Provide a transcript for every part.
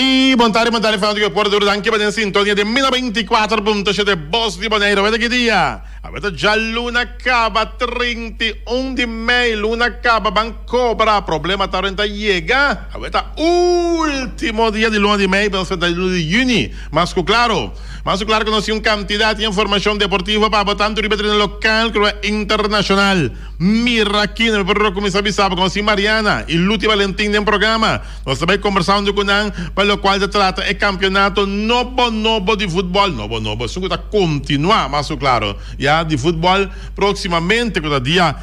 I bon tardi, bon tardi fanático di Puerto Duro, danki pa den sintonia di mil 94.7 Bos di Boneiru. Aweta ki dia? Aweta djaluna kaba 31 di mei, luna kaba ban kobra, problema ta renta yega. Aweta ultimo dia di luna di mei, pa nos enfrenta di luna di yüni. Mas ku klaro, mas ku klaro ku nos tin un kantidat di informashon deportivo pa abo tantu riba tereno lokal ku riba internashonal. Mira aki, no mi por kuminsá bisa bo ku nos tin Mariana i Luti Valentin den programa. Nos ta bai kombersá huntu ku nan pa lokual ta trata e kampionato nobo nobo di futbòl, nobo nobo, esun ku ta kontinuá mas ku klaro ya di futbòl próksimamente ku ta dia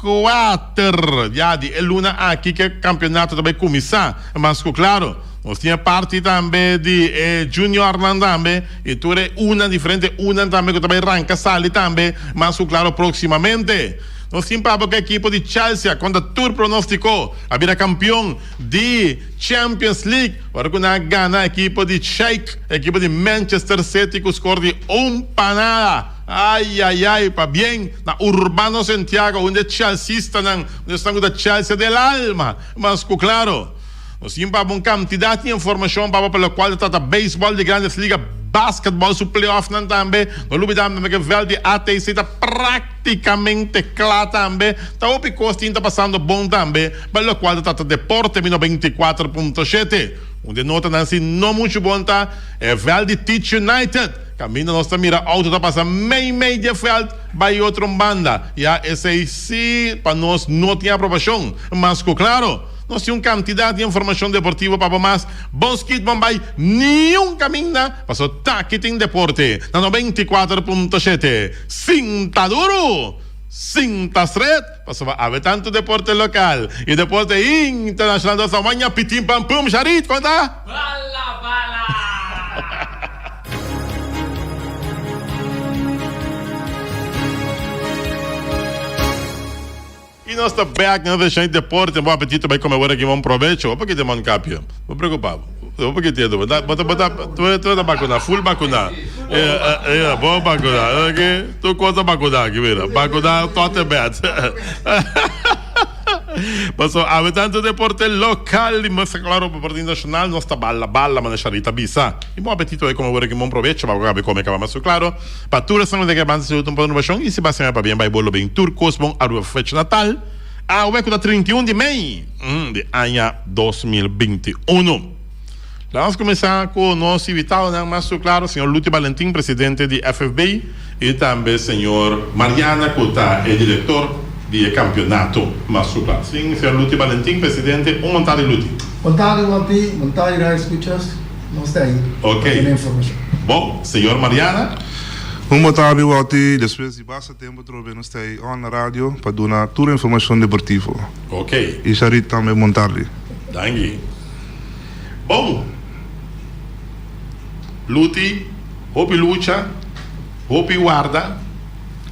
kuater ya di e luna aki ku e kampionato ta bai kuminsá mas ku klaro. Nos tin e parti tambe di e juniornan tambe i tur e unan diferente unan tambe ku ta bai ranka sali tambe mas ku klaro próksimamente. Nos tin papia ku e ekipo di Chelsea kontra tur pronóstiko a bira kampion di Champions League ora ku nan a gana ekipo di Sheik, ekipo di Manchester City ku skor di un pa nada. Ayayay, pabien na Urbano Santiago, un di e Chelseastanan, un di esnan ku ta Chelsea del alma, mas ku klaro. Nos tin pa bo un kantidat di informashon pa bo pa lokual ta trata beisbòl di Grandes Liga, basketbòl su playoffnan tambe. No lubidá tambe ku e vèlt di ATC ta práktikamente kla tambe. Ta hopi kos tin ta pasando bon tambe pa lokual ta trata deporte mi 94.7. Un di e notanan si no muchu bon ta e vèlt di Teach United kaminda nos ta mira outo ta pasa mei mei di e vèlt bai otro un banda. Ya esei si pa nos no tin aprobashon mas ku klaro. Nos tin un kantidat di informashon deportivo pa bo mas. Bon skit bon bai niun kaminda paso taki tin deporte na 94.7. Sinta duru, sinta stret pasobra awe tantu deporte lokal i deporte internashonal nos a waña pitin pam pum Sharit kon ta? Bala bala! I nos ta bek na seshon di deporte. Bon apetito bai kome awor aki. Bon probecho. Bo por mon kapio. Bo preocupa bo. Bo por kite bo ta bo ta bo ta bo ta bakuna full bakuna. Bo bakuna. Oke. Tur kos ta bakuna aki mira. Bakuna tot en met. Paso awe tanto deporte lokal i mas klaro deporte internashonal nos ta bala bala manera Sharita bisa. I bon apetito bai kome awor aki. Bon probecho. Bo kabe kome kaba mas klaro. Pa tur esnan ku ta kere banda si un renovacion y si ba sema pabien bay bo lo bin tur cos bon Aruba fecha natal awe cu ta 31 di mei di aña 2021. Laga nos cuminsa cu nos invitadonan mas cu claro señor Luti Balentin presidente di FFB y tambe señor Mariana cu ta e director di e campeonato mas cu claro. Sin señor Luti Balentin presidente un bon tardi Luti. Bon tardi Walti, bon tardi radio escuchas. Nos ta ahí pa duna informashon. Bon, señor Mariana. Un bon tardi Walti, despues di basta tempo atrobe nos ta ahí on na radio pa duna tur informashon deportivo. Ok. Y Sharit tambe bon tardi. Danki. Bon, Luti, hopi lucha, hopi warda,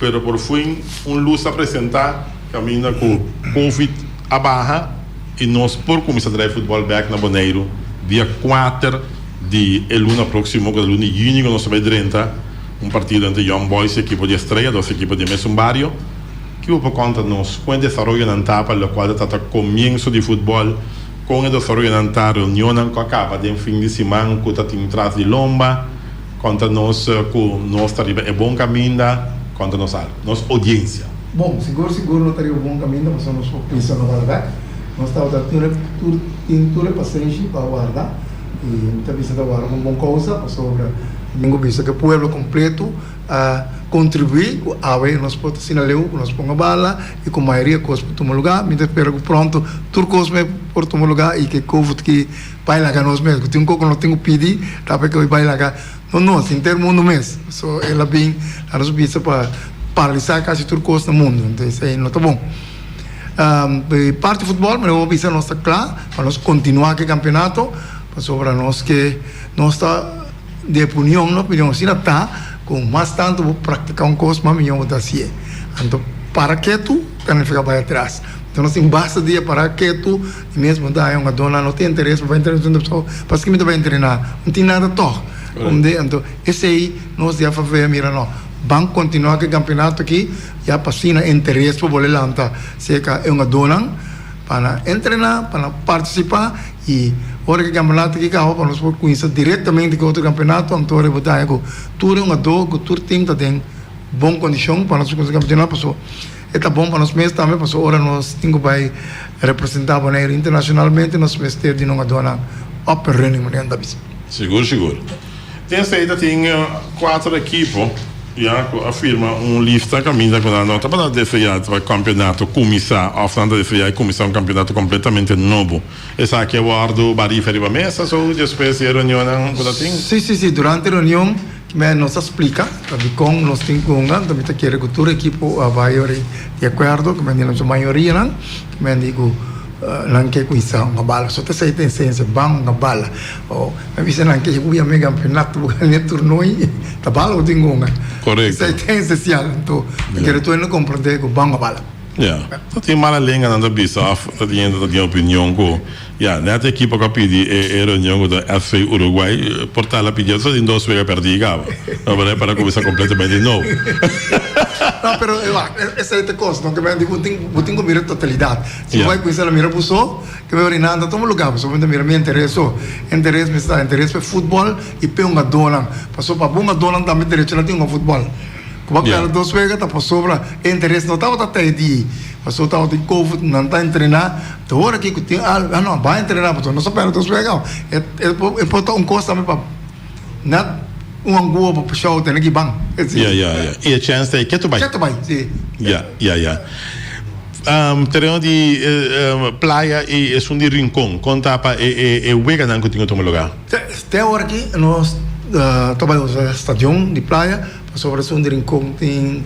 pero por fin un lus a presenta caminda cu Covid a baha. I nos por kuminsá drai futbòl bèk na Boneiru dia kuater di e luna próksimo, ku ta luna di yüni, ku nos ta bai drenta un partido entre Young Boys i ekipo di Estrella, dos ekipo di e mesun bario. Ki bo por konta nos kon e desaroyonan ta pa lokual ta trata komienso di futbòl, kon e desaroyonan ta, reunionnan ku a kaba den fin di siman ku ta tin tras di lomba? Konta nos ku nos ta riba e bon kaminda, konta nos algu, nos oudiensia. Bon, sigur sigur no ta riba bon kaminda pasobra nos por pensa no bala bek. Nos tabata tur tur tin tur e pasenshi pa warda i mi ta bisa ta warda pa un bon kousa pasobra mi ku bisa ku e pueblo kompleto a kontribuí ku awe nos por ta asina leu ku nos ponga bala i ku mayoria kos por tuma lugá. Mi ta spera ku pronto tur kos por tuma lugá i ku e covid ki Bai laga nos mes, ku tin un kos ku nos tin ku pidi, ta pa ke bai laga no nos, henter mundu mes. So el a bin na nos bista pa paralisá kasi tur kos na mundu. Enton esei no ta bon. Di parti futbòl mi lo bisa nos ta kla pa nos kontinuá ku e kampeonato, pasobra nos ke nos ta di opinion, no opinion, asina ta ku mas tantu bo praktiká un kos mas mihó bo ta hasié. Anto para ketu ta nifiká bai atras. Enton nos tin basta dia para ketu. I mes bo ta haña un adornan no tin interes pa bai entrena huntu pasobra paske mi ta bai entrena no tin nada tog komde anto esei nos di FFB a mira no ban kontinua ku e kampeonato aki ya pa asina interes pa bolbe lanta serka e hungadornan. pa nan entrená, pa nan partisipá i ora ku e kampeonato aki kaba pa nos por kuminsá direktamente ku otro kampeonato anto ora bo ta haña ku tur e hungadó ku tur tim ta den bon kondishon pa nos por kuminsá kampeonato pasobra e ta bon pa nos mes tambe pasobra ora nos tin ku bai representá Boneiru internashonalmente nos mester di un hungadónan up and running manera nan ta bisa. Sigur sigur. Den esei ta tin cuater ekipo ya cu a firma un lista caminda cu nan no tabata desea pa campeonato cuminsa of nan ta desea cuminsa un campeonato completamente nobo. Esaki a wordo barifa riba mesa so despues di e reunionnan cu ta tin? Si, si, si. Durante e reunion nos a splica ta dicon nos tin cu hunga. Anto mi ta kere cu tur ekipo a bay ora di acuerdo, cu men di nan su mayorianan, cu men di cu nan ke cuminsa hunga bala. So ta esey ta esencia, ban hunga bala. Oh, mi bisa nan ke bu yama e campeonato bu gana e toernooi, ta bala bo tin gunga. Correcto. Esei ta esencial, anto mi kere tur hende comprende ku ban a bala. Ya, ta tin mala lenga nan ta bisa of ta tin hende ta tin opinion ku ya net e ekipo ku a pidi e reunion ku ta SV Uruguay por tal a pidi eso tin dos wega perdi kaba. No por para kuminsa completamente di nobo. No, pero wak, esei ta kos no, ke men di bo tin bo tin ku mira totalidat. Si bo bai kuminsa na mira bo so. Ke mi orinan ta tuma luga pasobra mi ta mira mi interes so. Interes mi sta interes pa e futbol i pa e hungadónan. Pasobra pa bo hungadónan tambe derecho na tin hunga futbol. Ku bo a pèrdè dos wega ta pasobra e interes no tabata ta e di. Pasobra tabatin covid nan ta entrená. Ta ora aki ku tin algu ah no bai entrená pasobra nos a pèrdè dos wega. E e por ta un kos tambe pa nèt un angua pa show tene ki ban. Ya ya ya. I e chèns ta ei ketu bai. Ketu bai si. Ya ya ya. Tereno di Playa y esun di Rincon, con ta pa e weganan cu tin cu tuma lugar? Te awor aki nos ta bai usa stadion di Playa pasobra esun di Rincon tin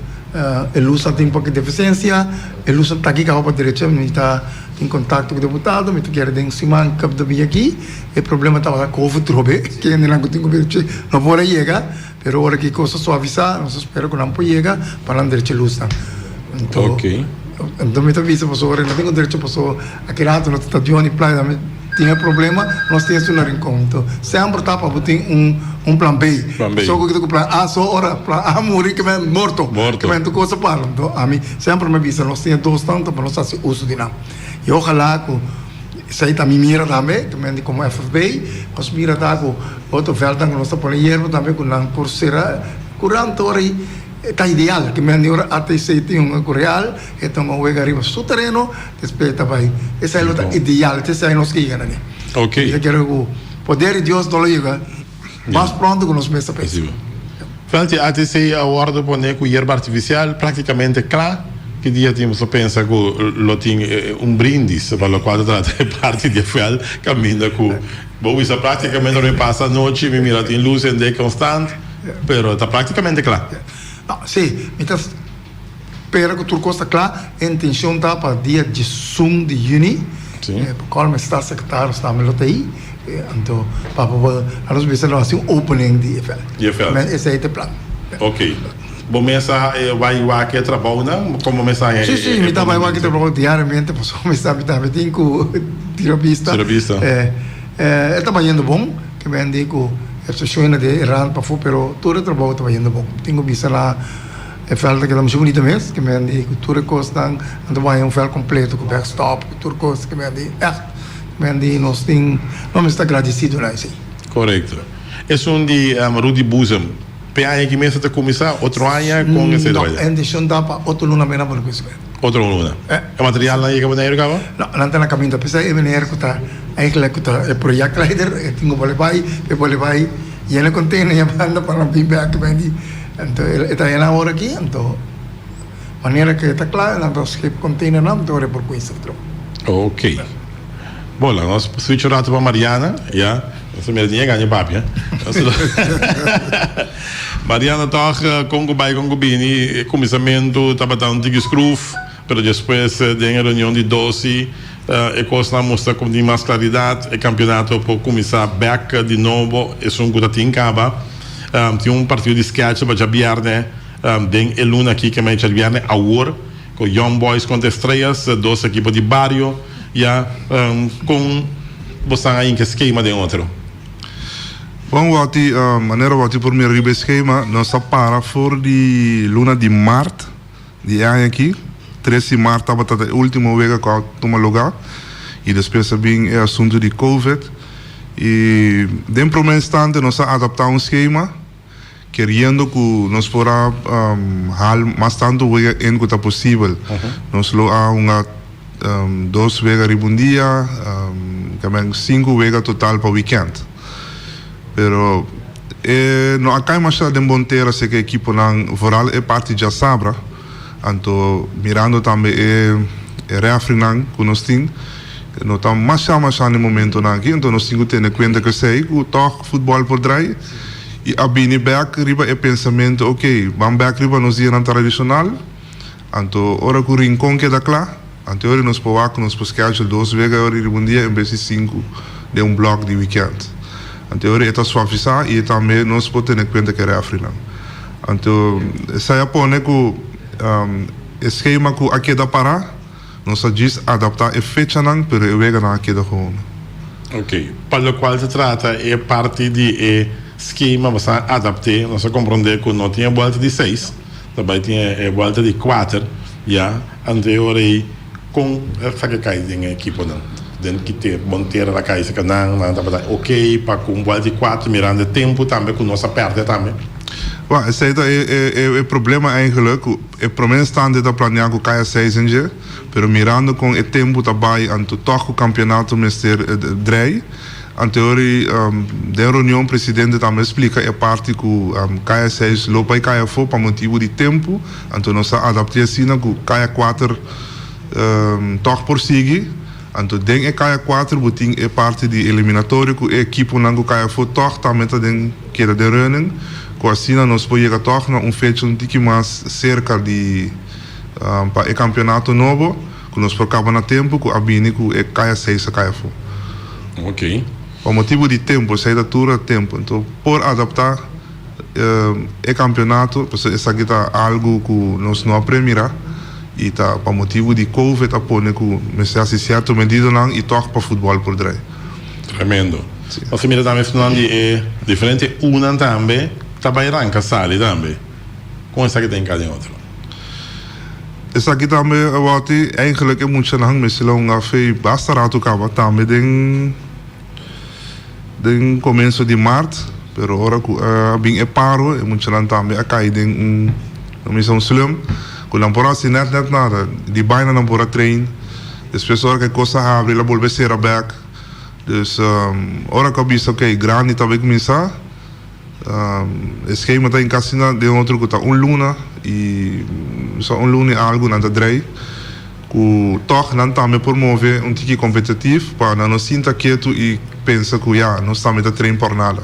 e lusnan tin poco deficiencia, e lusnan ta aki caba pa derecha, mi ta tin contacto cu deputado, mi ta kere den siman cup ta bin aki, e problema tabata covid trobe, kendenan cu tin cu bin no por a yega. Pero ora ki kos a suavisá, nos a spera ku nan por yega pa nan drecha lusnan. Anto, Ok. anto mi ta bisa pasobra no tin ku drecha pasobra aki rato nos ta stadion di playa tambe tin e problema, nos tin esun na Rincon. Anto semper ta pa bo tin un un plan B. Plan B. Pasobra ku kita ku plan A so ora plan A muri ke men morto. Morto. Ke men tur kos a para. Anto ami semper mi a bisa nos tin e dos nan pa nos hasi uso di nan. I ojalá ku. Esei ta mi mira tambe, ta mende komo FFB, nos mira ta ku otro vèltnan ku nos ta pone yerba tambe ku nan por sera kurant ora i ta ideal, ke mende ora ATC tin un ku Real e ta un wega riba su tereno despues e ta bai, esei lo ta ideal, esei nos ke yega na ne. Ok. Mi ta kere ku poder di Dios no lo yega mas pronto ku nos mes ta pensa. Vèlt di ATC a wòrdu pone ku yerba artifisial praktikamente kla. Ki dia tin boso pensa ku lo tin un brindis pa lokual ta trata e parti di e vèlt kaminda ku bo bisa praktikamente ora mi pasa anochi mi mira tin lus hende konstant pero ta praktikamente kla. No, si, mi ta spera ku tur kos ta kla. E intenshon ta pa dia diesun di yüni pa kòl mi statssekretaris tambe lo ta ei. Anto pa por nos bisa lo hasi un opening di e vèlt. Di e vèlt. Esei ta e plan. Ok. Bo mes a bai wak e trabounan? Kon bo mes a haña e Si, si, mi ta bai wak e trabou diariamente pasobra mi sa mi tambe tin ku tira bista. Tira bista. E ta bayendo bon, ke men di ku e seshonnan di e rand pafó, pero tur e trabou ta bayendo bon. Tin ku bisa na e vèlt ta keda masha bunita mes, ke men di ku tur e kosnan, nan ta baña un vèlt kompleto ku backstop, ku tur kos, ke men di ègt, ke men di nos tin, nos mester ta gradisido na esei. Korekto. Esun di Rudy Boezem. P'e aña ki mester ta kuminsá? Otro aña? Kon esei ta No, bai? e intenshon ta pa otro luna mena por kuminsá. Otro luna. E. E materialnan yega Boneiru kaba? No, nan ta na kaminda. P'esei e meneer ku ta eigenlijk ku ta e projectleider e tin ku bole bai, e bole bai yena container ya banda pa nan bin bek bini. Anto e ta yena awor aki, anto manera ku e ta kla nan ta skip containernan anto ora e por kuminsá otro. Ok. Bon, laga nos switch un rato pa Mariana, ya. Nos ta mira tin yega aña papia. Mariana tòg kon ku bai kon ku bini e kuminsamentu tabata un tiki skruf, pero despues den e reunion di dosi e kosnan a mustra ku tin mas klaridat, e kampionato por kuminsá bèk di nobo, esun ku ta tin kaba. Tin un partido di skèch pa djabièrnè den e luna aki ke mei djabièrnè awor ku Young Boys kontra Estrellas, dos ekipo di bario. Ya kon bosan a hinka e skema den otro? Bon Wati, manera Wati por mira riba e skema, nos a para for di luna di mart di e aña aki. Tres di mart tabata ta e ultimo wega ku a tuma lugá i despues a bin e asuntu di Covid i den promé instante nos a adaptá un skema keriendo ku nos por a hal mas tantu wega en ku ta posibel. Nos lo a hunga dos wega riba un dia, tamen sinku wega total pa wikènt. Pero e no a kai masha den bon tera si ke ekiponan, vooral e parti djasabra. Anto mirando tambe e refrinan ku nos tin, no ta masha masha na e momentonan aki, anto nos tin ku tene kuenta ku esei ku tòg futbòl por drai i a bini bèk riba e pensamentu oke ban bèk riba nos dianan tradishonal, anto ora ku Rincon keda kla, anto e ora nos por wak ku nos por schedule dos wega e ora riba un dia en bes di sinku den un blòk di wikènt. Anto e ora e ta suavisá i tambe nos por tene kuenta ku e refrinan. Anto esei a pone ku e skema ku a keda pará, nos a djis adaptá e fechanan, pero e weganan a keda gewoon. Ok, pa lokual ta trata e parti di e skema bo sa adapt'é, nos a komprondé ku no tin e buelta di seis, ta bai tin e buelta di kuater, ya, anto e ora ei kon esaki a kai den e ekiponan? Den ki te bon tera ta kai esaki nan, nan tabata ok pa ku un buelta di kuater mirando e tempu tambe ku nos a pèrdè tambe? Wak, esei ta e problema eigenlijk, ku e prome instante ta planea ku kaya seis en dje, pero mirando kon e tempu ta bai anto tòg ku kampionato mester drei, anto e ora den reunion presidente tambe a splika e parti ku kaya seis lo bai kaya afó pa motibu di tempu, anto nos a adapt'é asina ku kaya kuater tòg por sigui. Anto den e kaya kuater bo tin e parti di eliminatorio ku e ekiponan ku kai afó tòg tambe ta den keda den running ku asina nos por yega tòg na un fecha un tiki mas serka di pa e kampionato nobo ku nos por kaba na tempu ku a bini ku e kaya seis a kai afó. Ok. Pa motibu di tempu esei ta tur a tempu anto por adaptá e kampionato pasobra esaki ta algu ku nos no a premira. I ta pa motibu di covid a pone ku mester hasi sierto medidanan i tòg pa futbòl por drai. Tremendo. Nos a mira tambe esnan di e diferente unan tambe ta bai ranka sali tambe. Kon esaki ta hinká den otro? Esaki tambe awor eigenlijk e muchanan mester la hunga fe basta ratu kaba tambe den. Den komienso di mart, pero ora ku a bin e paro, e muchanan tambe a kai den un, nan bisa un slum, ku nan por hasi nèt nèt nada. Di baina nan por a train, despues ora ku e kos a habri el a bolbe sera bèk. Dus ora ku a bisa ok, grandi ta bai kuminsá. E schema ta encasina den otro cu ta un luna y sa un luna y algo nan ta drei cu toch nan tambe por move un tiki competitief pa nan no sinta ketu y pensa cu ya nos tambe ta train por nada.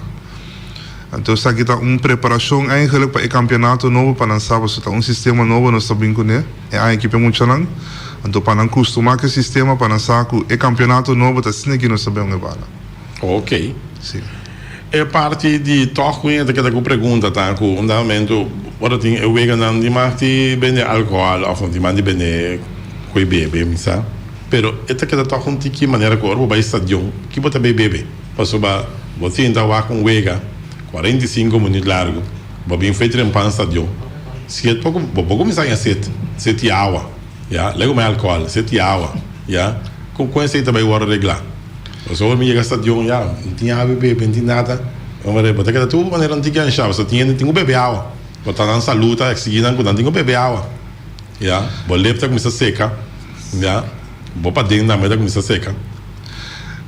Anto esaki ta un preparacion eigenlijk pa e campeonato nobo pa nan sa pasobra ta un sistema nobo nos ta bin cune e aña aki pa e muchanan anto pa nan custuma cu e sistema pa nan sa cu e campeonato nobo ta asina ki nos ta bin e bala. Ok. Si. E parti di tòg ku ta keda ku pregunta ta ku un dado momento ora tin e weganan di mag di bende alkohòl òf no tin mag di bende ku e bebe mi sa pero e ta keda tòg un tiki manera ku ora bo bai stadion ki bo ta bai bebe pasobra bo sinta wak un wega 45 minüt largu bo bin fei trempan stadion siet poko bo por kuminsá haña set set i awa ya lego mai alkohòl set i awa ya kon esei ta bai wòrdu reglá. Pasobra mi yega stadion ya, no tin awa bebe, no tin nada. Hombre, bo ta keda tur manera no tin kianshá, pasobra tin hende tin ku bebe awa. Bo ta nan salú ta eksigí nan ku nan tin ku bebe awa. Ya, bo lep ta kuminsá seka, ya, bo paden tambe ta kuminsá seka.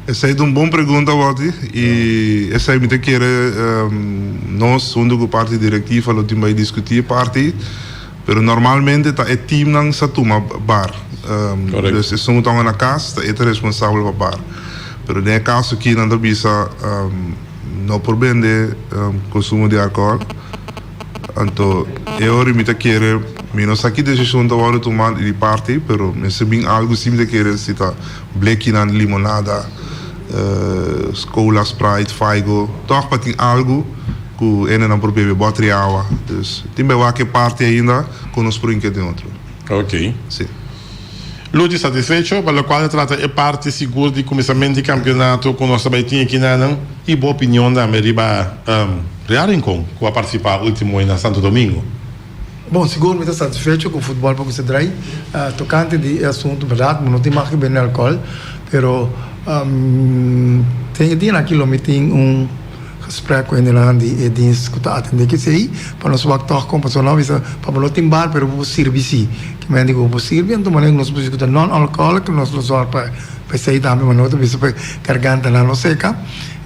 Esei ta un bon pregunta, Walty, i esei mi ta kere nos huntu ku parti direktiva lo tin bai diskutí e parti. Pero normalmente ta e teamnan sa tuma bar. Dus esun ku ta hunga na kas ta e ta responsabel pa bar. Pero den e kaso aki nan ta bisa no por bende konsumo di alkohòl. Anto e ora mi ta kere, mi no sa ki desishon ta wòrdu tuma di parti, pero mester bin algu si mi ta kere si ta blekinan di limonada, cola, sprite, faigo, tòg pa tin algu. Ku hendenan por bebe bòtri awa. Dus tin bai wak e parti ainda ku nos por hinka den otro. Ok. Si. Luchi satisfecho pa lokual ta trata e parti sigur di kuminsamentu di kampionato ku nos ta bai tin aki nanan i bo opinion tambe riba Real Rincon ku a partisipá ultimo na Santo Domingo. Bon, sigur mi ta satisfecho ku futbòl por kuminsá drai. Tokante di e asuntu, bèrdat mi no tin mag di bende alkòl, pero den e dianan aki lo mi tin un gesprek ku hendenan di e dins ku ta atendé kesei pa nos wak tòg kon pasobra nan a bisa pa bo no tin bar pero bo por sirbi si. Ke men di ku bo por sirbi anto manera ku nos por bisa ku ta non-alcoholic nos lo zòrg pa esei tambe, ma no ta bisa pa e gargantanan no seka.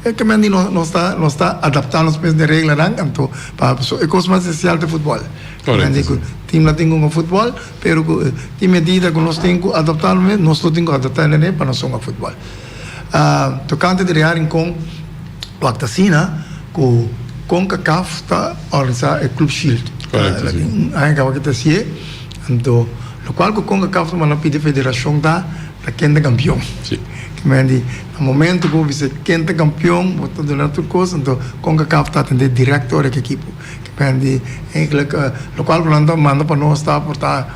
E ke men di nos ta nos ta adaptá nos mes den reglanan anto pa paso e kos mas esensial ta e futbòl. Men di ku timnan tin ku hunga futbòl pero ku tin medida ku nos tin ku adaptá nos mes nos lo tin ku adaptá nene pa nos hunga futbòl. Tokante di Real Rincon wak ta asina ku Concacaf ta organisá e Club Shield. Aña kaba ke ta hasié anto lokual ku Concacaf ta manda pidi federashon ta ta ken ta kampion. Ke men di na momento ku bo bisa ken ta kampion bo ta duna tur kos anto Concacaf ta atendé dirèkto ora ku ekipo. Ke men di eigentlik lokual ku nan ta manda pa nos ta por ta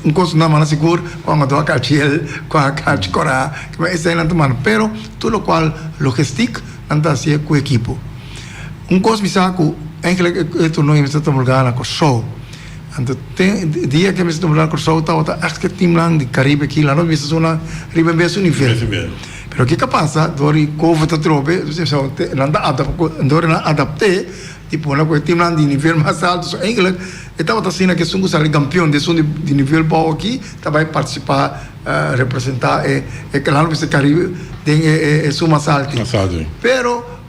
un kos ku nan manda sigur ku a dua kachi hel ku a kachi kòrá ke men esei nan ta manda pero tur lokual logistik nan ta hasié ku ekipo. Un kos mi sa ku eigentlik e torneo mester ta mulgá na Kòrsou. Anto te dia ke mester tumba na Kòrsou tabata ègt ke timnan di Karibe aki la no mester suna riba e mesun nivel. Pero kiko a pasa dor di covid atrobe nan ta adap dor nan adapt'é di pone ku e timnan di nivel mas alto. So eigentlik e tabata asina ke esun ku sali kampion di esun di nivel bou aki ta bai partisipá representá e nan lo mester Karibe den esun mas alto. Pero.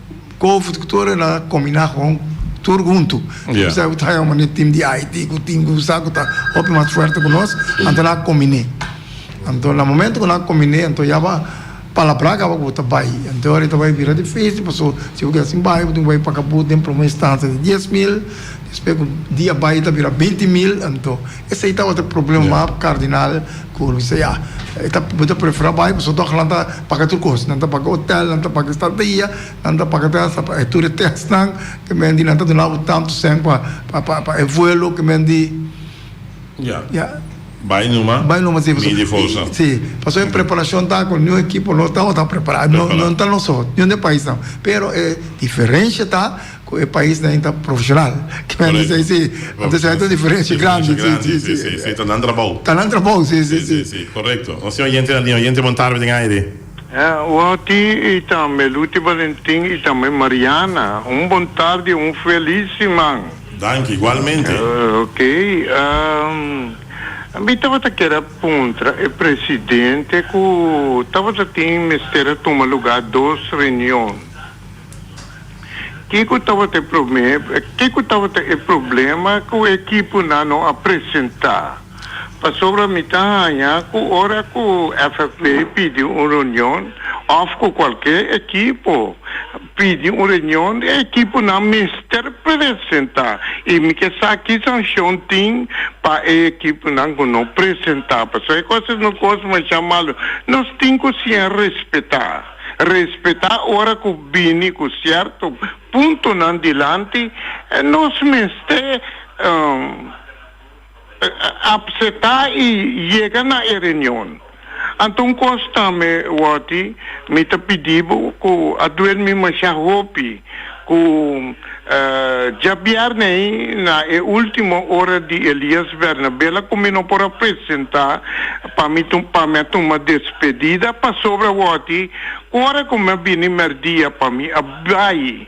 Covid ku tur el a kombiná gewoon tur huntu. Yeah. Sa ku ta haña un team di Haiti ku team ku sa ku ta hopi mas fuerte ku nos, anto nan a kombiné. Anto na momento ku nan a kombiné, anto ya bo a palabrá kaba ku bo ta bai. Anto ora ta bai bira difísil pasobra si bo keda sin bai bo tin ku bai paga but den promé instansia di 10,000, despues ku dia bai ta bira 20,000, anto esei tabata e problema mas kardinal. Ku bisa ya, e ta bo ta preferá bai pasobra tòg nan ta paga tur kos. Nan ta paga hotel, nan ta paga estadia, nan ta paga ta pa e tur e tèstnan ke men di nan ta duna bo tantu sèn pa pa pa e vuelo ke men di. Ya. Ya. Bai numa. Bai numa si. Midi forsa. Si, pasobra e preparashon ta ku niun ekipo no tabata prepará. No no ta nos so, niun di e paisnan. Pero e diferensha ta. Ku e paisnan ta profesional. Correcto. Si, si. Entonces hay un diferencia grandi. Grandi, si, si, si. Ta nan trabou. Ta nan trabou, si, si, si. Si, si, correcto. Nos tin oyente na liña. Oyente, bon tarde den aire. Wouty y tambe Luti Valentin y tambe Mariana. Un bon tarde, un feliz siman. Danki, igualmente. Ok. Mi tabata kier a puntra e presidente cu tabata tin mester a tuma lugar dos reunion. Kiko tabata e prome, kiko tabata e problema ku e ekiponan no a presentá? Pasobra mi ta haña ku ora ku FFB pidi un reunion òf ku kualke ekipo pidi un reunion, e ekiponan mester presentá. I mi ke sa ki sanshon tin pa e ekiponan ku no presentá. Pasobra e kos es un kos masha malu. Nos tin ku siña respetá. Respetá ora ku bini ku sierto puntonan dilanti, nos mester apseptá i yega na e reunion. Anto un kos tambe, Wòti, mi ta pidi bo ku a duel mi masha hopi ku djabièrnè ei na e último ora di Elias Bernabela ku mi no por a presentá pa mi pa mi a tuma despedida pasobra wòti ku ora ku mi a bini mèrdia pa mi a bai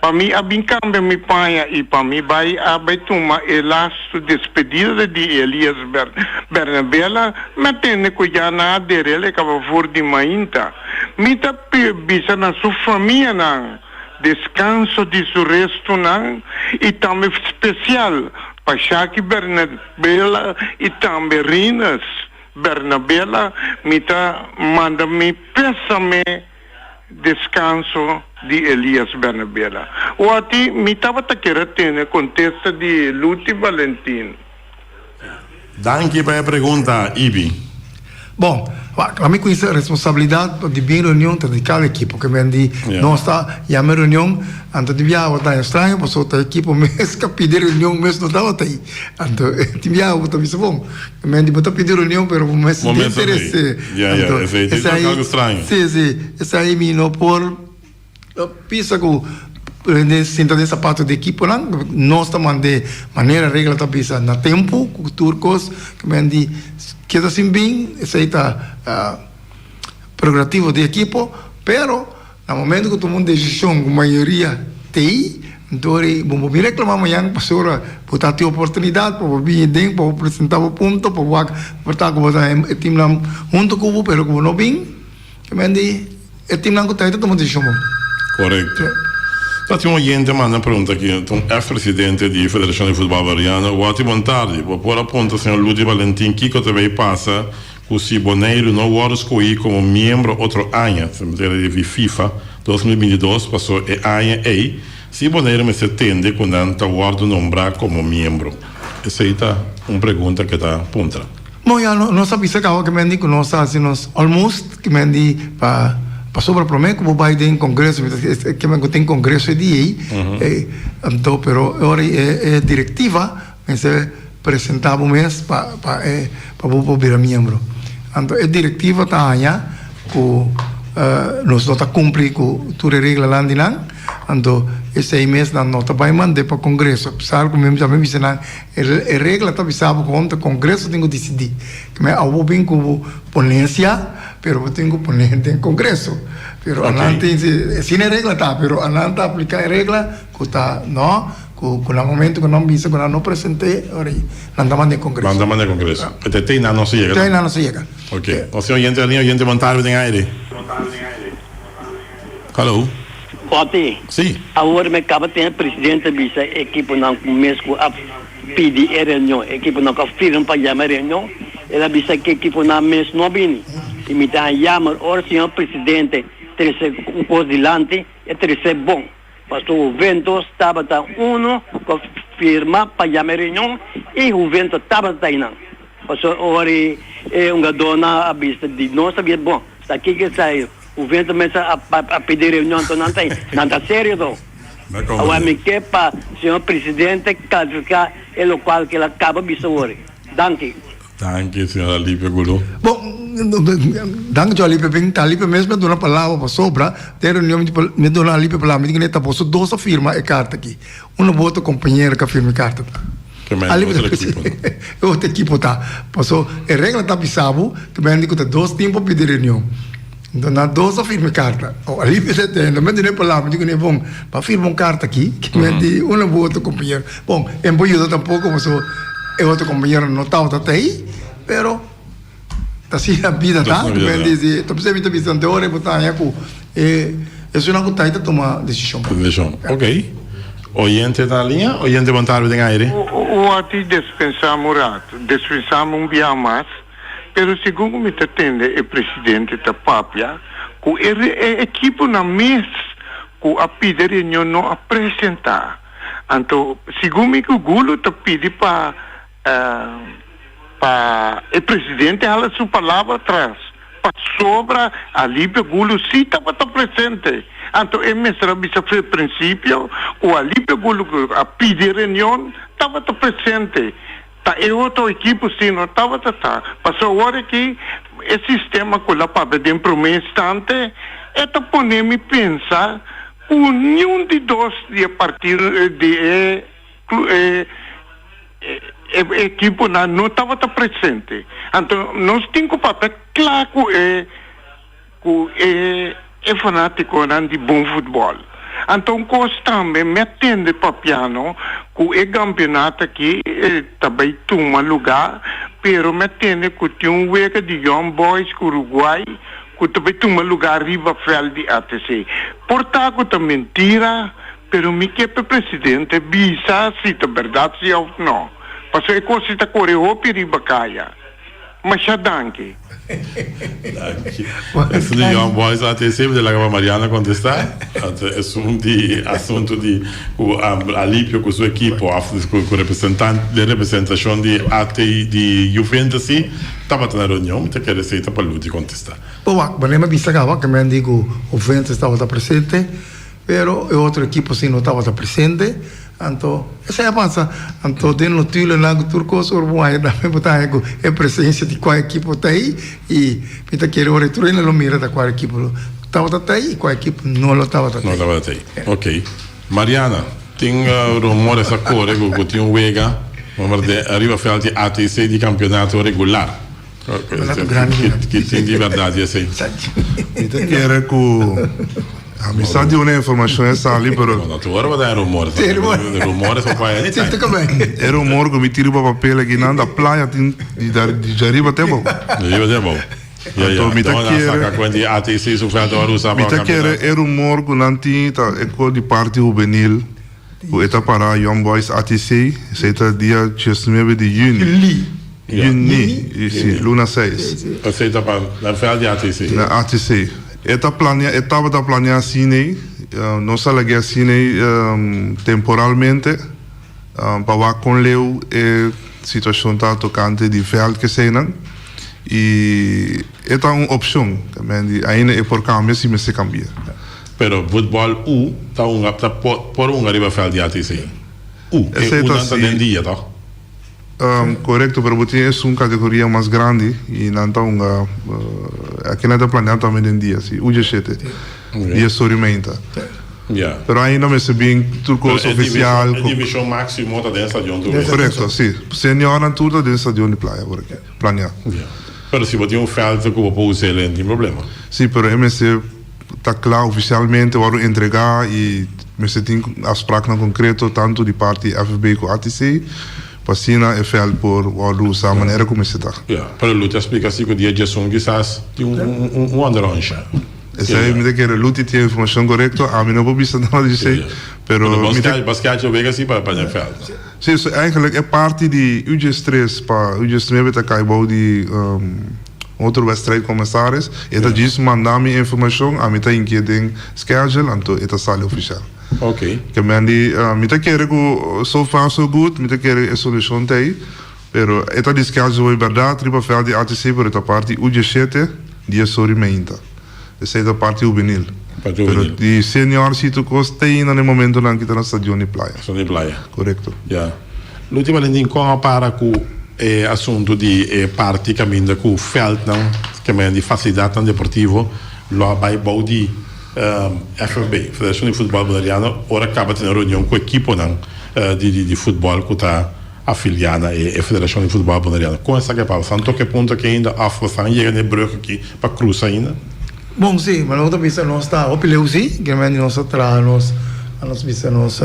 pa mi a bin kambia mi paña i pa mi bai a bai tuma e lastu despedida di Elias Bernabela mi a tende ku ya nan a derel e kaba for di mainta. Mi ta bisa na su famianan deskanso di su restunan i tambe spesial pa Shaki Bernabela i tambe Rinus Bernabela mi ta manda mi pésame deskanso di Elias Bernabela. Wòti mi tabata kere tene kontesta di Luti Valentin. Danki pa e pregunta, Ibi. Bon, wak, ami ku e responsabilidat di bin reunion ta di kada ekipo. Ke men di nos ta yama e reunion, anto di biaha bo ta haña straño pasobra ta ekipo mes ka pidi reunion mes no tabata ei. Anto tin biaha bo ta bisa bon, ke men di bo ta pidi reunion pero bo mes no ta interes'é. Anto esei, si, si, esei mi no por. Pisa ku. Sinta den sapato di ekiponan, nos ta mand'é manera regla ta bisa na tempu ku tur kos ke men di keda sin bin, esei ta prerogativo di ekipo, pero na momento ku tuma un desishon ku mayoria t'ei, anto ora bo por bin reklamá mañan pasobra bo ta tin oportunidat pa bo bin aden pa bo presentá bo punto pa bo wak por ta ku bo ta e timnan huntu ku bo pero ku bo no bin. Ke men di e timnan ku ta ei ta tuma desishon bon. Korekto. Ta tin un oyente manda un pregunta aki, ta un ex presidente di Federashon di Futbòl Bariano. Wòti bon tardi. Bo por a puntra señor Ludi Valentin kiko ta bay pasa ku si Boneiru no wòrdu skohí komo miembro otro aña, se refiere di FIFA 2022, paso e aña ei si Boneiru mester tende ku nan ta wòrdu nombrá komo miembro. Esei ta un pregunta ke ta puntra. Bon ya nos a bisa caba kimen di cu nos ta haci nos almost kimen di pa pasobra prome cu bo bay den congreso mi ta kimen cu tin congreso e dia ey anto pero e ora e directiva mester presenta bo mes pa pa e pa bo por bira miembro anto e directiva ta haña cu nos no ta cumpli cu tur e reglanan di nan anto esey mes nan no ta bay mande pa congreso apesar cu mi a bisa nan E regla ta bisa bo kon ta kongreso tin ku disidí. Keme awo bo bin ku bo ponensia, pero bo tin ku pone den kongreso. Pero anan tin si, asina e regla ta, pero anan ta apliká e regla ku ta no, ku ku na momento ku nan bisa ku nan no present'é, ora ei nan ta manda den kongreso. Nan ta manda den kongreso. E te einan nos a yega. Te einan nos a yega. Oke. Nos tin oyente alinea, oyente bon tarde den aire. Hallo. Otty, Sí. Awor mi kaba tene presidente bisa e ekiponan ku mes ku a pidi e reunion, e ekiponan ku a firma pa yama e reunion, el a bisa ku e ekiponan mes no a bini. I mi ta haña yammer ora señor presidente trese un kos dilanti, e trese bon. Pasobra Juventus tabata uno ku a firma pa yama e reunion i Juventus tabata einan. Pasobra ora e hungadónan a bisa di nos ta bisa bon, ta kiko esei? Juventus mester a pidi reunion anto nan ta nan ta serio to. Awor mi ke pa señor presidente clarifica e locual ke el a caba bisa awor. Danki. Danki señor Alipio Gulu. Bon, danki señor Alipio. Bin ta Alipio mes mi a duna palabra pasobra den reunion mi a duna Alipio palabra mi di kende ta boso dos a firma e carta aki. Uno bo otro compañero ka firma e carta ta. Ke men otro ekipo no. E otro ekipo ta. Paso e regla ta bisa bo ke men di ku ta dos tin por pidi reunion. Enton nan dos a firma e carta. O Alipio ta tende men duna e palabra mi di kuné bon pa firma un carta aki ke men di uno bo otro compañero. Bon e no por yuda tampoco paso e otro compañero no tabata ta ei pero. Ta asina bida ta, ku men di si, ta p'esei mi ta bisa ante ora e bo ta haña ku e esunnan ku ta ei ta tuma desishon. Desishon, ok. Oyente ta na liña? Oyente bon tarde den aire. Wòrdu despensá un ratu, despensá mi un bia mas, pero segun ku mi ta tende e presidente ta papia ku e e ekiponan mes ku a pidi reunion no a presentá. Anto segun mi ku Gulo ta pidi pa Pa e presidente hala su palabra atras pasobra Alipio Gulu si tabata presente. Anto e mester a bisa for e principio cu Alipio Gulu cu a pidi reunion tabata presente. Ta e otro ekipo si no tabata ta. Pasobra awor aki e sistema cu la papia den prome instante e ta pone mi pensa cu niun di dos di e partido di e e ekiponan no tabata presente. Anto nos tin ku papia kla ku e ku e e fanatikonan di bon futbòl. Anto un kos tambe mi a tende papiano ku e kampionato aki ta bai tuma lugá, pero mi a tende ku tin un wega di Young Boys ku Uruguay ku ta bai tuma lugá riba vèlt di ATC. Por ta ku ta mentira. Pero mi ke p'e presidente bisa si ta berdad si of no. Pasobra e kos si ta kore hopi riba kaya. Masha danki. Danki. Esun di Young Boys ATC, mi ta laga pa Mariana kontestá. Anto esun di asuntu di ku Alipio ku su ekipo òf ku representant den representashon di AT di Juventus si tabata na reunion, mi ta kere esei ta pa Ludi kontestá. Bo wak, manera mi a bisa kaba, ke men di ku Juventus tabata presente. Pero e otro ekipo si no tabata presente, anto esei a pasa. Anto den notulennan ku tur kos ora bo haña tambe bo ta haña ku e presensia di kua ekipo ta ei i mi ta kere ora e tur hende lo mira ta kua ekipo lo tabata ta ei i kua ekipo no lo tabata ta No ei. tabata ta ei. Ok. Mariana, tin rumores a kore ku ku tin un wega ariba vèlt di ATC di kampionato regular. Ki tin di bèrdat di esei? Mi ta kere ku mi sa di un informashon e sali pero. No tur ora bo ta rumor. Rumores por bai anytime. E rumor ku mi tira riba papel aki nan ta playa tin di djariba te abou. Djariba te abou. Anto mi ta kere. Mi ta kere e rumor ku nan tin ta e ko di parti hubenil ku e ta para Young Boys ATC esei ta dia diesnuebe di yüni. Yüni, si, luna seis. Esei ta pa na vèlt di ATC. Na ATC. E ta planea, e tabata planea asin'ei, nos a lag'é asin'ei temporalmente. Pa wak kon leu e situashon ta tokante di vèlt keseinan i e ta un opshon ainda e por kambia si mester kambia. Pero futbòl U ta hunga ta por hunga riba vèlt di ATC? U, e Unan ta den dia tòg? Korekto, pero bo tin esun kategoria mas grandi i nan ta hunga aki nan ta planea tambe den dia si, U dieshete, dia sori meinta. Pero ainda mester bin tur kos ofisial. E divishon máksimo ta den stadion tur. Korekto, si. Seniornan tur ta den stadion di Playa por aki, planea. Pero si bo tin un vèlt ku bo por usa el, no tin problema. Si, pero e mester ta kla ofisialmente, wòrdu entregá i mester tin afspraknan konkreto tantu di parti FFB ku ATC pa asina e vèlt por wòrdu usá manera ku mester ta. Ya, pero Luti a splika si ku dia djesun kisas tin un onderonsje. Esei mi ta kere Luti tin e informashon korekto, ami no por bisa nada di esei, pero mi ta. Pero bos ke wega si pa den vèlt. Si, so eigenlijk e parti di U diestres pa U diesnuebe ta kai bou di otro wedstrijdcommissaris. E ta djis manda mi informashon, ami ta hinkié den schedule, anto e ta sali ofishal. Ok. Ke men di, mi ta kere ku so far so good, mi ta kere e solushon ta ei. Pero e ta di schedule hoy berdad riba veld di ATC pero e ta parti U dieshete di e sori meinta. Esey ta parti hubenil. Parti Pero hubenil. di senior si tur cos te ainda na e momentonan ki ta na stadion di Playa. Stadion di Playa. Corecto. Ya. Luti Valentin con a para cu e asunto di e parti caminda cu veldnan, ke men di facilidadnan deportivo lo a bay bou di FFB, Federacion di Futbol Boneriano, ora caba tene reunion cu ekiponan di di futbol cu ta Afiliá na e Federashon di Futbòl Boneriano. Kon esaki a pasa? San toka e punto aki ainda òf bo san yega na e brùg aki pa krusa ainda? Bon, sí, ma nos ta bisa nos ta hopi leu sí, kiamente nos a traha nos, a nos bisa nos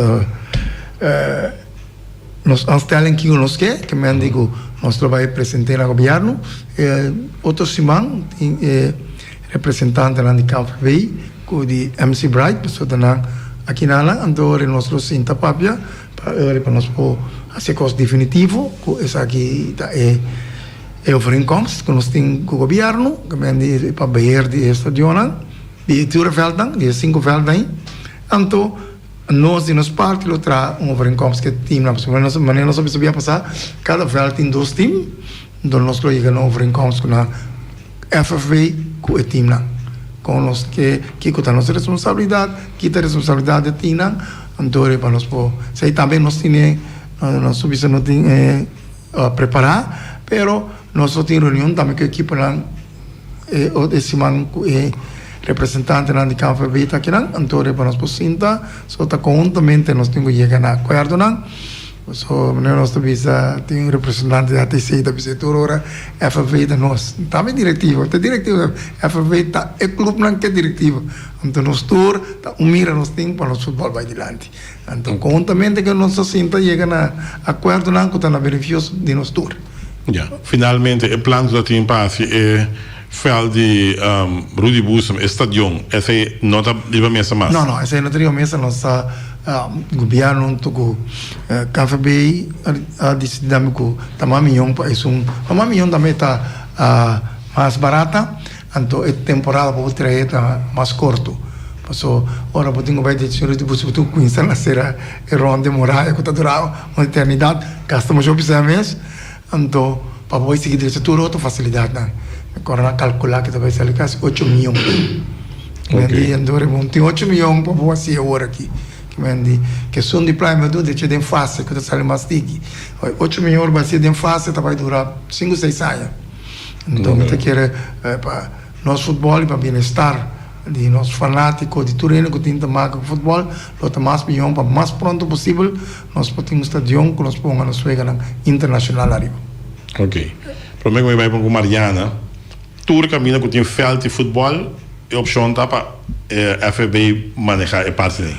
nos aanstelling kiko nos ke, kimente ku nos lo bai present'é na gobièrnu. E otro siman tin e representantenan di KVB ku di MC Bright, pasobra nan aki nan nan, anto ora nos lo sinta papia. Pa ora pa nos por hasi e kos definitivo ku esaki ta e e overeenkomst ku nos tin ku gobièrnu ku men di pa beheer di e stadionnan di e tur e vèldnan di e sinku vèldnan ei anto nos di nos parti lo traha un overeenkomst ku e timnan pasobra nos manera nos a bisa bia pasá kada vèld tin dos tim anto nos lo yega na un overeenkomst ku nan. FFB ku e timnan. Kon nos ke, kiko ta nos responsabilidat, ki ta responsabilidat di e timnan, anto riba nos por esei tambe nos tine, nos bisa no tin e prepará, pero nos lo tin reunion tambe ku e ekiponan e otro siman ku e representantenan di KVB ta akinan, anto riba nos por sinta, so ta konhuntamente nos tin ku yega na akuerdonan. So manera nos ta bisa tin un representante di ATC ta bisa tur ora FFV ta nos ta mi directivo ta directivo FFV ta e clubnan ke directivo anto nos tur ta un mira nos tin pa nos futbol bai dilanti anto conhuntamente ke nos ta sinta yega na acuerdonan ku ta na benefioso di nos tur. Ya, finalmente e plan ku ta tin pa hasi e veld di Rudy Boezem, e stadion, esei no ta riba mesa mas? No, no, esei no ta riba mesa, nos ta Gobierno hunto cu KVB a dicidi tambe cu ta mas miyon pa esun, pa mas miyon tambe ta mas barata, anto e temporada pa bo trae ta mas corto, paso ora bo tin cu bay di Ciudad di Busi bo tin cu cuminsa na cera e rond di muraya cu ta dura un eternidad, gasta masha hopi sea mes, anto pa bo bay sigui drecha tur otro facilidadnan, mi acorda nan calcula cu ta bay sali casi ocho miyon. Mendi anto riba un tin ocho miyon pa bo hasi awor aki. Mendi kesun di playa mi a duna echa den fase ku ta sali mas tiki. Ocho miyon riba hasi den fase ta bai dura sinku seis aña. Anto mi ta kere pa nos futbòl i pa bienestar. di nos fanátiko, di tur hende ku tin ta maka ku futbòl, lo ta mas mihó pa mas pronto posibel nos por tin un stadion ku nos por hunga nos weganan internashonal ariba. Ok. Promé ku mi bai pon ku Mariana, tur kaminda ku tin vèlt di futbòl e opshon ta pa FFB manehá e parti ei?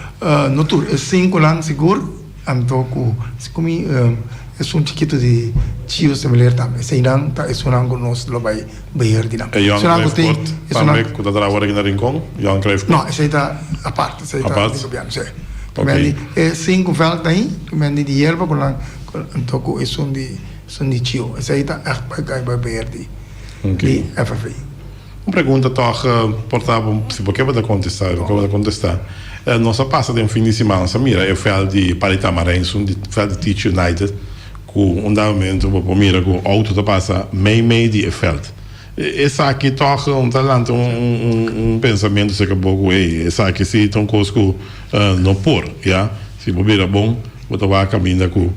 No tur, e sinkunan sigur. Anto ku si ku mi esun chikitu di Chio Semeleer tambe. Eseinan ta esunnan ku nos lo bai beheer di nan. E Johan Cruijff Court tambe ku ta traha awor aki na Rincon? Johan Cruijff Court? No, esei ta apart. Esei ta di gobièrnu, si. Ku e sinku vèlt ahí, ku men di yerba ku nan, anto ku esun di esun di Chio. Esei ta ègt bai bai beheer di FFA. Un pregunta tòg por ta si bo ke bo ta kontestá, bo ke bo ta kontestá. Nos a pasa den fin di siman, nos a mira e vèlt di Pali Tamarijn, esun di vèlt di Teach United, ku un dado momento bo por mira ku outo ta pasa mei mei di e vèlt. Esaki tòg no ta lanta un un pensamentu serka bo ku ey esaki si ta un kos ku no por, ya. Si bo bira bon bo ta wak kaminda ku.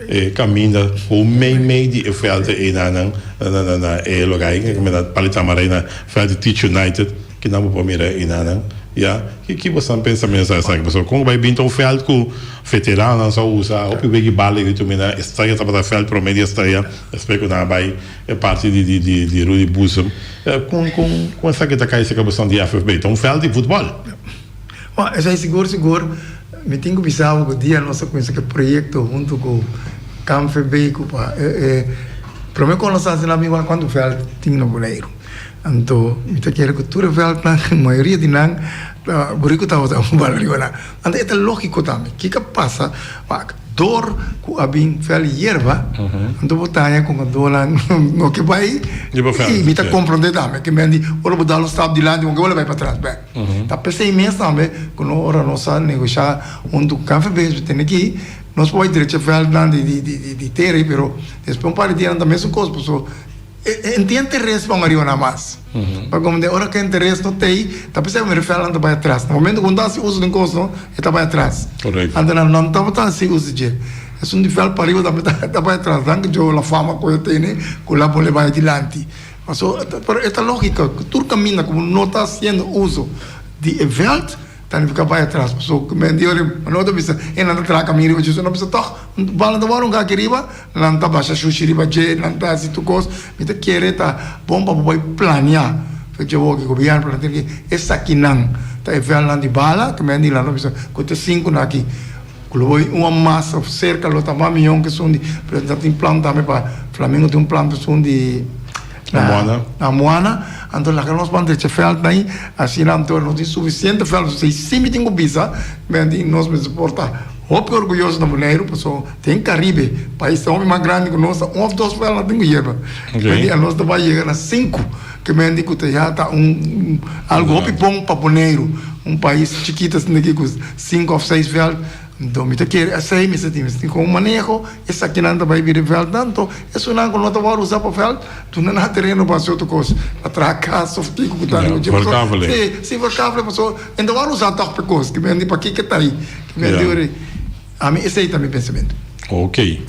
E caminda cu mei mei di e veld eynan na na e lugar ey na Pali Tamarey na veld di Teach United kinan bo por mira eynan ya ki ki boso ta pensa mester esaki pasobra con bay binta un veld cu veteranonan sa usa hopi wegi bala y tu mira Estrella tabata veld prome di Estrella despues cu nan a bay e parti di di di di Rudy Boezem con con con esaki ta cay cerca boso di FFB ta un veld di futbol. Bon, esei sigur sigur mi tin ku bisa bo ku dia nos a kuminsá ku e proyekto huntu ku KNVB ku pa e promé ku nos a hasi nan mi wak kuantu vèlt tin na Boneiru. Anto mi ta kere ku tur e vèltnan mayoria di nan ta buriku tabata bal riba nan. Anto e ta lógiko tambe. Kiko a pasa? Wak dor ku a bin vèlt yerba anto bo ta haña ku madonan no ke bai i mi ta komprondé tambe ke men di ora bo dal un stap dilanti bo ke wòrdu bai patras bèk. Ta p'esei mes tambe ku no ora nos a negoshá huntu ku KNVB nos tene ki nos por bai drecha vèldnan di tera ei pero despues un par di dianan ta mesun kos pasobra e no tin interes pa un ariba nan mas. Pa komprendé ora ku e interes no t'ei ta p'esei ku mira vèldnan ta bai atras. Na momento ku un ta hasi uso di un kos no e ta bai atras. Anto nan no tabata hasi uso di dje. Esun di vèld pariba tambe ta bai atras. Danki Djo la fama ku e tene ku la pone bai dilanti. Paso, pero e ta lógiko ku tur kaminda ku bo no ta hasiendo uso di e vèlt, ta nifiká bai atras. Paso, ku men di ora no ta bisa e nan ta traha kaminda riba dje, so nan bisa tòg bal nan ta wòrdu un kaki riba, nan ta basha shushi riba dje, nan ta hasi tur kos. Mi ta kere ta bon pa bo bai plania fecha awor ku gobièrnu plania tin ke esakinan ta e vèltnan di bala, ku men di nan ta bisa ku ta sinkunan aki. Ku lo bai un mas of serka lo ta mas miyon ku esun di pero ta tin plan tambe pa Flamingo tin un plan pa esun di na na Moana anto laga nos ban drecha veld nan asina anto nos tin sufisiente veld si si mi tin ku bisa mi di nos mester por ta hopi orguyoso na Boneiru pasobra den Karibe pais ta hopi mas grandi ku nos ta un of dos veld nan tin ku yega nos ta bai yega na sinku. Ke men di ku ta ya ta un algu hopi bon pa Boneiru, un pais chikito asina aki ku sinku òf seis vèlt. Anto mi ta kere esei mester tin, mester tin kon maneho esakinan ta bai bira e vèltnan. Anto esunnan ku no ta wòrdu usa pa vèlt, duna nan tereno pa hasi otro kos, pa traha kas òf kiko ku ta riba dje. Verkavelen. Si, si verkavelen pasobra e no ta wòrdu usa tòg pa e kos. Ke men di pakiko ta ei. Ke men di ora ami esei ta mi pensamentu. Ok.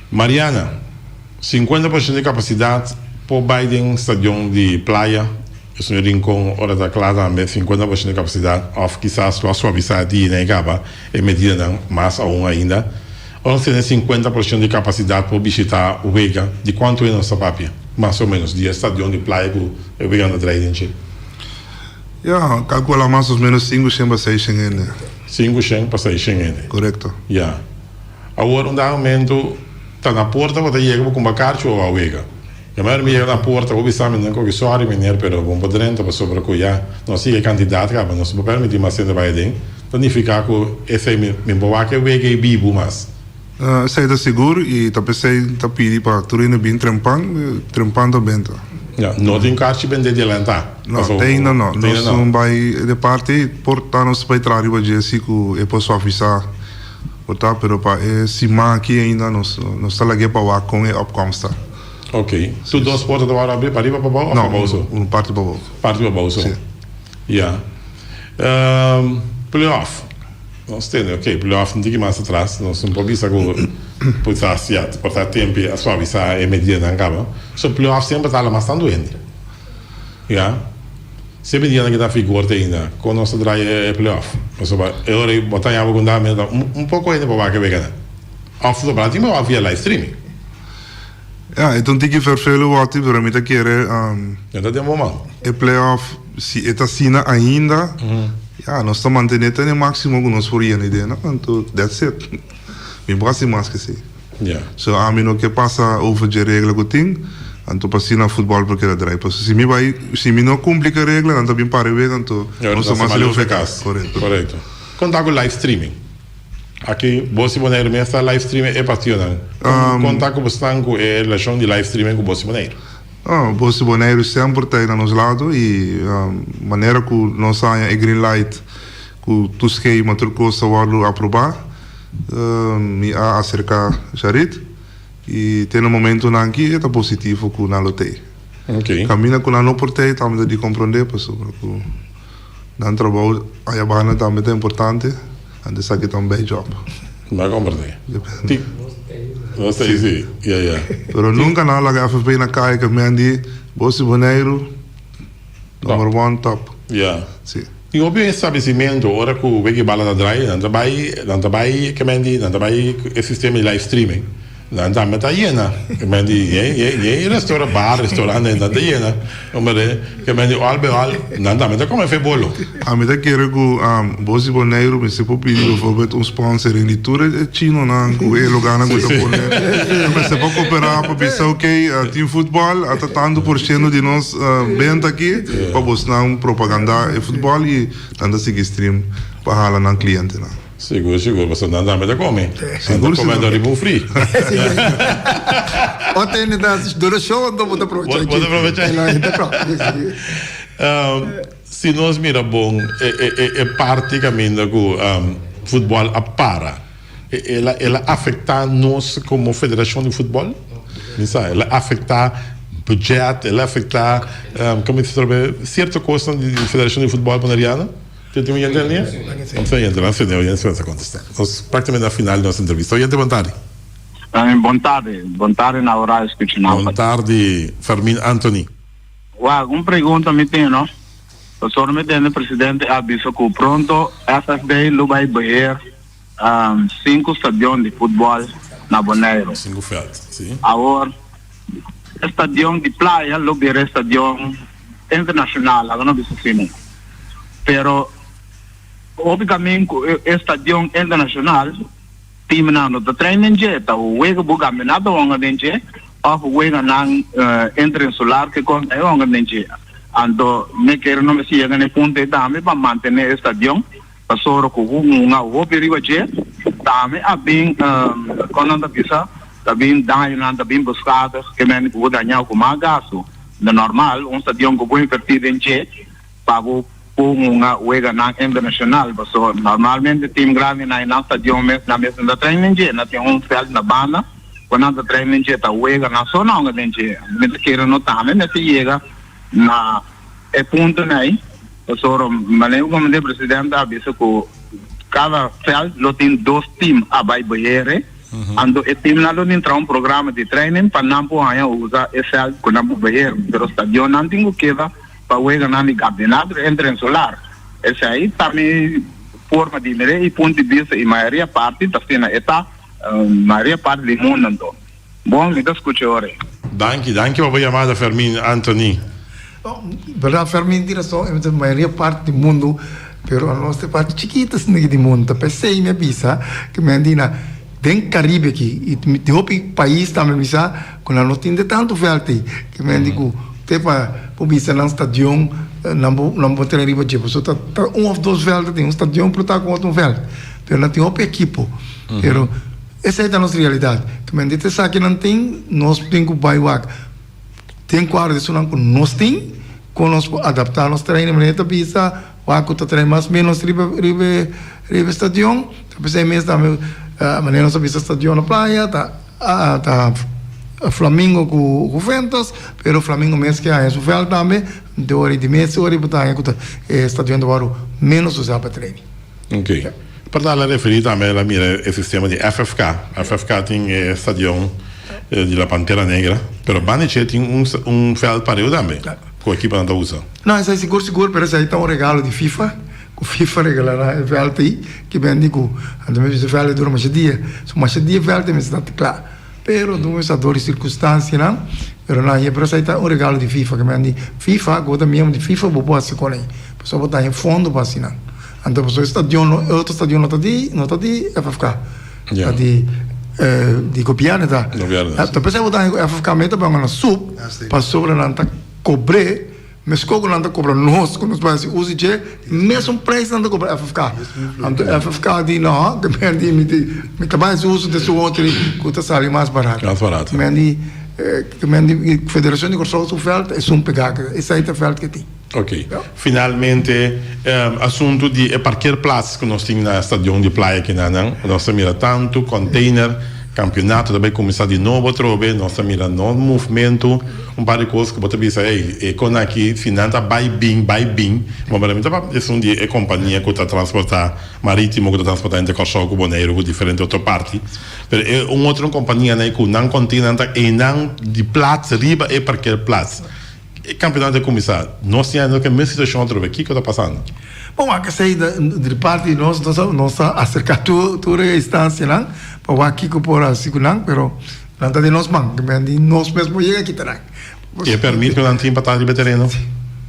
Mariana. 50% di kapasidat por bai den stadion di Playa, esun e Rincon ora ta kla tambe 50% di kapasidat òf kisas lo a suavisá di na e kaba e medidanan mas aun ainda. Ora nos tene 50% di kapasidat por bishitá wega di kuantu hende nos ta papia mas o ménos di e stadion di Playa ku e weganan ta drai den dje? Ya, kalkulá mas o ménos sinku shen pa seis shen hende. Sinku shen pa seis shen hende. Korekto. Ya. Awor un dado momento ta na porta bo ta yega bo kumba karchi o a wega. Mi mayor mi yega na porta bo bisa mi nan koki sorry meneer pero bo no por drenta pasobra ku ya nos sigui e kantidat kaba nos no por permiti mas hende bai aden. Ta nifiká ku esei mi mi por wak e wega ei bibu mas. Esei ta sigur i ta p'esei ta pidi pa tur hende bin trempan, trempan ta benta. Ya, no tin karchi bendé dialantá. No, te ainda no. Nos no bai de parti por ta nos bai traha riba dje si ku e por suavisá. Por ta, pero pa e siman aki ainda nos nos ta lag'é pa wak kon e opkomst ta. Ok. Tur dos porta ta wòrdu abrí, pariba pa bou òf pa bou so? No, un parti pa bou. Parti pa bou so. Si. Ya. Play-off. Nos tende, ok, play-off un tiki mas atras. Nos no por bisa ku por ta ya, por ta tempu a suavisá e medidanan kaba. So play-off semper ta hala mas tantu hende. Ya. Si e medidanan ki ta vigor te ainda, kon nos ta draai e playoff? Pasobra e ora ei bo ta haña bo ku un meta un poko hende por wak e weganan. Òf sobrá tin por wak via live streaming. Ya, e ta un tiki ferfelu wòrdu, pero mi ta kere E ta den bo man. e playoff, si e ta asina ainda, ya, nos ta mantené te na e máksimo ku nos por yena i den, anto that's it. Mi por hasi mas ke esei. Ya. So ami no ke pasa over dje regla ku tin, anto pa asina futbòl por keda drai. Pasobra si mi bai, si mi no kumpli ku e regla, nan ta bin para e wega, anto nos ta mas leu fekas. Korekto. Korekto. Kon ta ku live streaming? Aki Bos di Boneiru mes ta live streamen e partidonan. Kon kon ta ku bo stan ku e relashon di live streaming ku Bos di Boneiru? No, Bos di Boneiru semper ta ei na nos lado i manera ku nos haña e green light ku tur skema, tur kos ta wòrdu aprobá, Mi a aserká Jarit i te na momentunan aki e ta positivo ku nan lo tei. Kaminda ku nan no por tei tambe ta di komprondé pasobra ku nan trabou aya banda tambe ta importante, anto esaki ta un bijjob. Nan komprondé. Nos tei si, ya ya. Pero nunka nan a laga FFB na kaya ke men di Bos di Boneiru number one top. Ya. Si. Tin hopi establecimentu ora cu wiki bala ta draai nan ta bay nan ta bay kemen di nan ta bay e sistema di live streaming nan tambe ta yena kemen di ye ye ye restaurant bar restaurant nan ta yena hombre kemen di al be al nan tambe ta come fe bolo. Ami ta kere cu Bos di Boneiru mester por pidi bijvoorbeeld un sponsoring di tur e chinonan cu e lugarnan cu ta pone mester por coopera pa bisa ok tin futbol ata tanto por ciento di nos benta aki pa bosnan propaganda e futbol y nan ta sigui stream pa hala nan clientenan. Sigur sigur pasobra nan tambe ta come. Nan ta come anto riba un fri. O tene ta dura show anto bo ta aprovecha. Bo ta aprovecha. Si nos mira bon e parti caminda cu futbol a para. El a el a afecta nos como federacion di futbol? Mi sa, el a afecta budget, el a afecta como mi ta bisa cierto cosnan di federacion di futbol boneriano? Tin un oyente en línea? No tin oyente, nan sende oyente mester contesta. Nos practicamente na final di nos entrevista. Oyente bon tardi. Bon tardi, bon tardi na ora escucha nan. Bon tardi Fermin Anthony. Wak, un pregunta mi tin no. Pasobra mi tende presidente a bisa cu pronto FFB lo bay beheer Sinku stadion di futbòl na Boneiru. Sinku vèlt, si. Awor, e stadion di Playa lo bira e stadion internashonal, laga nos bisa asina. Pero, hopi kamin ku e stadion internashonal, timnan no ta train den dje, ta wega bo kampionato honga den dje òf weganan interinsular ke kos ei honga den dje. Anto, mi kere no mester yega na e punto ei tambe pa mantené e stadion. Pasobra ku hunga hopi riba dje, tambe a bin, kon nan ta bisa, ta bin dañonan, ta bin beskadig, ke mende ku bo dañao ku mas gastu di normal. Un stadion ku bo invertí den dje pa bo por hunga weganan internashonal, pasobra normalmente tim grandinan e nan stadion mes, nan mes no ta train den dje, nan tin un vèlt na banda ku nan ta train den dje, ta weganan so nan hunga den dje. Mi ta kere no tambe mester yega na e puntonan ei. Pasobra manera ku Comité Presidente a bisa ku kada veld lo tin dos team a bai behere, anto e teamnan lo tin traha un programa di training pa nan por haña usa e veld ku nan por behere. Pero stadionnan tin ku keda pa weganan di kampionato interinsular. Esei ta mi forma di mira i punto di bista i mayoria parti ta asina e ta mayoria parti di mundo anto. Bon, mi ta scucha ora. Danki, danki pa bo yamada Fermin Anthony. Berdad Fermin tin rason, e ta mayoria parti di mundo, pero anos ta e parti chikito asina di mundo, ta pesey mi a bisa cu mi a dina den Caribe aki y di hopi pais tambe mi sa cu nan no tin de tanto veld ey, cu mi a di cu te pa por bisa nan stadion nan por nan por train riba dje, pasobra ta un of dos veld ta tin, un stadion por ta cu otro veld, pero nan tin hopi ekipo, pero. Esei ta nos realidat. Kimente ta esaki nan tin, nos tin ku bai wak den kuadro di esunnan ku nos tin, kon nos por adaptá nos treinen. Manera ta bisa wak ku ta train mas ménos riba riba riba e stadion. Ta p'esei mes tambe manera nos a bisa stadion na playa ta ta Flamingo ku Juventus, pero Flamingo mes ke haña su vèlt tambe. Di ora di mes ora bo ta haña ku ta e stadion ta wòrdu ménos usá pa training. Ok. Pa ta la referí tambe la mira e sistema di FFK. FFK tin e stadion di La Pantera Negra, pero banda dje tin un un veld pareu tambe. Ku ekiponan ta usa. No, esei sigur sigur, pero esei ta un regalo di FIFA, ku FIFA regala nan e vèlt ei, ki ben di ku anto mes bisa e vèlt ei dura masha dia, so masha dia e vèlt ei mester ta kla, pero dun mester dor di sirkunstansianan, pero nan haña, pero esei ta un regalo di FIFA, ki men di FIFA, ku bo ta miembro di FIFA bo por hasi kon ei, pasobra bo ta haña fondo pa hasi nan, anto pasobra e stadion no, e otro stadion no ta di, no ta di FFK, ta di di gobièrnu ta, ta p'esei bo ta haña ku FFK mester ta bai na sup, pasobra nan ta. Kobr'é, meskos ku nan ta kobra nos ku nos bai hasi uso dje, mesun preis nan ta kobra FFK. Anto FFK di no, ke men di mi di mi ta bai hasi uso di su otro ku ta sali mas barato. Mas barato. Ke men di ke men di Federashon di Kòrsou su vèlt esun pegá ke esei ta vèlt ke tin. Ok. Finalmente asuntu di e parkeerplaats ku nos tin na stadion di Playa kinanan, nos ta mira tantu container, kampionato ta bai kuminsá di nobo atrobe, nos ta mira no movementu, un par di kos ku bo ta bisa ey e kon aki si nan ta bai bin bai bin, bo mira mi ta papia esun di e kompania ku ta transportá maritimo ku ta transportá entre Kòrsou ku Boneiru ku diferente otro parti, pero e un otro kompanianan ku nan container ta einan di plaats riba e parkeerplaats. E campeonato a cuminsa, nos tin ainda ke mes situacion atrobe, kico ta pasando? Bon, wak esey di parti di nos, nos a nos a acerca tur tur e instancianan pa wak kico por haci cu nan, pero nan ta den nos man, ke men di nos mes por yega kita nan. E permit cu nan tin pa ta riba e tereno?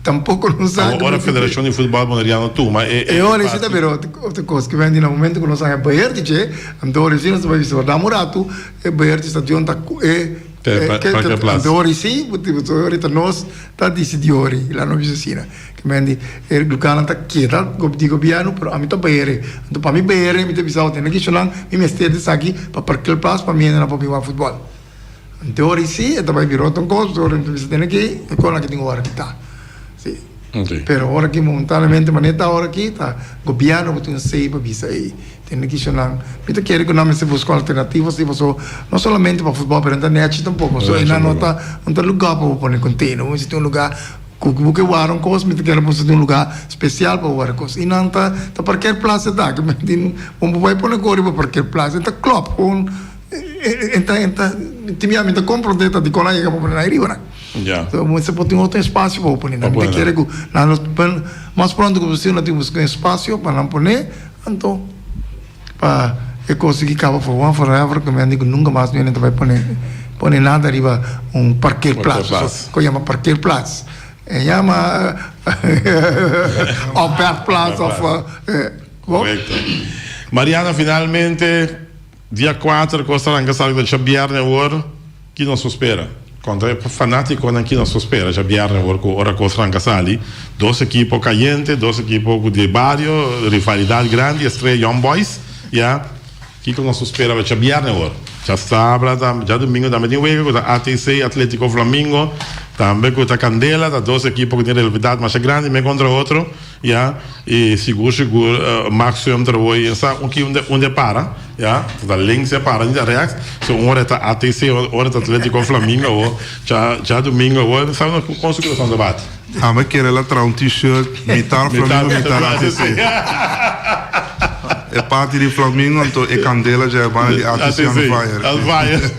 Tampoco nos sa. Awor ora Federacion di Futbol Boneriano tuma e E ora esey ta bira otro cos, ke men di na momento cu nos a haña beheer di dje, anto ora esey nos ta bay bisa, dam un rato e beheer di stadion ta cu e. Parkeerplaats. Ori si, ori ta nos ta disidí ori, la no bisa asina. Ke men di e lugarnan ta keda di gobièrnu, pero ami ta behere. Anto pa mi behere mi ta bisa bo tene kishonan mi mester di esaki pa parkeerplaats pa mi hendenan por bin wak futbòl. Anto ori si e ta bai bira otro kos, ori mi ta bisa tene ki e kosnan aki tin ku wòrdu kitá. Si. Pero ora aki momentanamente manera ta ora aki ta gobièrnu ku tin un sei pa bisa ei. Tene kishonan mi ta kere ku nan mester buska alternativa si paso no solamente pa futbòl pero no ta nèchi tampoko so einan no ta no ta lugá pa bo pone container bo mester tin un lugá ku bo ke wara un kos mi ta kere bo mester tin un lugá spesial pa bo wara kos i nan ta ta parkeerplaats e ta ke tin bo por bai pone kos riba parkeerplaats e ta klòp kon e ta e ta tin bia mi ta komprondé ta dikon nan yega pa pone nan ariba nan so bo mester por tin otro espasio pa bo pone nan mi ta kere ku nan mas pronto ku posibel nan tin ku buska un espasio pa nan pone. Anto pa e kos aki kaba for one forever ku mi a di ku nunka mas mi ta bai pone pone nada riba un parkeerplaats ku yama parkeerplaats e yama opbergplaats of Korekto. Mariana finalmente dia kuater kos ta ranka sali ta djabièrnè awor. Ki nos por spera? Kontra e fanatikonan ki nos por spera djabièrnè awor ku ora kos ranka sali? Dos ekipo kayente, dos ekipo ku di bario, rivalidat grandi, Estrella Young Boys, ya. Kiko nos por spera pa djabièrnè awor? Djasabra tambe, djadumingu tambe tin wega ku ta ATC, Atletico Flamingo, tambe ku ta Kandela, ta dos ekipo ku tin rivalidat masha grandi men kontra otro. Ya, y sigur sigur Max Sumter hoy en sa un ki unda unda e para, ya, ta links e para ni ta rechts, so un ora ta ATC, ora ta Atletico Flamingo awo, dja djadomingo awo, sa no kon su kurason ta bati. Ame kere la traha un t-shirt mitar Flamingo mitar ATC. E parti di Flamingo anto e kandela dja e banda di ATC on fire. On fire.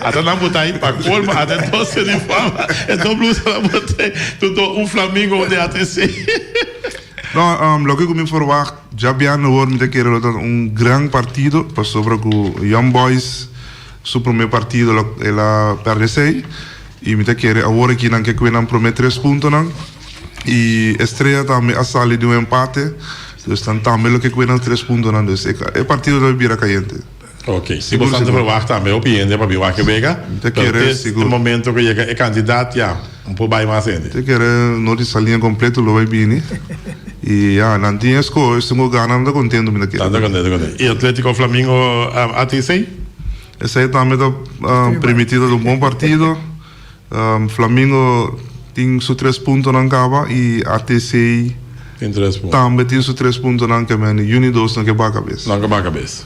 Ata nan bota ahi pa colmo ata e dos uniforme e dos blusa nan bota ahi tur un Flamingo un di ATC. No, loke ku mi verwacht djabièrnè awor mi ta kere lo ta un gran partido pasobra ku Young Boys su prome partido lo el a pèrdè esei i mi ta kere awor aki nan ke kue nan prome tres puntonan. Y Estrella tambe a sali di un empate, dus nan tambe lo ke kue nan tres puntonan, dus e partido ta bira cayente. Ok, si bo ta verwacht tambe hopi hende pa bin wak e wega, Ta pero kere te sigur. e momento ku yega e kandidat ya un por bai mas hende. Ta kere no di salinha completo lo bai bini y ya nan tin e score, esun ku gana nan ta contento mi ta kere. Nan ta contento contento. Y Atletico Flamingo ATC? Esei tambe ta permiti ta un bon partido. Flamingo tin su tres puntonan caba y ATC tambe tin su tres puntonan ke men uni dos no ke baca bes. No ke baca bes.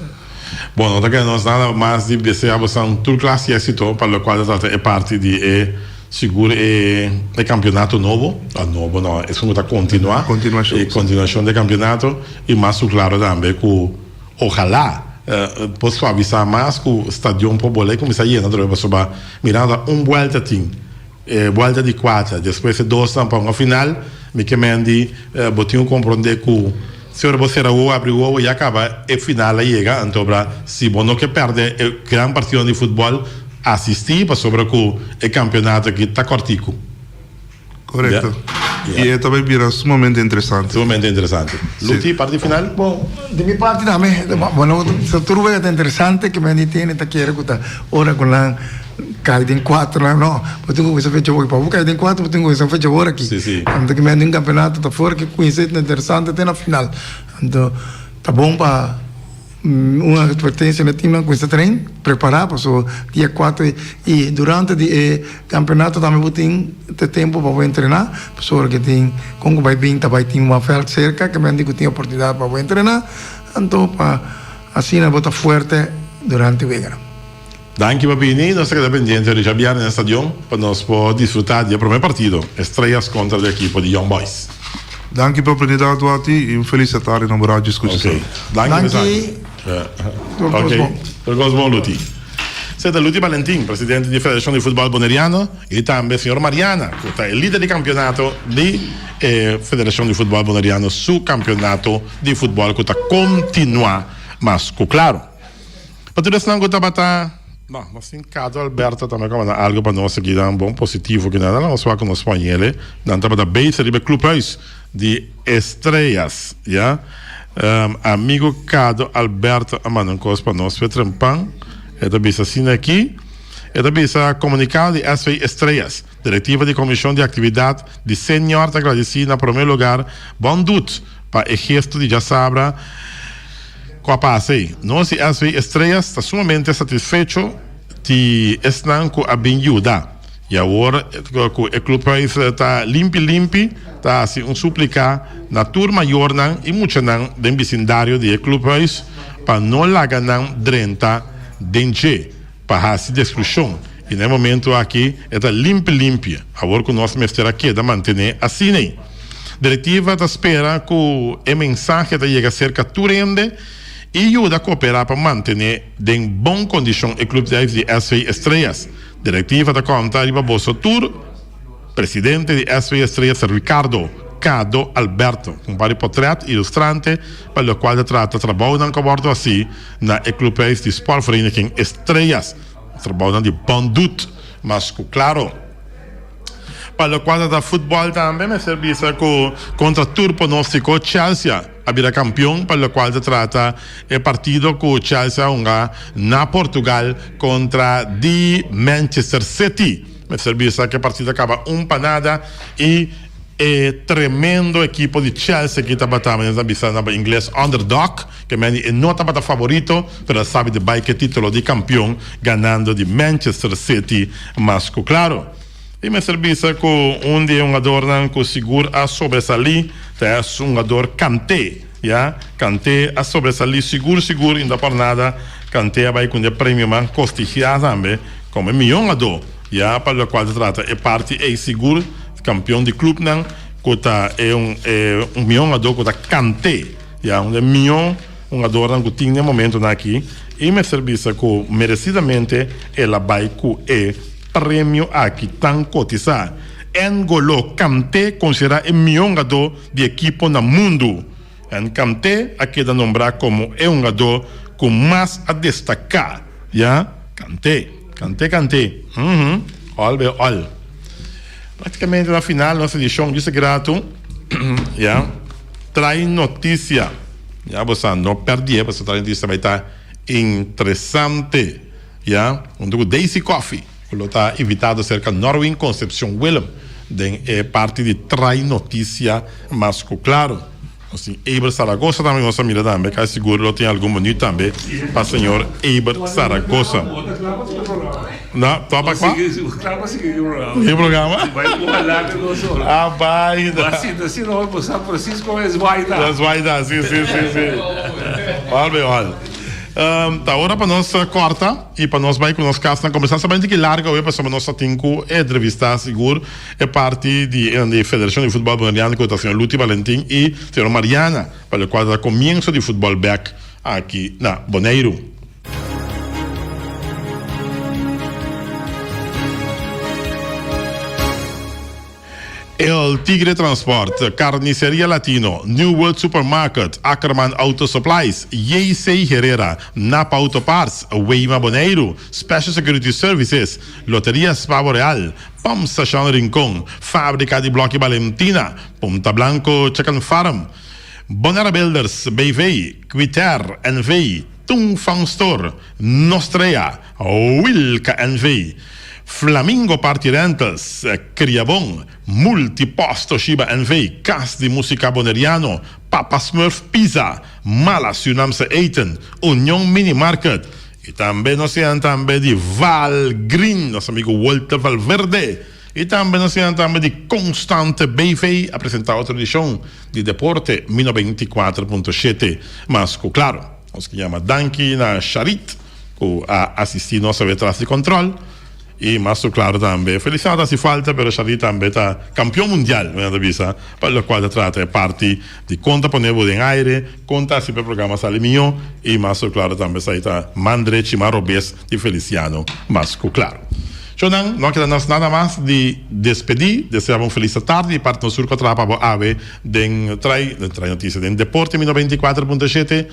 Bon, no ta keda nos nada mas di desea bosan tur klas di exito pa locual ta trata e parti di e sigur e e campeonato nobo, a nobo no, esun cu ta continua, Continuacion. e continuacion di e campeonato y mas cu claro tambe cu ojalá por suavisa mas cu stadion por bolbe cuminsa yena otra vez pasobra Miranda un buelta tin. E buelta di kuater, despues e dosnan pa hunga final, mi ke men di bo tin ku komprondé ku si ora bo sera wowo abri wowo ya kaba e final a yega, antobra si bo no ke pèrdè e gran partidonan di futbòl asistí pasobra ku e kampionato aki ta kòrtiku. Korekto. I e ta bai bira sumamente interesante. Sumamente interesante. Luti, parti final? Bon, di mi parti tambe, bueno, tur wega ta interesante, ke men di tene ta kere ku ta ora ku nan kai den kuater nan, no, bo tin ku kuminsa fecha awor, pa bo kai den kuater bo tin ku kuminsa fecha awor aki. Si, si. Anto ke men di un kampeonato ta for ke kuminsa ta interesante te na final. Anto ta bon pa. Un advertencia na e teamnan cuminsa train, prepara paso dia cuatro y durante di e campeonato tambe bo tin te tempo pa bo entrena pasobra ke tin con cu bay bin ta bay tin un veld cerca ke mende cu tin oportunidad pa bo entrena anto pa asina bo ta fuerte durante weganan. Danki pa bini, nos ta keda pendiente riba bierne na stadion pa nos por disfruta di e prome partido, Estrellas contra di ekipo di Young Boys. Danki pa oportunidad Wati y un feliz atardi na bo radio scucha Ok, sa. danki pa Danki. esaki. Tur cos Ok, bon. tur cos bon Luti. Esei ta Luti Valentin, presidente di Federacion di Futbol Boneriano y tambe señor Mariana cu ta e lider di campeonato di e Federacion di Futbol Boneriano su campeonato di futbol cu ta continua mas cu claro. Pa tur esnan ku tabata, no, nos tin Cado Alberto tambe ku a manda algu pa nos aki, nan bon positivo ki nan, nan nos wak ku nos spañele, nan tabata bezig riba e clubhuis di Estrellas, ya. Amigo Cado Alberto a manda un kos pa nos fe trempan, e ta bisa asina aki, e ta bisa komunikado di SV Estrellas, Direktiva di Komishon di Aktividat di Senior ta gradisí na promé lugar Bon Dut pa e gesto di djasabra, Ku a pasa ei? Nos di SV Estrellas ta sumamente satisfecho di esnan ku a bin yuda. I awor ku e clubhuis ta limpi limpi, ta hasi un suplika na tur mayornan i muchanan den bisindario di e clubhuis pa no laga nan drenta den dje pa hasi destrukshon. I na e momento aki e ta limpi limpi, awor ku nos mester a keda mantené asina ei. Direktiva ta spera ku e mensahe ta yega serka tur hende i yuda kooperá pa mantené den bon kondishon e klupdijf di SV Estrellas. Direktiva ta konta riba boso tur, Presidente di SV Estrellas Ricardo Cado Alberto. Un par di potrèt ilustrante pa lokual ta trata trabounan ku a wòrdu hasí na e kluphuis di Sportvereniging Estrellas. Trabounan di bon dut, mas ku klaro. Pa lokual ta ta futbòl tambe mester bisa ku kontra tur pronóstiko Chelsea a bira kampion pa lokual ta trata e partido ku Chelsea a hunga na Portugal kontra di Manchester City. Mester bisa ku e partido a kaba un pa nada i e tremendo ekipo di Chelsea ki tabata manera ta bisa na ingles underdog ke meni e no tabata favorito pero a sabi di bai ku e titulo di kampion ganando di Manchester City mas ku klaro. I mester bisa ku un di e hungadornan ku sigur a sobresalí ta e hungador Kanté. Ya, Kanté a sobresalí sigur sigur i no ta por nada Kanté a bai ku e premio mas kostigiá tambe komo e mihó hungadó. Ya, pa lokual ta trata e parti ei sigur kampion di klupnan ku ta e un e un mihó hungadó ku ta Kanté. Ya, un di e mihó hungadornan ku tin den momentonan aki i mester bisa ku meresidamente el a bai ku e Premio aki tan kotisá. N'Golo Kanté konsiderá e mihó hungadó di ekipo na mundu. Kanté a keda nombrá komo e hungadó ku mas a destaká. Ya, Kanté, Kanté, Kanté. Uhum, òl be òl. Praktikamente na final nos edishon djis gratu, ya, Trae Notisia. Ya bo sa, no pèrdie pasobra Trae Notisia bai ta interesante. Ya, huntu ku Daisy Coffie, ku lo ta invitado serka Norwin Concepcion Willem den e parti di Trai Notisia Mas Ku Klaro. Nos tin Eber Saragoza tambe nos a mira tambe, kasi sigur lo tin algun minuut tambe pa señor Eber Saragoza. No, to pa kua? Ki programa? Ah, bai. Zwaida, si, si, si, si. Ol be ol. Ta ora pa nos corta y pa nos bay cu nos casnan combersa. Sa bay un tiki largo awe pasobra nos ta tin cu entrevista sigur e parti di e Federacion di Futbol Boneriano cu ta señor Luti Valentin y señor Mariana pa locual ta comienso di futbol bek aki na Boneiru. El Tigre Transport, Carniceria Latino, New World Supermarket, Ackerman Auto Supplies, JC Herrera, Napa Auto Parts, Weima Boneiru, Special Security Services, Loteria Spa Boreal, Pump Station Rincon, Fabrica di Blokkie Balentina, Punta Blanco Chicken Farm, Bonaire Builders BV, Quiter NV, Tung Fang Store, Nostrea, Wilka NV, Flamingo Party Rentals, Kriabon, Multipost Toshiba NV, Kas di Musika Boneriano, Papa Smurf Pizza, Mala Surinaamse Eten, Union Mini Market y tambe nos siñan tambe di Val Green, nos amigo Walter Valverde y tambe nos siñan tambe di Constante BV a presenta otro edicion di Deporte Mi 94.7 mas cu claro. Nos ke yama danki na Sharit ku a asisti nos awe tras di control y mas su claro tambe Feliciano ta haci falta pero Sharit tambe ta campeon mundial mi ta bisa pa locual ta trata e parti di con ta pone bo den aire con ta haci pa e programa sali miyo y mas su claro tambe esai ta man drechi man robes di Feliciano mas cu claro. Shownan no a keda nos nada mas di despedi desea bo un feliz tardi di parti nos tur cu a traha pa bo awe Den trai den trai noticia den Deporte mi 94.7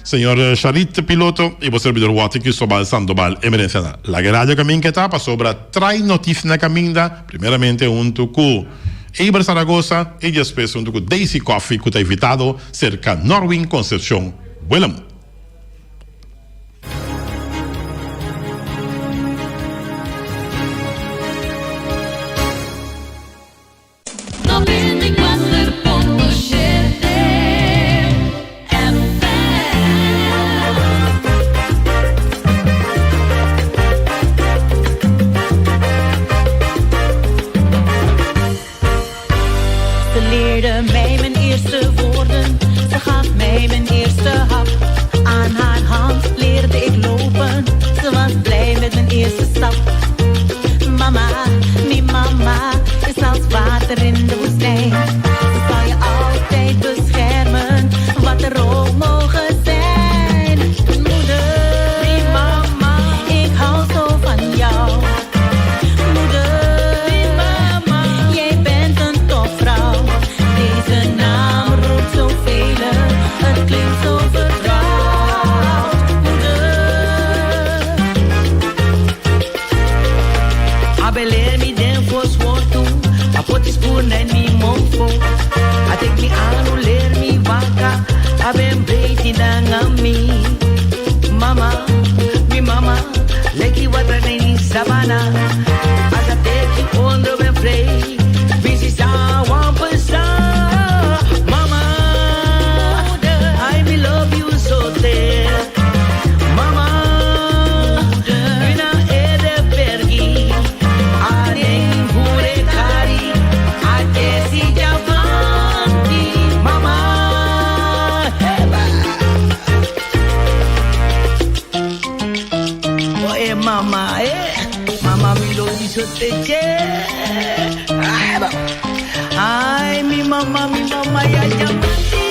Señor Sharit Piloto y bo servidor Watty Cristobal Sandoval Emerencia na laga e radio camin ke ta pasobra trai noticia na caminda primeramente hunto cu Eber Zaragoza y despues hunto cu Daisy Coffie cu ta invitado cerca Norwin Concepcion Willem. Ze leerde mij mijn eerste woorden, ze gaf mij mijn eerste hap. Aan haar hand leerde ik lopen, ze was blij met mijn eerste stap. Mama, mi mama, is als water in de woestijn. Ze zal je altijd beschermen, wat er ook mogen zijn. Moeder, mi mama, ik hou zo van jou. Moeder, mi mama, jij bent een topvrouw. Deze naam roept zoveel, het klinkt zo vertrouwd. Moeder. A beleer mi den fos wortu, a poti spoor nen mi mofo. A tek mi anu leer mi waka, a ben breiti nanga mi. Mama, mi mama, leki watra neni sabana. As a teki ondro ben vrei, bisi sa wampesa. Mama, I me love you so te. Mama, una ede pergi. Anen hure kari, atesi javanti. Mama, heba. Oh, eh, mama, eh. Mama, mi lo hizo te che. Ay, ba. Ay, mi mama, mi mama, ya javanti.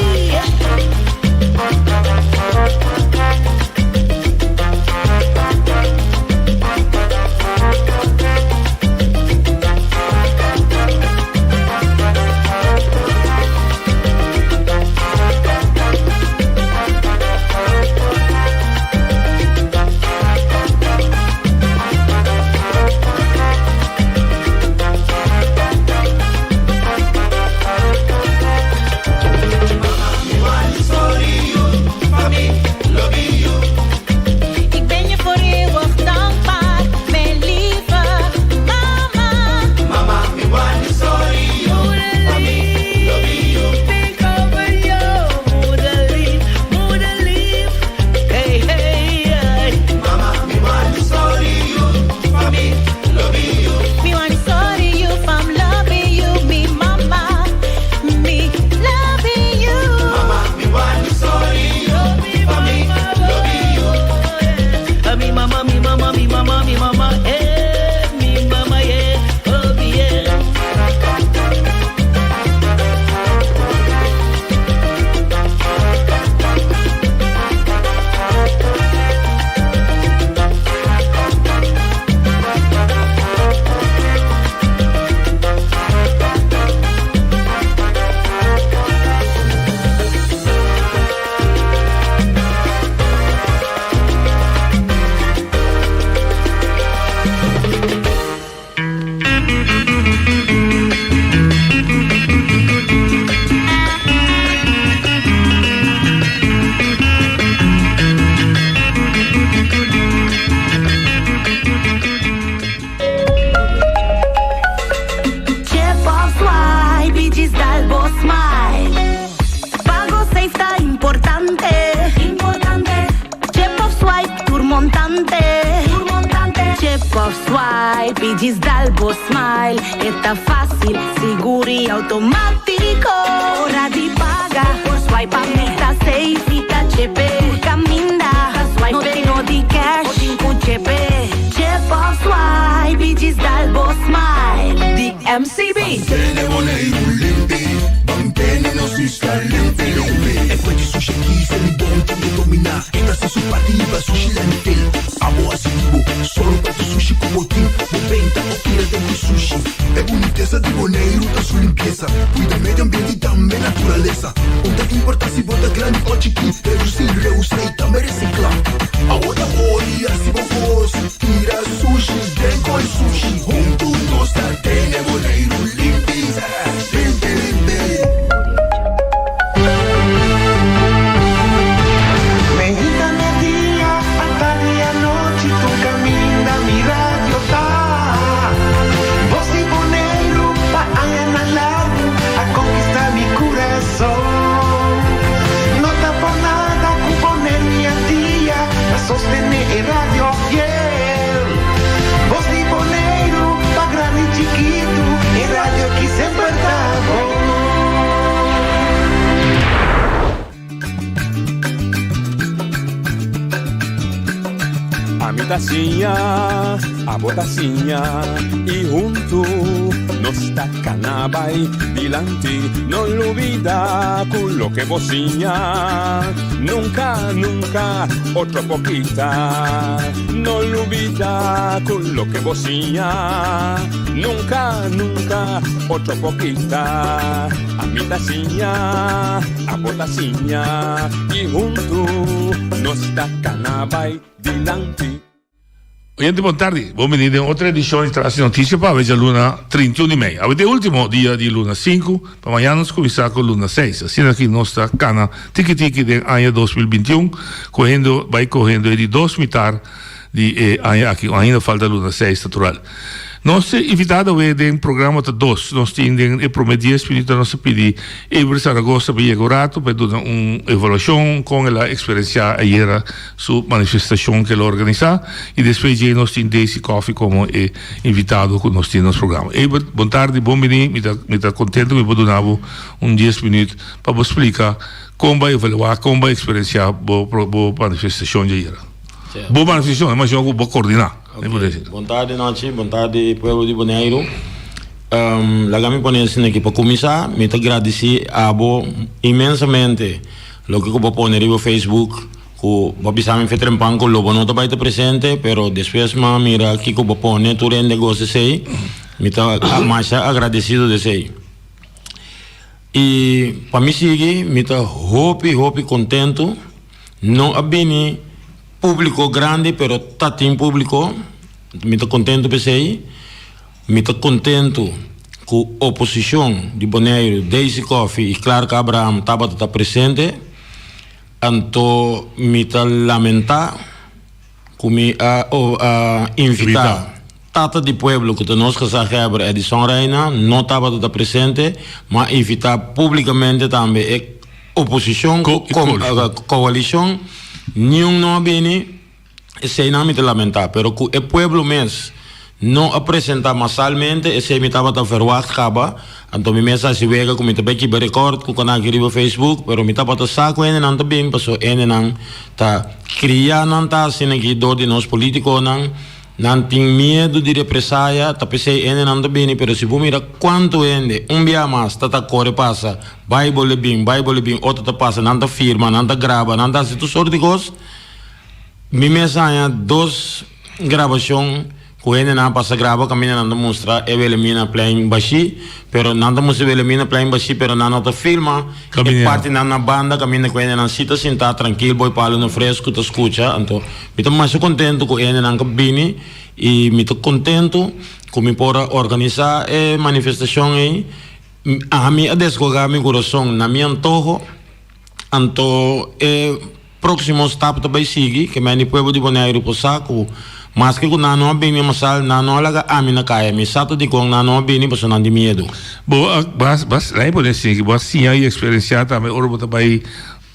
Chip of swipe i djis dal bo smile. E ta fásil, sigur i outomátiko. Ora di paga, por swipe up mi ta safe, mi ta chepe. Tur kaminda, ta swipe, no tin no di cash, bo tin ku chepe. Chip of swipe i djis dal bo smile. Di MCB. Mantene Boneiru limpi, mantene nos isla limpi limpi. E fuente sushi aki Selibon tin e dominá, e ta hasi su parti liba sushi landfill. Abo hasi di bo, sòru pa tur sushi ku bo tin, bo benta òf tira den ku sushi. E bunitesa di Boneiru ta su limpiesa, kuida medio ambiente i tambe naturalesa. Un ta importá si bo ta grandi òf chikí, redusí, reusá i tambe resiklá. Abo ta ora i hasi bo kos, tira sushi den koi sushi. Huntu nos ta tene Boneiru limpi, limpi limpi. Meinta merdia, atardi anochi tur kaminda mi radio ta. Bos di Boneiru pa añanan largu a konkistá mi kurason. No ta por nada ku Boneiru i Antia ta sostené e radio fiel. Bos di Boneiru pa grandi i chikitu e radio ki semper ta bon. Ami ta siña, abo ta siña y huntu nos ta cana bay dilanti. No lubida cu loke bo siña nunca, nunca otro por kita. No lubida cu loke bo siña nunca, nunca otro por kita. Ami ta siña, abo ta siña y huntu nos ta cana bay dilanti. Oyente bon tardi, bon bini den otro edicion di Tras di Noticia pa awe djaluna 31 di mei. Awe ta e ultimo dia di luna sinku, pa mañana nos cuminsa cu luna seis. Asina aki nos ta cana tiki tiki den aña 2021, cohendo bay cohendo e di dos mitar di e aña aki, ainda falta luna seis natural. Nos invitado awe den programa ta dos. Nos tin den e prome dies minuto nos a pidi Eber Zaragoza pa yega un rato pa e duna un evaluacion con el a experiencia ayera su manifestacion cu el a organisa y despues dje nos tin Daisy Coffie como e invitado cu nos tin den nos programa. Eber, bon tardi, bon bini. Mi ta mi ta contento cu mi por duna bo un dies minuut pa bo splica con bo a evalua, con bo a experiencia bo bo manifestacion dje ayera. Bo manifestacion, imagino cu bo a coordina. Ok, bon tardi nochi, bon tardi pueblo di Boneiru. Laga mi pone esaki aki pa kuminsá, mi ta gradisí abo inmensamente loke ku bo pone riba Facebook ku bo a bisa mi fetrempan ku lo bo no ta bai ta presente, pero despues mi a mira kiko bo pone tur hende gosa esei, mi ta masha agradesido di esei. I pa mi sigui mi ta hopi hopi kontentu, no a bini. Públiko grandi pero ta tin públiko, mi ta kontentu p'esei. Mi ta kontentu ku oposishon di Boneiru, Daisy Coffie i Clark Abraham tabata ta presente. Anto mi ta lamentá ku mi a invitá Tata di Pueblo ku ta nos gezaghebber Edison Rijna no tabata ta presente, mi a invitá públikamente tambe e Oposicion cu coalicion niun no a bini, esey nan mi ta lamenta, pero cu e pueblo mes no a presenta masalmente esey mi tabata verwacht caba, anto mi mes a haci wega cu mi ta bay kiba record cu con aki riba Facebook, pero mi tabata sa cu hendenan ta bin pasobra hendenan ta cria nan ta asina aki door di nos politiconan. Nan tin miedu di represaya, ta p'esei hendenan ta bini, pero si bo mira kuantu hende un bia mas ta ta kore pasa, bai bo le bin, bai bo le bin, otro ta pasa, nan ta firma, nan ta graba, nan ta hasi tur sort di kos. Mi mes haña dos grabashon ku hendenan a pasa graba kaminda nan ta mustra e Wilhelminaplein bashí, pero nan ta mustra e Wilhelminaplein bashí pero nan no ta filma e partinan na banda kaminda ku hendenan si ta sintá trankil boi palu na fresku ta skucha, anto. Mi ta masha kontentu ku e hendenan ka bini i mi ta kontentu ku mi por a organisá e manifestashon ei. Ami a deskogá mi kurason na mi antoho, anto e próksimo stap ta bai sigui ke meni pueblo di Boneiru por sa ku maske ku nan no a bini masal nan no a laga ami na kaya. Mi sa ta dikon nan no a bini pasobra nan tin miedu. Bo a, bo a, bo a siña i eksperensiá tambe ora bo ta bai.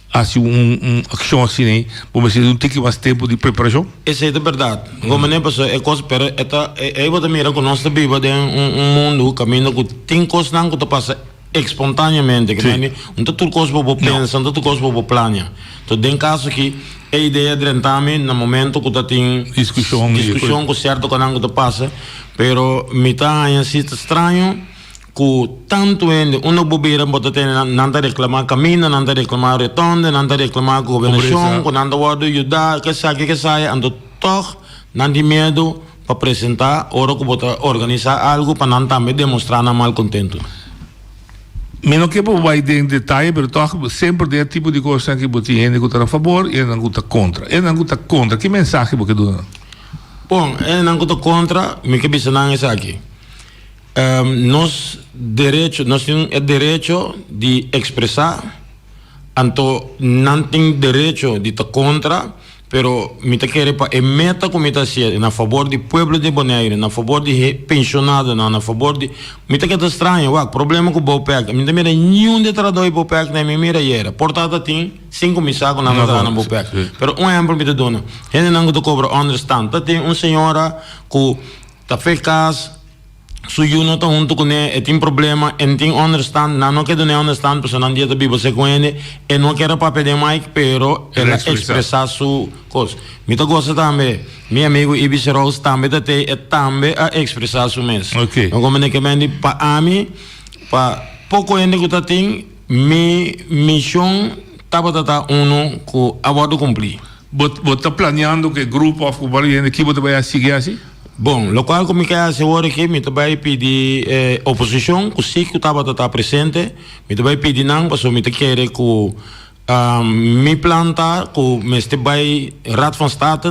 Hasi un un akshon asina ei, bo mester di un tiki mas tempu di preparashon. Esei ta bèrdat. Bo manera pasobra e kos, pero e ta ei bo ta mira ku nos ta biba den un un mundu kaminda ku tin kosnan ku ta pasa espontaneamente, ke mende no ta tur kos bo por pensa, no ta tur kos bo por plania. Enton den kaso aki e idea drenta mi na momento ku ta tin Diskushon i diskushon ku sierto konan ku ta pasa, pero mi ta haña si ta straño. Ku tantu hende unda bo bira bo ta tene nan, nan ta reklamá kaminda, nan ta reklamá rotonde, nan ta reklamá gobernashon, ku nan ta wòrdu yudá, kesaki kesaya, anto tòg nan tin miedu pa presentá ora ku bo ta organisá algu pa nan tambe demostrá nan malkontentu. Mi no ke pa bo bai den detaye, pero tòg semper den e tipo di kosnan aki bo tin hende ku ta na fabor i hendenan ku ta kontra. Hendenan ku ta kontra, ki mensahe bo ke duna nan? Bon, hendenan ku ta kontra, mi ke bisa nan esaki. Nos derecho, nos tin e derecho di expresa, anto nan tin derecho di ta contra, pero mi ta kere pa e meta cu mi ta haciendo na fabor di pueblo di Bonaire, na fabor di pensionadonan, na fabor di, mi ta keda straño, wak, problema cu Bopec, mi ta mira niun di e trahador di Bopec na mi mira ayera, por ta ta tin sin cuminsa cu nan ta traha na Bopec, pero un ehempel mi ta duna, hendenan cu ta cobra onderstand, ta tin un señora cu ta fe cas, Su yu no ta huntu kuné, e tin problema, e no tin onderstand, nan no ke dun'é onderstand pasobra nan dia ta biba se ku hende, e no kier a papia den mic pero el a expresa su kos. Mi ta gosa tambe, mi amigu Ibis Rose tambe ta tei, e tambe a expresa su mes. No komprende ke men di pa ami, pa poko hende ku ta tin, mi mishon tabata ta unu ku a wòrdu kumpli. Bo bo ta planeando ku e grupo òf ku varios hende ki bo ta bai a sigui hasi? Bon, lokual ku mi ke hasi awor aki, mi ta bai pidi e oposishon ku si ku tabata ta presente, mi ta bai pidi nan pasobra mi ta kere ku mi plan ta ku mester bai Raad van State,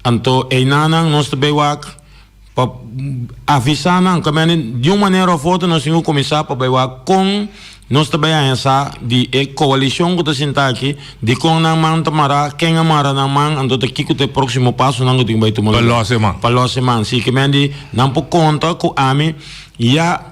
anto einanan nos ta bai wak Pa avisá nan ku di un manera òf otro nos tin ku kuminsá pa bai wak kon nos ta bai haña sa di e koalishon ku ta sinta aki, dikon nan man ta mará, ken a mara nan man, anto ta kiko ta e próksimo pasonan ku tin ku bai tuma lugar. Pa lòs e man. Pa lòs e man, si. Ke men di nan por konta ku ami ya.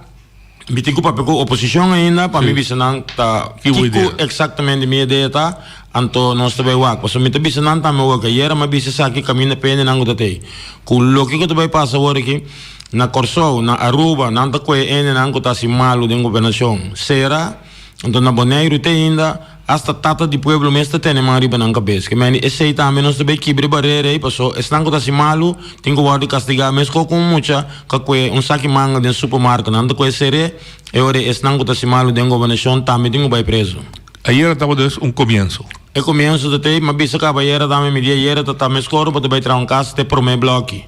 Mi tin ku papia ku oposishon ainda pa mi bisa nan ta kiko eksaktamente mi idea ta, anto nos ta bai wak. Pasobra mi ta bisa nan tambe awor ku ayera mi a bisa esaki kaminda pende nan ku ta tei. Ku loke ku ta bai pasa awor aki na Kòrsou, na Aruba nan ta kohe hendenan ku ta hasi malu den gobernashon sera, anto na Boneiru te ainda hasta tata di pueblo mes ta tene man riba nan kabes. Ke mende esei tambe nos ta bai kibra e barera ei pasobra esnan ku ta hasi malu tin ku wòrdu kastigá meskos ku un mucha. Ka kue un saki manga den supermarkt nan ta kue ser'é, e ora esnan ku ta hasi malu den gobernashon tambe tin ku bai prezu. Ayera tabata dus un komienso. E komienso ta te, m'a bisa kaba ayera tambe, mi di ayera ta ta mes koro pa ta bai traha un kas te promé bloki.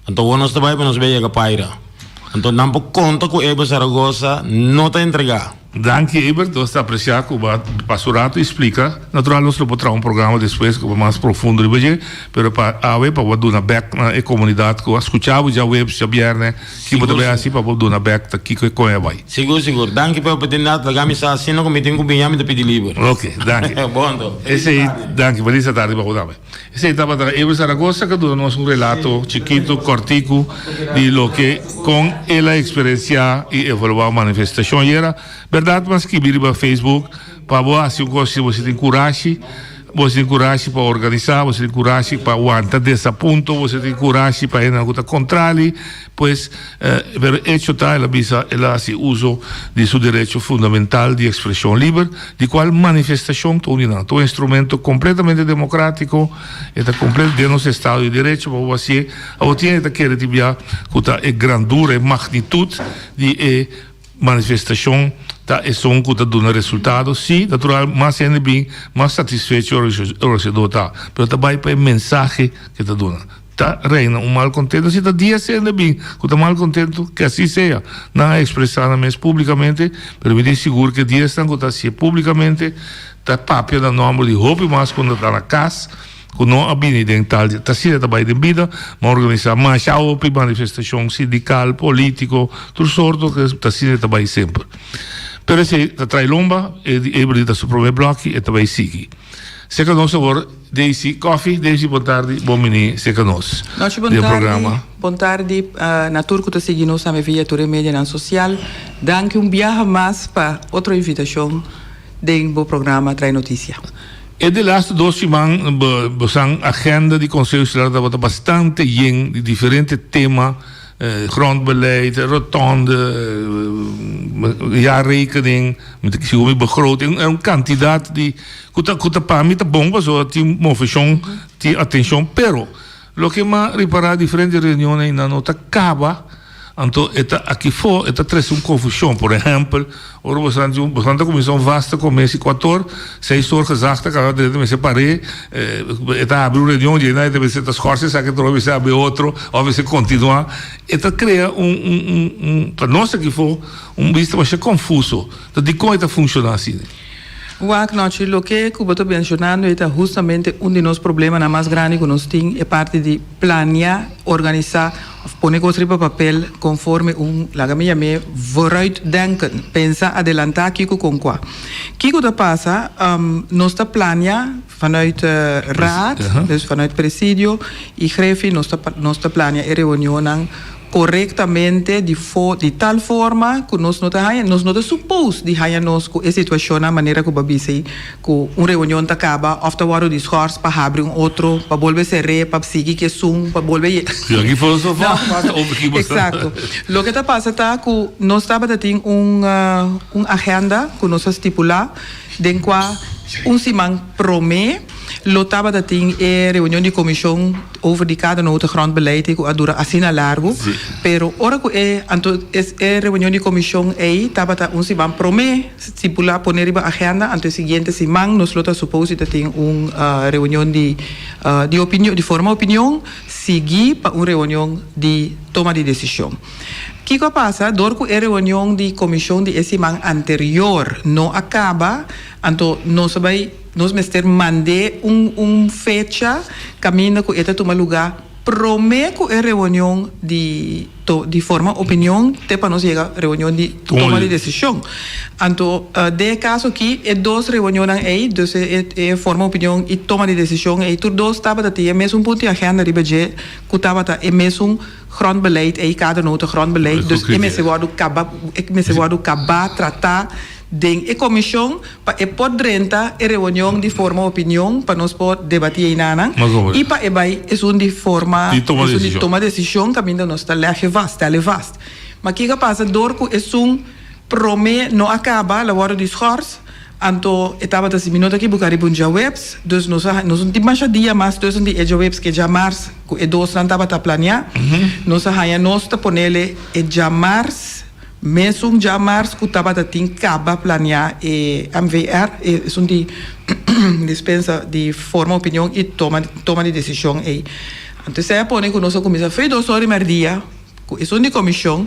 Anto awor nos ta bai pa nos bai yega Paira. Anto nan por konta ku Eber Zaragoza no ta entregá. Danki Ebert, nos ta aprecia cu bo a pasa un rato y splica. Natural nos lo por traha un programa despues cu mas profundo riba dje, pero pa awe pa bo duna bek na e comunidad cu a scucha bo djaweps, djabierne, ki bo ta bay haci pa bo duna bek ta kico e con e bay. Sigur, sigur. Danki pa e oportunidad. Laga mi sa asina cu mi tin cu biña mi ta pidi liber. Ok, danki. Bon anto. Esey, danki. Feliz tardi pa bo tambe. Esey tabata Ebert Zaragoza cu a duna nos un relato chikito, cortico, di loke con el a experiencia y evalua manifestacion ayera. Berdad mi a skibi riba Facebook pa bo haci un cos si bo si tin curashi, bo si tin curashi pa organisa, bo si tin curashi pa wanta desapunto, bo si tin curashi pa hendenan cu ta contrali. Pues, pero hecho ta, el a bisa, el a haci uso di su derecho fundamental di expresion liber, di cual manifestacion ta un di nan. Ta un instrumento completamente democratico, e ta completo den nos estado di derecho pa bo hacié. Awor tin hende ta kere tin bia cu ta e grandura, e magnitud di e manifestacion ta esun cu ta duna resultado. Si, natural, mas hende bin, mas satisfecho e organisador ta, pero ta bay pa e mensahe cu e ta duna. Ta reina un malcontento. Si ta dies hende bin cu ta malcontento, que así sea. Nan a expresa nan mes publicamente, pero mi tin sigur cu e diesnan cu ta hacié publicamente ta papia na nomber di hopi mas cu no ta na cas, cu no a bini den tal dia. Ta asina ta bay den bida. Bo a organisa masha hopi manifestacion sindical, politico, tur sorto, ta asina ta bay semper. Pero esey ta trae lomba, e di Eberly ta su prome bloki, e ta bay sigui. Seca nos awor Daisy Coffie. Daisy bon tardi, bon bini seca nos Nochi bon den tardi, programa. bon tardi na tur cu ta sigui nos tambe via tur e medianan social. Danki un biaha mas pa otro invitacion. den bo programa Trae Noticia. E de laste dos siman bosan agenda di Conseho Insular tabata bastante yen di diferente tema, grondbeleid, rotonde, jaarrekening, mi ta sigur mi begroting, un kantidat di ku ta ku ta pa mi ta bon pasobra tin moveshon, tin atenshon, pero Loke m'a ripará diferente reunionnan einan no ta kaba, anto e ta akifó e ta trese un konfushon. Por ehèmpel, ora boso tin un boso ta kuminsá un vaste komesi kuator, seis or gezag ta kaba drenta mester par'é, e ta habri un reunion dje einan e ta mester ta skòrs esaki atrobe mester habri otro òf mester kontinuá. E ta krea un un un un pa nos akifó un bista masha konfuso. Ta dikon e ta funshoná asina? Wak, Nochi, loke ku bo ta menshonando ei ta hustamente un di nos problemanan mas grandi ku nos tin, e parti di plania, organisá òf pone kos riba papel konforme un, laga mi yam'é, vooruitdenken, pensa adelantá kiko kon kua. Kiko ta pasa? Nos ta plania vanuit raad, dus vanuit presidio i grefi nos ta nos ta plania e reunionnan korektamente di fo di tal forma ku nos no ta haña nos no ta supos di haña nos ku e situashonnan manera ku bo a bisa ei ku un reunion ta kaba òf ta wòrdu di schors pa habri un otro pa bolbe ser'é pa sigui ku esun pa bolbe ye Eksakto loke ta pasa ta ku nos tabata tin un un agenda ku nos a stipulá den kua un siman promé lo tabata tin e reunion di komishon over di kada nota grondbeleid ei ku a dura asina largu, pero ora ku e anto e reunion di komishon ei tabata un siman promé stipulá pone riba agenda, anto e siguiente siman nos lo ta supos di ta tin un reunion di di opinion di forma opinion sigui pa un reunion di toma di desishon. Kiko a pasa? Dor ku e reunion di komishon di e siman anterior no a kaba, anto nos a bai, nos mester mand'é un un fecha kaminda ku e ta tuma lugá promé ku e reunion di to di forma opinion te pa nos yega reunion di toma di desishon. Anto den e kaso aki e dos reunionnan ei, dus e e forma opinion i toma di desishon ei, tur dos tabata tin e mesun punto di agenda riba dje ku tabata e mesun Grondbeleid ei kader nota grondbeleid dus e mester wordo kaba e mester wordo kaba trata den e komishon pa e por drenta e reunion di forma opinion pa nos por debati einanan i pa e bai esun di forma esun di toma desishon kaminda nos ta leg e vast stel e vast ma kiko a pasa dor ku esun prome no a kaba la wordo di schors Anto e tabata si mi no ta kibuká riba un djaweps, dus nos a nos no tin masha dia mas tussen di e djaweps ku e djamars ku e dosnan tabata planiá. Nos a haña nos ta ponele e djamars, mesun djamars ku tabata tin kaba planiá e MVR, e esun di dispensa di forma opinion i toma toma di desishon ei. Anto esei a pone ku nos a kuminsá fei dos ora di mèrdia. Ku esun di komishon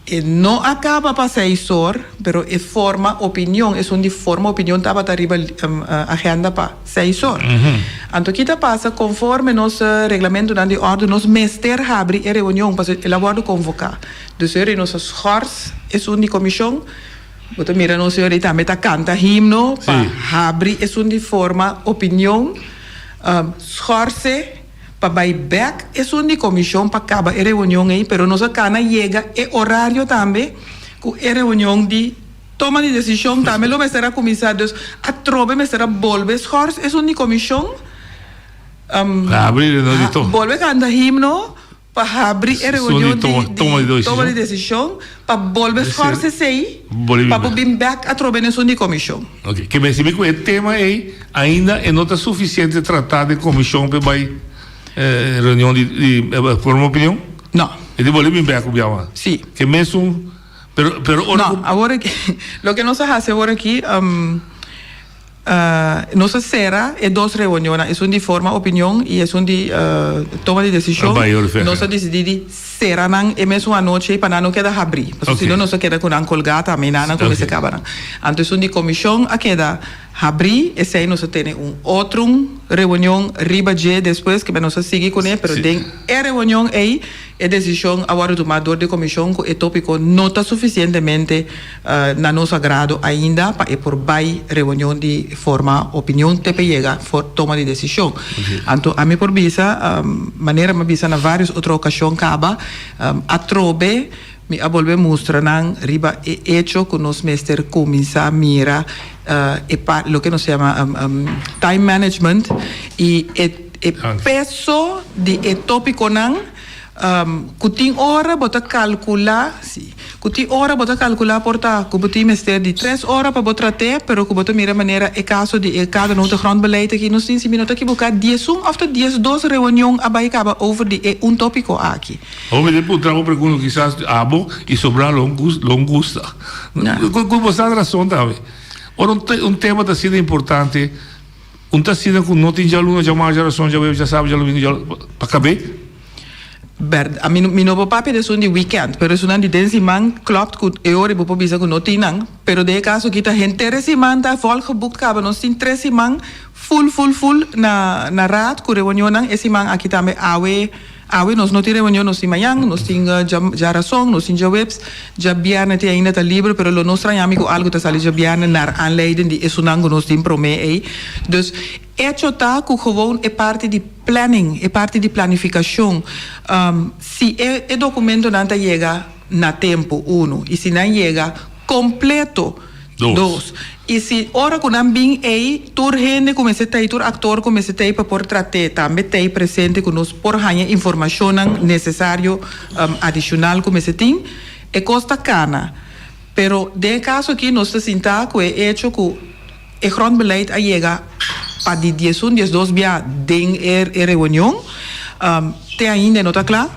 e no a kaba pa seis or, pero e forma opinion, esun di forma opinion tabata riba agenda pa seis or. Anto ki ta pasa konforme nos reglamentonan di òrdu nos mester habri e reunion pasobra el a wòrdu konvoká. Dus e nos a schors esun di komishon, bo ta mira nos señor ei tambe ta kanta himno pa habri esun di forma opinion, schorse. pa bai bek esun di komishon pa kaba e reunion ei, pero nos a kana yega e orario tambe ku e reunion di toma di desishon tambe lo mester a kuminsá, dus atrobe mester a bolbe schors esun di komishon, bolbe kanta himno pa habri e reunion di toma di desishon pa bolbe schors esei pa bo bin bek atrobe na esun di komishon. Ok, ke mester mi ku e tema ei ainda e no ta sufisiente tratá den komishon p'e bai reunion di forma opinion? No. E di bolbe bin bek ku biaha? Si. Ke mesun pero pero ora ku. No, awor aki loke nos a hasi awor aki. Nos a sera e dos reunionnan, esun di forma opinion i esun di toma di desishon. Nos a disidí di sera nan e mesun anochi ei pa nan no keda habrí. Pasobra si no nos a keda ku nan kolgá tambe, nan a kuminsá kaba nan. Anto esun di komishon a keda habrí, esei nos a tene un otro reunion riba dje despues, kiba nos a sigui kuné, pero den e reunion ei. E desishon a wòrdu tumá dor di komishon ku e tópiko no ta sufisientemente na nos agrado ainda pa e por bai reunion di forma opinion te pa yega for toma di desishon. Anto ami por bisa, manera mi a bisa na vários otro okashon kaba, atrobe mi a bolbe mustra nan riba e echo ku nos mester kuminsá mira e loke nos ta yama time management i e E peso di e tópikonan ku tin ora bo ta kalkulá, sí, ku tin ora bo ta kalkulá por ta ku bo tin mester di tres ora pa bo trat'é, pero ku bo ta mira manera e kaso di e kadernote grondbeleid aki, nos tin, si mi no ta kiboká, diesun òf ta diesdos reunion a bai kaba over di e un tópiko aki. Hopi den puntra bo pregunta kisas abo i sobrá lo un gusta. Ku bo sa rason tambe. Ora un tema ta asina importante. Un ta asina ku no tin djaluna, djamars, djarason, djaweves, djasabra, djalomingu, djal pa kab'é? Bèrd, ami no mi no por papia di esun di wikènt, pero esunnan di den siman klòpt ku e ora bo por bisa ku no tin nan, pero den e kaso aki ta henter e siman ta vòlgeboekt kaba, nos tin tres siman ful ful ful na na raad ku reunionnan, e siman aki tambe awe awe nos no tin reunion, nos tin mañan, nos tin dja djarason, nos tin djaweps, djabièrnè te ainda ta liber, pero lo no straña mi ku algu ta sali djabièrnè naar aanleiding di esunnan ku nos tin promé ei. Dus, echo ta ku gewoon e parti di planning, e parti di planifikashon, si e e dokumentonan ta yega na tempu, unu, i si nan yega kompleto, Dos. I si ora ku nan bin ei, tur hende ku mester t'ei, tur aktor ku mester t'ei pa por trat'é, tambe t'ei presente ku nos por haña informashonnan nesesario adishonal ku mester tin, e kos ta kana. Pero den e kaso aki nos ta sintá ku e echo ku e grondbeleid a yega pa di diesun, diesdos bia den e reunion, te ainda e no ta kla.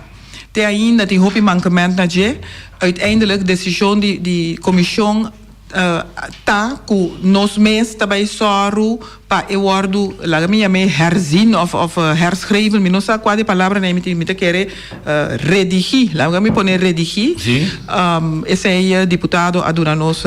Te ainda tin hopi mankement na dje. Uiteindelijk desishon di di komishon ta ku nos mes ta bai sòru pa e wòrdu, laga mi yam'é herzien òf òf herschreven, mi no sa kua di e palabranan ei mi tin, mi ta kere redigí, laga mi pone redigí. Esei diputado a duna nos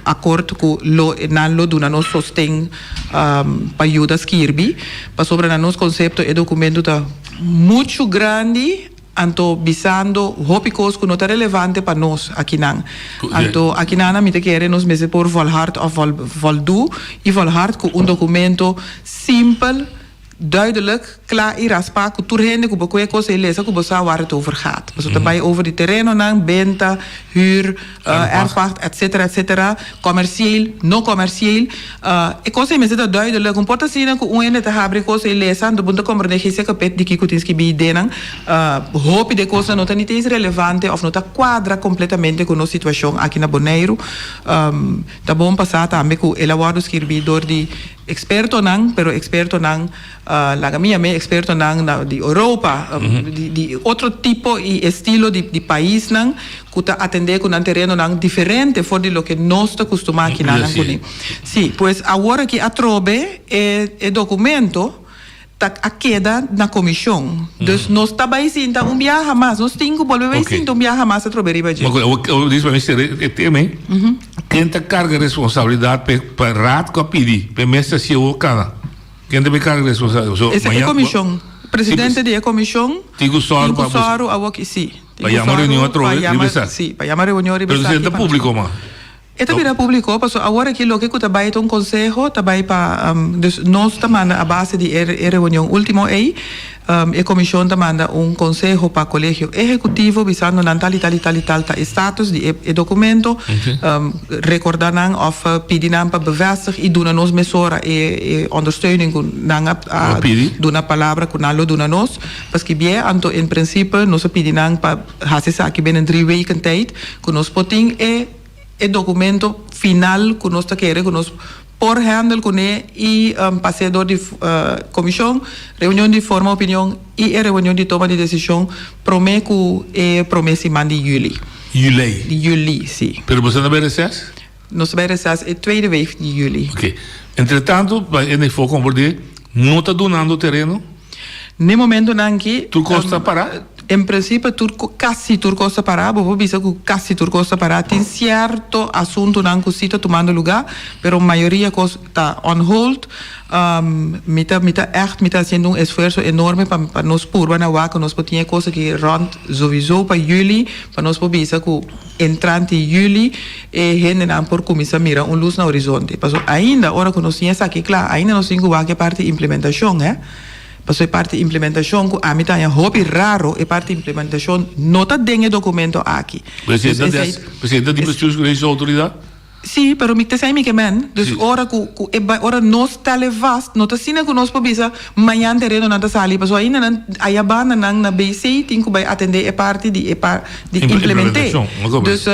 akort ku lo nan lo duna nos sosten pa yuda skirbi, pasobra na nos konsepto e dokumento ta. Muchu grandi, anto bisando hopi kos ku no ta relevante pa nos akinan. Anto akinana mi ta kere nos mester por volhard òf voldu i volhard ku un dokumento simpel, duidelijk, kla i raspá ku tur hende ku bo kue kos ei lesa ku bo sa waar het over gaat. Pasobra ta bai over di terenonan, benta, huur, erfpacht, etcetera, etcetera, comercieel, no comercieel. E kos ei mester ta duidelijk. Un por ta asina ku un hende ta habri e kos ei lesa, anto bo no ta komprendé geen sekapet di kiko tin skibí den nan. Hopi di e kosnan no ta nit eens relevante òf no ta kuadra kompletamente ku nos situashon aki na Boneiru. Ta bon pa sa tambe ku el a wòrdu skirbí dor di ekspertonan, pero ekspertonan Laga mi yam'é ekspertonan na di Europa, di di otro tipo i estilo di di paisnan ku ta atendé ku nan terenonan diferente for di loke nos ta kustumá kinanan kuné. Sí, pues awor aki atrobe e e dokumento ta a keda na komishon. Dus nos ta bai sinta un biaha mas, nos tin ku bolbe bai sinta un biaha mas atrobe riba dje. Awor dis pa mi sera e tema ei, ken ta karga responsabilidat pa e raad ku a pidi pa e mes ta hasié awor kana? Ken ta bay carga responsabilidad? So, Esa e mañana- comisión. Presidente di e comisión. Tin cu sòru Tin cu pa- sòru awor ki sí. Tin Pa cu yama sòru reunion atrobe pa yama- riba esaki. Sí, pa yama reunion riba Pero esaki esei ta pa nos público ma. E ta bira público pasobra awor aki loke cu ta bay ta un conseho ta bay pa dus nos ta manda a base di e e reunion ultimo ey e comision ta manda un conseho pa colegio ehecutivo bisando nan tal y tal y tal y tal ta e status di e e documento recorda nan of pidi nan pa bevestig y duna nos mesora e e ondersteuning cu nan a a duna palabra cu nan lo duna nos pa skibié anto en principe nos a pidi nan pa haci esaki binnen drie weken tijd cu nos por tin e e documento final cu nos ta kere cu nos por handle cune y pas'é door di comision, reunion di forma opinion y e reunion di toma di decision prome cu e prome siman di juli. Juli? Di juli, si. Pero boso ta bay reces? Nos ta bay reces e tweede week di juli. Ok. Entretanto, pa e nifo comprende, no ta dunando tereno? N'e momentonan aki. Tur cos ta para? En principe tur casi tur cos ta pará, bo por bisa cu casi tur cos ta pará. Tin cierto asuntonan cu si ta tumando lugar, pero mayoria cos ta on hold. Mi ta mi ta echt mi ta haciendo un esfuerzo enorme pa pa nos purba na wak cu nos por tin e cos aki rond sowiso pa juli, pa nos por bisa cu entrante juli e hendenan por cuminsa mira un luz na horizonte. Pasobra ainda ora cu nos tin esaki cla, ainda nos tin cu wak e parti implementacion, hè. Pasobra e parti implementacion cu ami ta haña hopi raro, e parti implementacion no ta den e documento aki. Presidente di Presidente di Bestuurscollege su autoridad? Sí, pero mi ta esei mi ke men. Dus ora cu cu e bai ora nos tele vast, no ta asina cu nos por bisa mañan terenonan ta sali, pasobra ainda nan aya banda nan na BC tin cu bai atende e parti di e par di implemente. Dus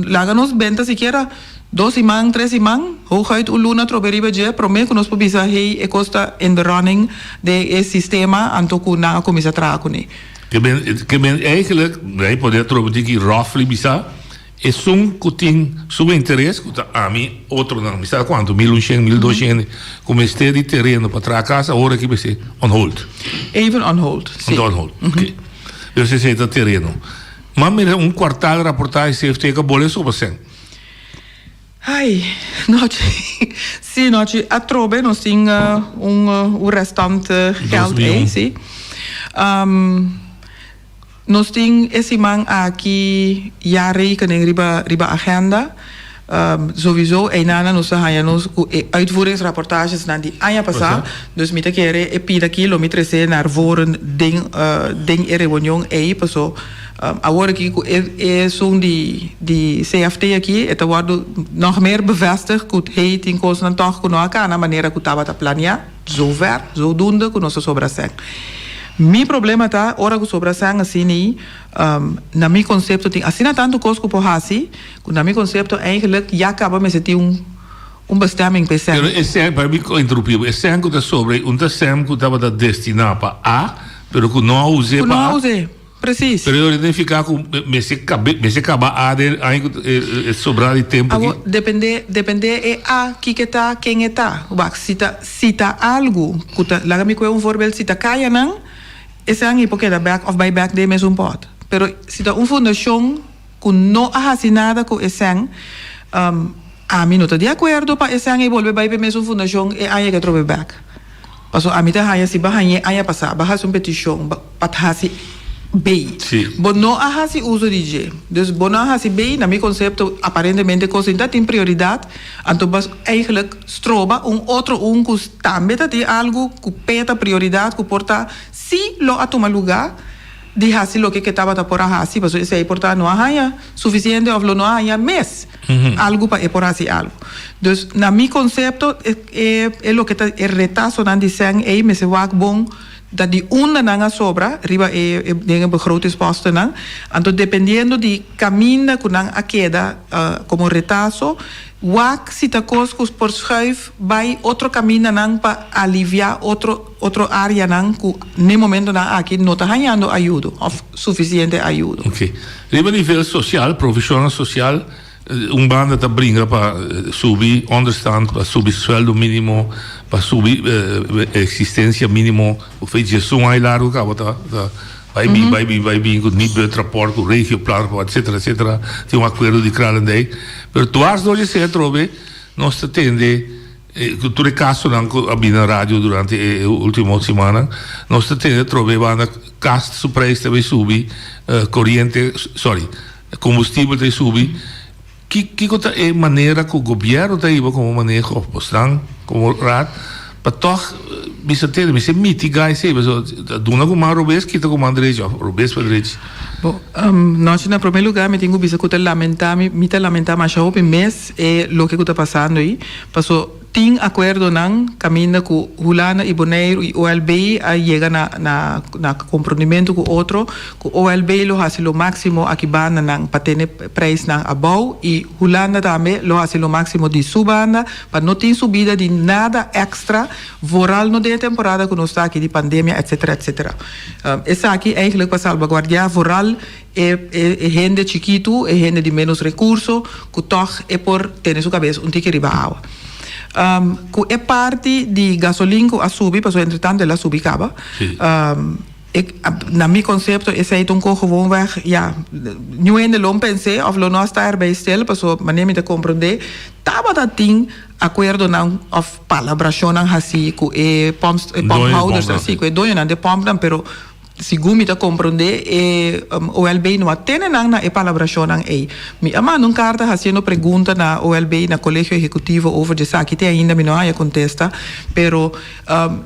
laga nos benta sikiera Dos siman, tres siman, hooguit un luna trobe riba dje prome ku nos por bisa hey e kos ta in the running den e sistema anto ku nan a kuminsá traha kuné. Ke men ke men eigenlijk wij poder trobe tin ki roughly bisa esun ku tin su interes ku ta ami otronan mi sa kuantu 1100 1200 hende ku mester di tereno pa traha kas awor aki mester on hold. Even on hold, si. On hold, oké. Dus esei ta tereno. M'a mira un kwartaal raportahe CFT ka bole soba sèn. Ai, nochi, sí, nochi atrobe nos tin un un restant geld ei, sí. Nos tin e siman aki jaarrekening riba riba agenda. Sowieso einana nos ta haña nos ku e uitvoeringsrapportagesnan di aña pasá. Dus mi ta kere e pida aki lo mi trese naar voren den den e reunion ei paso Awor aki ku e esun di di CFT aki e ta wòrdu nòg meer bevestig ku hey tin kosnan tòg ku no a kana manera ku tabata planiá, zover, zodoende ku nos a sobra sèn. Mi problema ta ora ku sobra sèn asini na mi konsepto tin asina tantu kos ku por hasi ku na mi konsepto eigenlik ya kaba mester tin un un bestemming pa e sèn. Pero e sèn, para mi interrumpí bo, e sèn ku ta sobra ei un ta sèn ku tabata destiná pa A pero ku no a us'é Ku pa no a A. us'é. Precies. Pero e nifica cu mester cabe, mester caba A den aña cu e sobra di tempo aki. Awor, depende, depende e A kiko e ta, ken e ta. Wak, si ta, si ta algu cu ta, laga mi coge un voorbeeld, si ta cayanan, esnan ei por keda bek of bay bek den e mesun pot. Pero si ta un fundacion cu no a haci nada cu esnan, ami no ta di acuerdo pa esnan ei bolbe bay pa e mesun fundacion e aña ke trobe bek. Paso ami ta haña si bo a hañ'é aña pasá, bo a hasi un petishon pa ta hasi bei. Bo no a hasi uso di dje. Dus bo no a hasi bei, na mi konsepto aparentemente kos ei ta tin prioridat, anto bo a eigenlijk stroba un otro un ku tambe ta tin algu ku p'e ta prioridat ku por ta si lo a tuma lugá di hasi loke ke tabata por a hasi, pasobra esei por ta no a haña sufisiente òf lo no a haña mes. Algu pa e por hasi algu. Dus na mi konsepto e e loke ta e retasonan di sèn ei mester wak bon ta di unda nan a sobra riba e e den e begrotingspostennan. Anto dependiendo di kaminda ku nan a keda komo retaso wak si ta kos ku por schuif bai otro kamindanan pa aliviá otro otro áreanan ku n'e momentonan aki no ta hañando ayudo òf sufisiente ayudo. Oké. Riba nivel sosial, provishonnan sosial, un banda ta bringa pa subi onderstand, pa subi sueldo minimo, pa subi eksistensia minimo. Of djesun aña largu kaba ta bai bin, bai bin, bai bin ku Nibud rapport, ku regioplan rapport, etcetera, etcetera. Tin un akuerdo di Kralendijk. Pero dwars dor dje atrobe nos ta tende Ku tur e kasonan ku a bini na radio durante e ultimo simannan, nos ta tende atrobe banda kas su prijs ta bay subi, koriente, sorry, kombustibel ta bay subi. Ki kiko ta e manera ku gobièrnu ta hiba komo maneho òf bosnan komo raad pa tòg bisa tende mester mitigá esei pasobra ta duna ku man robes kita ku man drechi òf robes pa drechi. Bo, nochi na promé lugá mi tin ku bisa ku ta lamentá mi mi ta lamentá masha hopi mes e loke ku ta pasando ei. Paso tin akuerdonan kaminda ku Hulanda i Boneiru i OLB a yega na na na komprondimentu ku otro ku OLB lo hasi lo máksimo aki bandanan pa tene preisnan abou i Hulanda tambe lo hasi lo máksimo di su banda pa no tin subida di nada èkstra vooral no den e temporada ku nos ta aki di pandemia etsetera etsetera. Esaki eigentlik pa salbaguardiá vooral E e hende chikitu, e hende di ménos rekurso, ku tòg e por tene su kabes un tiki riba awa. Ku e parti di gasolin ku a subi, pasobra entretantu el a subi kaba. Ik, na mi konsepto esei ta un ko gewoonweg, ja, niun hende lo pens'é òf lo no a sta erbij stil, pasobra manera mi ta komprondé tabata tin akuerdonan òf palabrashonnan hasí ku e pòmp, e pòmphouders así, ku e doñonan di e pòmpnan, pero segun mi ta komprondé e OLB no a tene nan na e palabrashonnan ei. Mi a manda un karta hasiendo pregunta na OLB, na Kolegio Ehekutivo over di esaki, te ainda mi no a haña kontesta, pero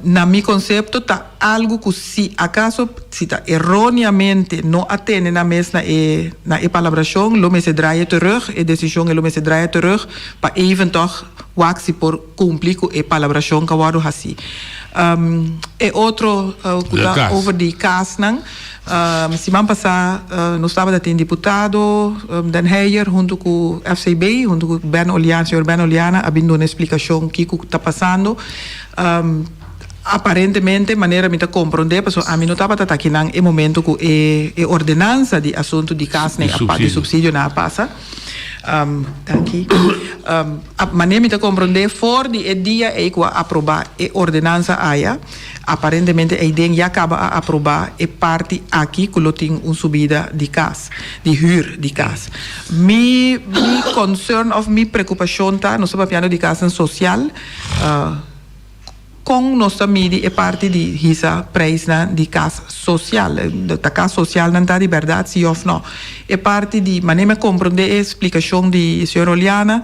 na mi konsepto ta. Algu ku si akaso si ta eróneamente no a tene nan mes na e na e palabrashon lo mester draai terug, e desishon e lo mester draai terug pa even tòg wak si por kumpli ku e palabrashon ku a wòrdu hasí. E otro ku ta over di kasnan, siman pasá nos tabata tin diputado Den Heyer huntu ku FCB, huntu ku Ben Oliana, señor Ben Oliana a bin duna e splikashon kiko ta pasando. Aparentemente, manera mi ta komprondé, pasobra ami no tabata ta akinan e momento ku e e ordenansa di asuntu di kasnan a pa di supsidionan a pasa. Danki. Manera mi ta komprondé for di e dia ei ku a aprobá e ordenansa aya, aparentemente eiden ya kaba a aprobá e parti aki ku lo tin un subida di kas, di hür di kas. Mi mi concern òf mi preokupashon ta, nos ta papiando di kasnan sosial, Kon nos ta midi e parti di hisa prijsnan di kas sosial? Ta kas sosial nan ta di bèrdat si òf nò? E parti di, manera mi a komprondé e splikashon di señor Oliana,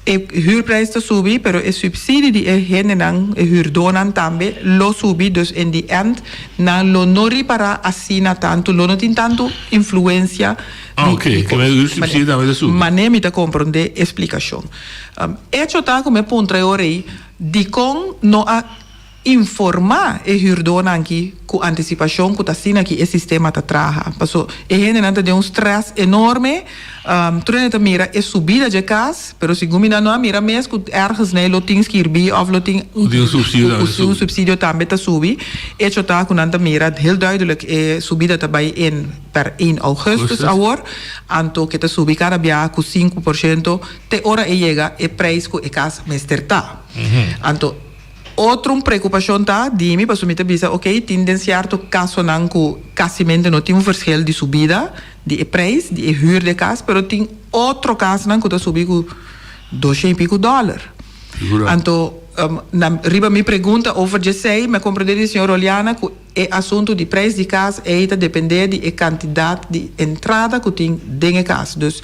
e hürprijs ta subi pero e supsidie di e hendenan, e hürdónan tambe lo subi, dus in the end nan lo no ripará asina tantu, lo no tin tantu influensia di kos. Manera mi ta komprondé e splikashon. Echo ta ku mi a puntra e ora ei dikon no a informá e hürdónan aki ku antisipashon ku ta asina ki e sistema ta traha. Paso e hendenan ta den un strès enorme, tur hende ta mira e subida dje kas, pero segun mi nan no a mira mes ku ergens nei lo tin skirbí òf lo tin un supsidio tambe ta subi. Echo ta ku nan ta mira heel duidelijk e subida ta bai in per een augustus awor, anto ke ta subi kada biaha ku 5%. Te ora e yega e prijs ku e kas mester ta. Anto otro un preokupashon ta di mi pasobra mi ta bisa oke tin den sierto kasonan ku kasimente no tin un verschil di subida di e prijs di e hür di e kas pero tin otro kasnan ku ta subi ku doshen i piku dòler. Anto na riba mi pregunta over djesei mi a komprende di señor Oliana ku E asuntu di prijs di kas ei ta dependé di e kantidat di entrada ku tin den e kas. Dus,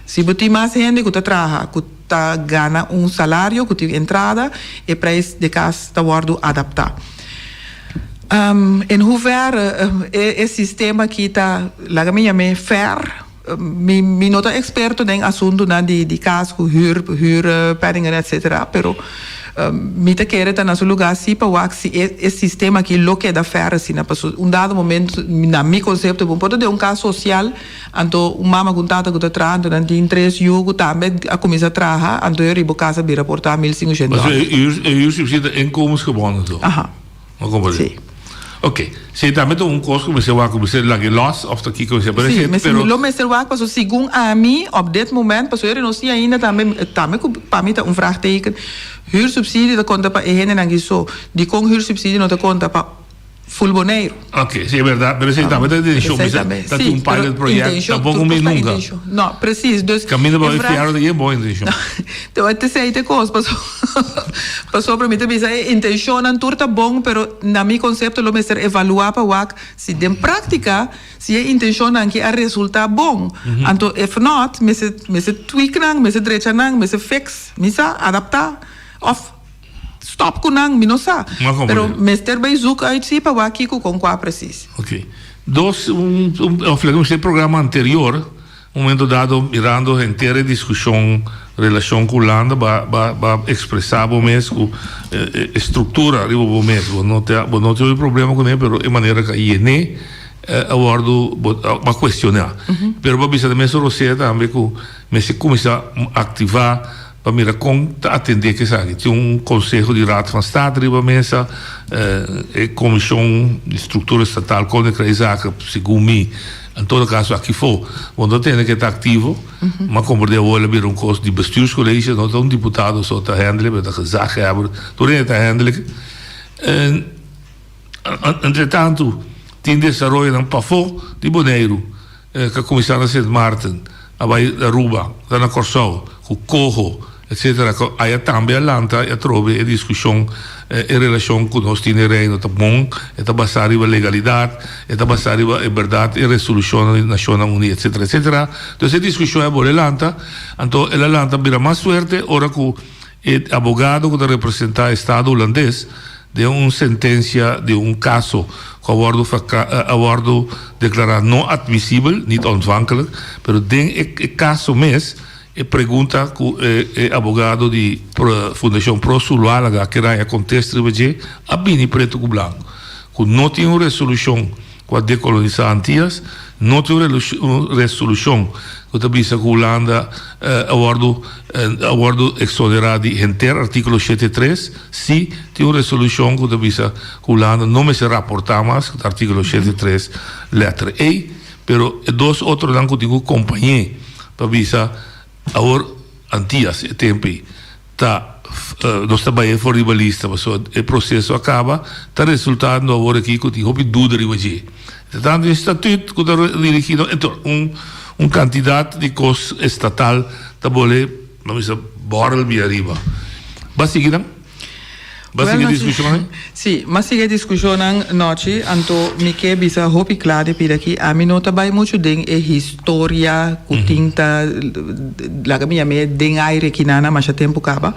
si bo tin mas hende ku ta traha, ku ta gana un salario, ku tin entrada, e prijs di kas ta wòrdu adaptá. In hoeverre e sistema aki ta, laga mi yam'é, fair? Mi mi no ta experto den asuntunan di di cas cu huur huur penningen etcetera pero mi ta kere ta na su lugar si pa wak si e e sistema aki lo keda fair asina paso un dado momento na mi concepto bo por ta den un cas social anto un mama cu un tata cu ta traha anto nan tin tres yu cu tambe a cuminsa traha anto e riba cas a bira por ta mil cincushent Paso dollar. e huur e huursubsidie ta inkomensgebonden toch? Aha. No comprende? Sí. Ok. Si tambe ta un kos ku mester wak, ku mester laga e los of ta kiko mester Sí, parece, mester, pero lo mester wak paso segun ami op dit moment, paso eri nos tin ainda tambe, tambe ku pa mi ta un vraagteken, huursubsidie ta konta pa e hendenan ki so, dikon huursubsidie no ta konta pa ful Boneiru? Ok, sí, e berdad, pero esei tambe ta intencion, Esei mester tambe, ta sí, tin un pero pilot project, intencion, tampoco tur mi kos ta nunca. intencion. No, precies, dus Caminda e pa e vraag fiero ta yen bon intencion. Te wak esei ta e kos, paso pasobra mi ta bisa e intencionnan tur ta bon, pero na mi concepto lo mester evalua pa wak si den practica si e intencionnan aki a resulta bon. Anto if not, mester mester tweak nan, mester drecha nan, mester fix, mi sa, adapta of Stop ku nan, mi no sa. Pero mester bay zoek uit si pa wak kiko kon kua precies. Ok. Dos, un, un, of laga mi sey programa anterior, un momento dado mirando henter e discusion relacion cu Hulanda ba, ba, ba expresa bo mes cu e structura riba bo mes. Bo no ta, bo no tin problema cune, pero e manera cu a yene a wordo, bo a cuestiona. Pero bo a bisa den mesun rosea tambe cu mester cuminsa activa Pa mira kon ta atendé ku esaki. Tin un konseho di Raad van State riba mesa, e komishon di struktura estatal Koninkrijkszaken, segun mi, en todo kaso aki fo, bo no ta tende ku e ta aktivo. M'a komprendé awor el a bira un kos di bestuurscollege, no ta un diputado so ta handle, pero ta gezaghebber, tur hende ta handle. Entretantu tin desaroyonan pafó di Boneiru ku a kuminsá na Sint Maarten, a bai Aruba, ta na Kòrsou, ku Coho, etcetera, ku aya tambe a lanta i atrobe e diskushon e relashon ku nos tin den Reino ta bon, e ta basá riba legalidat, e ta basá riba e bèrdat e resolushonnan di Nashonnan Uní, etcetera, etcetera. Entonces e diskushon a bolbe lanta, anto el a lanta bira mas fuerte ora ku e abogado ku ta representá estado hulandes Den un sentencia di un caso cu a wordo a wordo declara no admisibel, niet ontvankelijk, pero den e caso mes e pregunta cu e abogado di Fundacion Pro Zulualaga kier haya contesta riba dje a bini preto cu blanco, cu no tin un resolucion Ku a dekolonisá Antias, no tin un resolushon ku ta bisa ku Hulanda a wòrdu a wòrdu eksonerá di henter artíkulo shete tres, sí tin un resolushon ku ta bisa ku Hulanda no mester raportá mas, ku ta artíkulo shete tres lèter E, pero e dos otronan ku tin ku kompañ'é pa bisa awor Antias e tempu ei. Ta nos ta bai for riba lista pasobra e proceso a caba ta resultando awor aki cu tin hopi duda riba dje. Ta tanto un statuut cu ta dirigi nos enton un un cantidad di cos estatal ta bole no bisa borrel bia riba. Ba sigui nan? Ba sigui e discusionnan? Si, m'a sigui e discusionnan nochi, anto mi ke bisa hopi kla di pida aki, ami no ta bai muchu den e historia ku tin ta laga mi yam'é den aire kinana masha tempu kaba.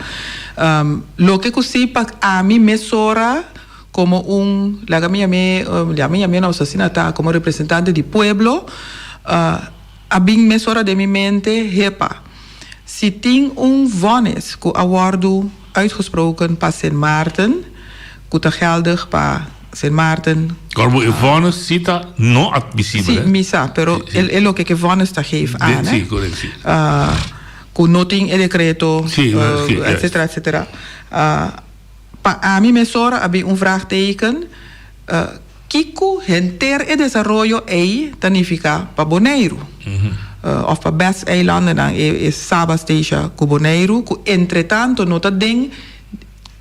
Loke ku si pa ami mesora komo un laga mi yam'é, laga mi yam'é no asina ta, komo representante di pueblo, A bin mesora den mi mente, Hepa, si tin un vonnis ku a wòrdu uitgesproken pa Sint Maarten, ku ta geldig pa Sint Maarten. Kòrbo e vonnis si ta no admisibel, Sí, hè? mi sa, pero e loke ku e vonnis ta geef aan, hè? Sí, korek, sí. Ku no tin e dekreto, Sí, sí, juist. etcetera, etcetera. Pa ami mesora a bin un vraagteken. Kiko henter e desaroyo ei ta nifiká pa Boneiru? Òf pa bes eilandennan, e Saba Statia ku Boneiru, ku entretanto no ta den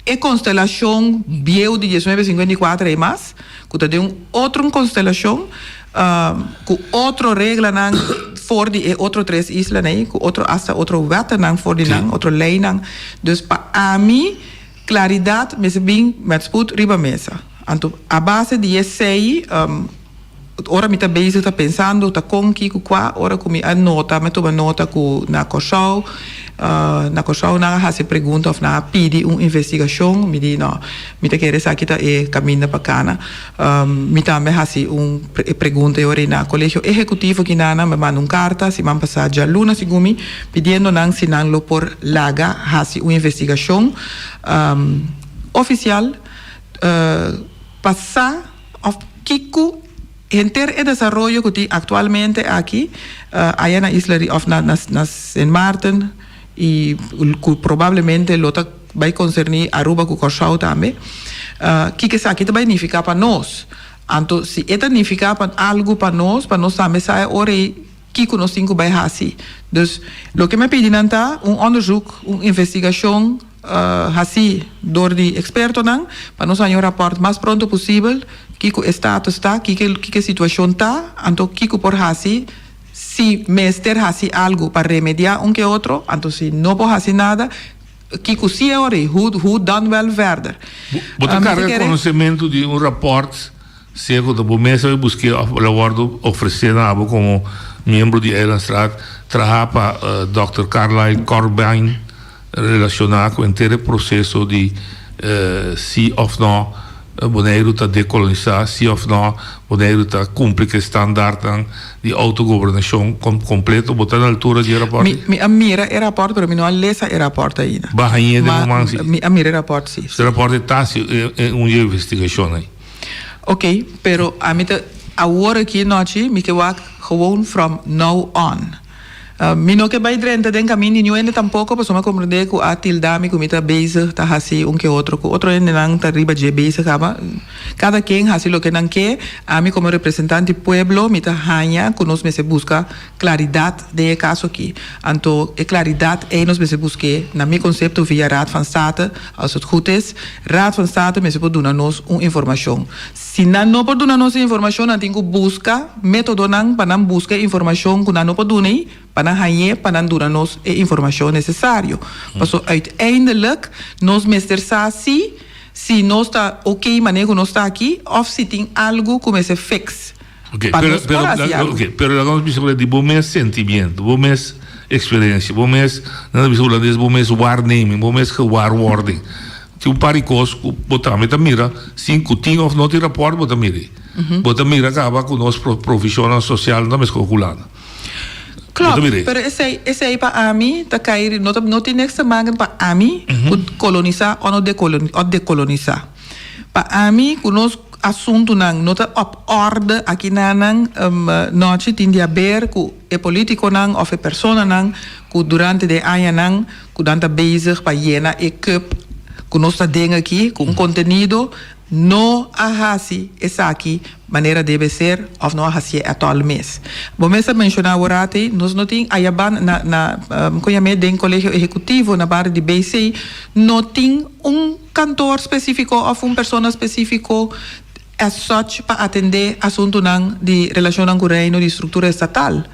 e konstelashon bieu di diesnuebe sinkuenta i kuater ei mas, ku ta den un otro konstelashon, ku otro reglanan for di e otro tres islanan ei, ku otro asta otro wettenan for di nan, otro leinan. Dus pa ami. Claridad mester bin met spoed riba mesa. Anto a base di esey, ora mi ta bezig ta pensando ta con kico cua, ora cu mi a nota, mi a tuma nota cu na Corsou, na Corsou nan a haci pregunta of nan a pidi un investigacion, mi di no, mi ta kere esaki ta e caminda pa cana. Mi tambe a haci un pregunta e ora ey na Colegio Ehecutivo Guinana, mi a manda un carta siman pasa djaluna segun mi, pidiendo nan si nan lo por laga haci un investigacion oficial pa sa of kico henter e desaroyo cu tin actualmente aki aya na Isla of na Sint Maarten y cu probablemente lo ta bay concerni Aruba cu Corsou tambe, kico esaki ta bay nifica pa nos. Anto si e ta nifica pa algo pa nos, pa nos tambe sa e ora ey Kiko nos tin ku bai hasi? Dus, loke mi a pidi nan ta un onderzoek, un investigashon hasí dor di ekspertonan pa nos haña un rapòrt mas pronto posibel kiko e status ta, kiko kiko e situashon ta, anto kiko por hasi, si mester hasi algu pa remediá un ke otro, anto si no por hasi nada, kiko si e ora ei, hoe hoe dan wel verder. Bo ta karga konosementu di un rapòrt Sea ku ta bo mes a bai busk'é òf el a wòrdu ofresé na abo komo miembro di Eilandsraad, trahá pa dòkter Carlyle Corbijn relashoná ku henter e proseso di si òf nò Boneiru ta dekolonisá, si òf nò Boneiru ta kumpli ku e standaardnan di outogobernashon kompleto. Bo ta na altura di e rapòrt? Mi a mira e rapòrt pero mi no a lesa e rapòrt ainda. Bo a hañ'é den bo man si? Mi a mira e rapòrt si. E rapòrt ta si un di e investigashon ei. Ok, pero ami ta awor aki nochi mi ke wak gewoon from now on. Mi no ke bai drenta den kamin di niun hende tampoko pasobra mi a komprende ku a tilda mi ku mi ta bezig ta hasi un ke otro ku otro hendenan ta riba dje bezig kaba. Kada ken hasi loke nan ke, ami komo representante di pueblo mi ta haña ku nos mester buska klaridat den e kaso aki. Anto e klaridat ei nos mester busk'é na mi konsepto via Raad van State, als het goed is. Raad van State mester por duna nos un informashon. Si nan no por duna nos e informashon, nan tin ku buska métodonan pa nan buska e informashon ku nan no por duna ei, pa nan hañ'é pa nan duna nos e informashon nesesario. Paso uiteindelijk nos mester sa si si nos ta oké manera ku nos ta aki òf si tin algu ku mester fix Ok, pa pero, nos pero, por hasi algu. ok, pero laga nos bisa ku di bo mes sentimiento, bo mes eksperensia, bo mes, nan ta bisa hulandes, bo mes waarneming, bo mes gewaarwording. Tin un par di kos ku bo tambe ta mira sin ku tin òf no tin rapòrt bo ta mira ei. Bo ta mira kaba ku nos provishonnan sosial no ta meskos ku Hulanda. Klopt, pero esei esei pa ami ta kai no ta no tin niks te maken pa ami ku kolonisá o no dekoloni o dekolonisá. Pa ami ku nos asuntunan no ta op orde aki na nan nochi tin di haber ku e politikonan of e personanan ku durante de añanan ku nan ta bezig pa yena e cup ku nos ta den aki ku un kontenido No a hasi esaki manera debe ser of no a hasié at all mes. Bo mes a menshoná awor ei, nos no tin ayaban na na kon yam'é den Kolegio Ehekutivo na barrio di BC no tin un kantor spesífiko of un persona spesífiko as such pa atendé asuntunan di relashonnan ku Reino di struktura estatal.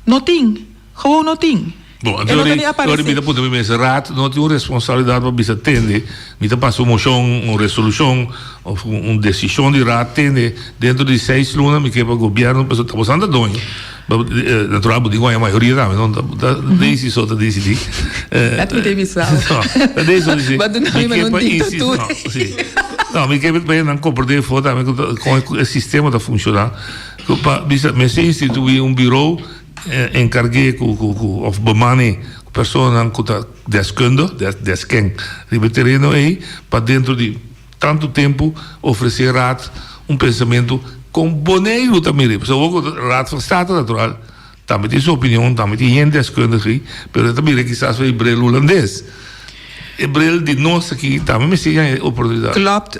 No tin. Gewoon no tin. Bon, E no ta ni anto ora aparece. mi ta puntra mi mes, Raad no tin un responsabilidad pa bisa tende, mi ta pasa un mocion, un resolucion of un decision di Raad tende dentro di seis luna mi ke pa gobierno, pasobra ta bosan ta doño, natural bo tin cu haña mayoria tambe, no ta Daisy so ta dicidi. Dat mi ta bisa. No, ta Daisy so dicidi. Bo a duna mi Mi ke un pa dictatura. no, si. No, mi ke pa nan comprende for tambe con e sistema ta funciona, cu pa bisa mester institui un bureau Enkarg'é ku ku òf beman'é ku personanan ku ta deskundig, desken, riba e tereno ei pa dentro di tantu tempu ofresé Raad un pensamentu kon Boneiru ta mir'é. Pasobra awor ku Raad van State natural tambe tin su opinion, tambe tin hende deskundig ei, pero e ta mira kisas e bril hulandes. E bril di nos aki tambe mester haña e oportunidat. Klopt,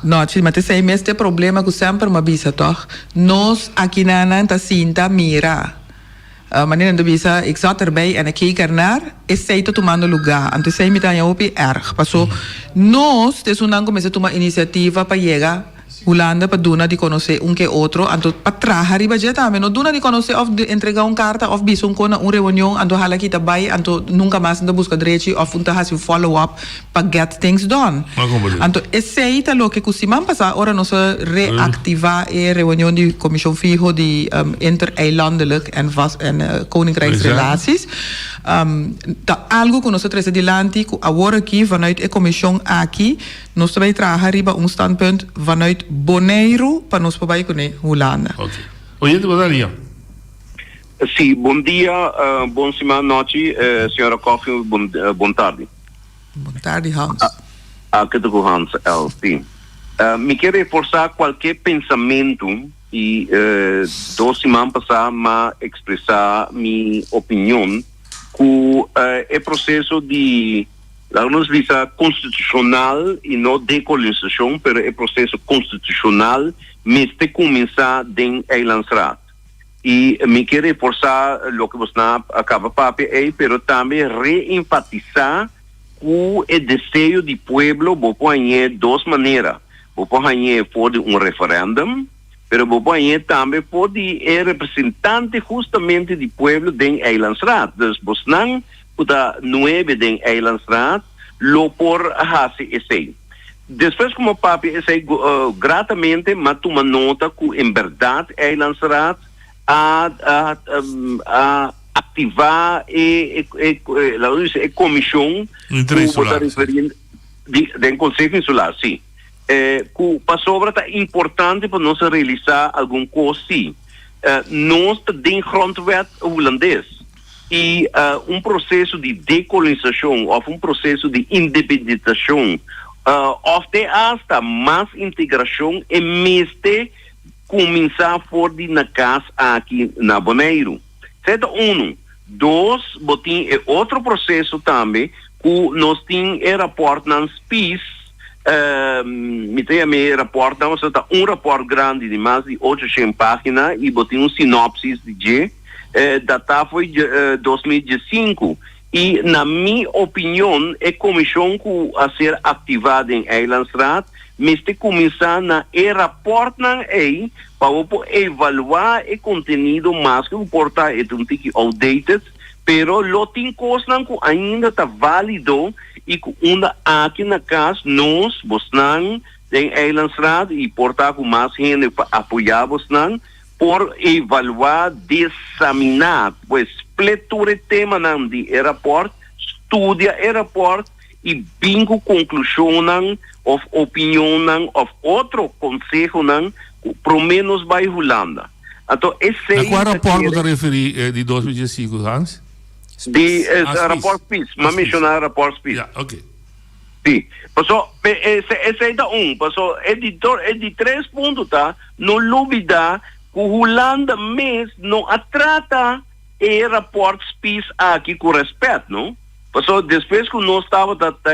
Nochi, ma t'esei mes t'e problema ku semper m'a bisa tòg. Nos akinanan ta sinta mira. Manera nan ta bisa, ik zat erbij en ik keek ernaar, esei ta tumando lugá. Anto esei mi ta haña hopi erg. Paso nos ta esunnan ku mester tuma inisiativa pa yega Hulanda pa duna di konosé un ke otro, anto pa traha riba dje tambe. No duna di konosé òf entregá un karta òf bisa un kon na un reunion, anto hala kita bai, anto nunka mas un ta buska drechi òf un ta hasi un follow up pa get things done. Anto esei ta loke ku siman pasá ora nos a reaktivá e reunion di Komishon Fiho di Intereilandelijk en Vast en Koninkrijksrelaties, ta algu ku nos a trese dilanti ku awor aki vanuit e komishon aki, Nos ta bay traha riba un standpunt vanuit Boneiru pa nos por bay cune Hulanda. Ok. Oyente bo ta ria. Sí, bon dia, bon siman nochi, señora Coffie, bon bon tardi. Bon tardi Hans. Aki ta ku Hans El, sí. Mi ke reforsá kualke pensamentu i dos siman pasá m'a ekspresá mi opinion ku e proseso di Laga nos bisa konstitushonal i no dekolonisashon, pero e proseso konstitushonal mester kuminsá den Eilandsraad. I mi ke reforsá loke bosnan a kaba papia ei, pero tambe reenfatisá ku e deseo di pueblo bo por hañ'é dos manera. Bo por hañ'é for di un referèndum, pero bo por hañ'é tambe for di e representante hustamente di pueblo den Eilandsraad. Dus bosnan ku ta nuebe den Eilandsraad lo por hasi esei. Despues ku mi papia esei gratamente mi a tuma nota ku en bèrdat Eilandsraad a a aktivá e laga nos bisa e komishon ku bo ta referiendo di den Konseho Insular si ku pasobra ta importante pa nos realisá algun kos si nos ta den grondwet hulandes. I un proseso di dekolonisashon òf un proseso di independisashon òf te asta mas integrashon e mester kuminsá for di na kas aki na Boneiru. Esei ta unu. Dos, bo tin e otro proseso tambe ku nos tin e rapòrtnan spis, mi ta yama e rapòrtnan, pasobra ta un rapòrt grandi di mas di ocho shen página i bo tin un sinòpsis di dje. Datá foi 2015 i na mi opinion e komishon ku a ser aktivá den Eilandsraad. mester kuminsá na e rapòrtnan ei pa bo por evaluá e kontenido maske ku por ta e ta un tiki outdated, pero lo tin kosnan ku ainda ta válido i ku unda aki na kas nos, bosnan den Eilandsraad i por ta ku mas hende pa apoyá bosnan, por evaluá, desaminá, pues split tur e temanan di e rapòrt, studia e rapòrt i bin ku konklushonnan òf opinionnan òf otro konsehonan ku promé nos bai Hulanda. Anto Na esei kua ta rapòrt bo kere. ta referí di 2015, Hans? Di Ah, Spies. rapòrt Spies. Ah, M'a Spies. menshoná rapòrt Spies. Ja, oké. Sí. Paso, esei ta un. Paso, e di do, e di tres punto ta, no lubida ku Hulanda mes no a trata e rapport Spies aki ku rèspèt, no? Paso, despues ku nos tabata ta,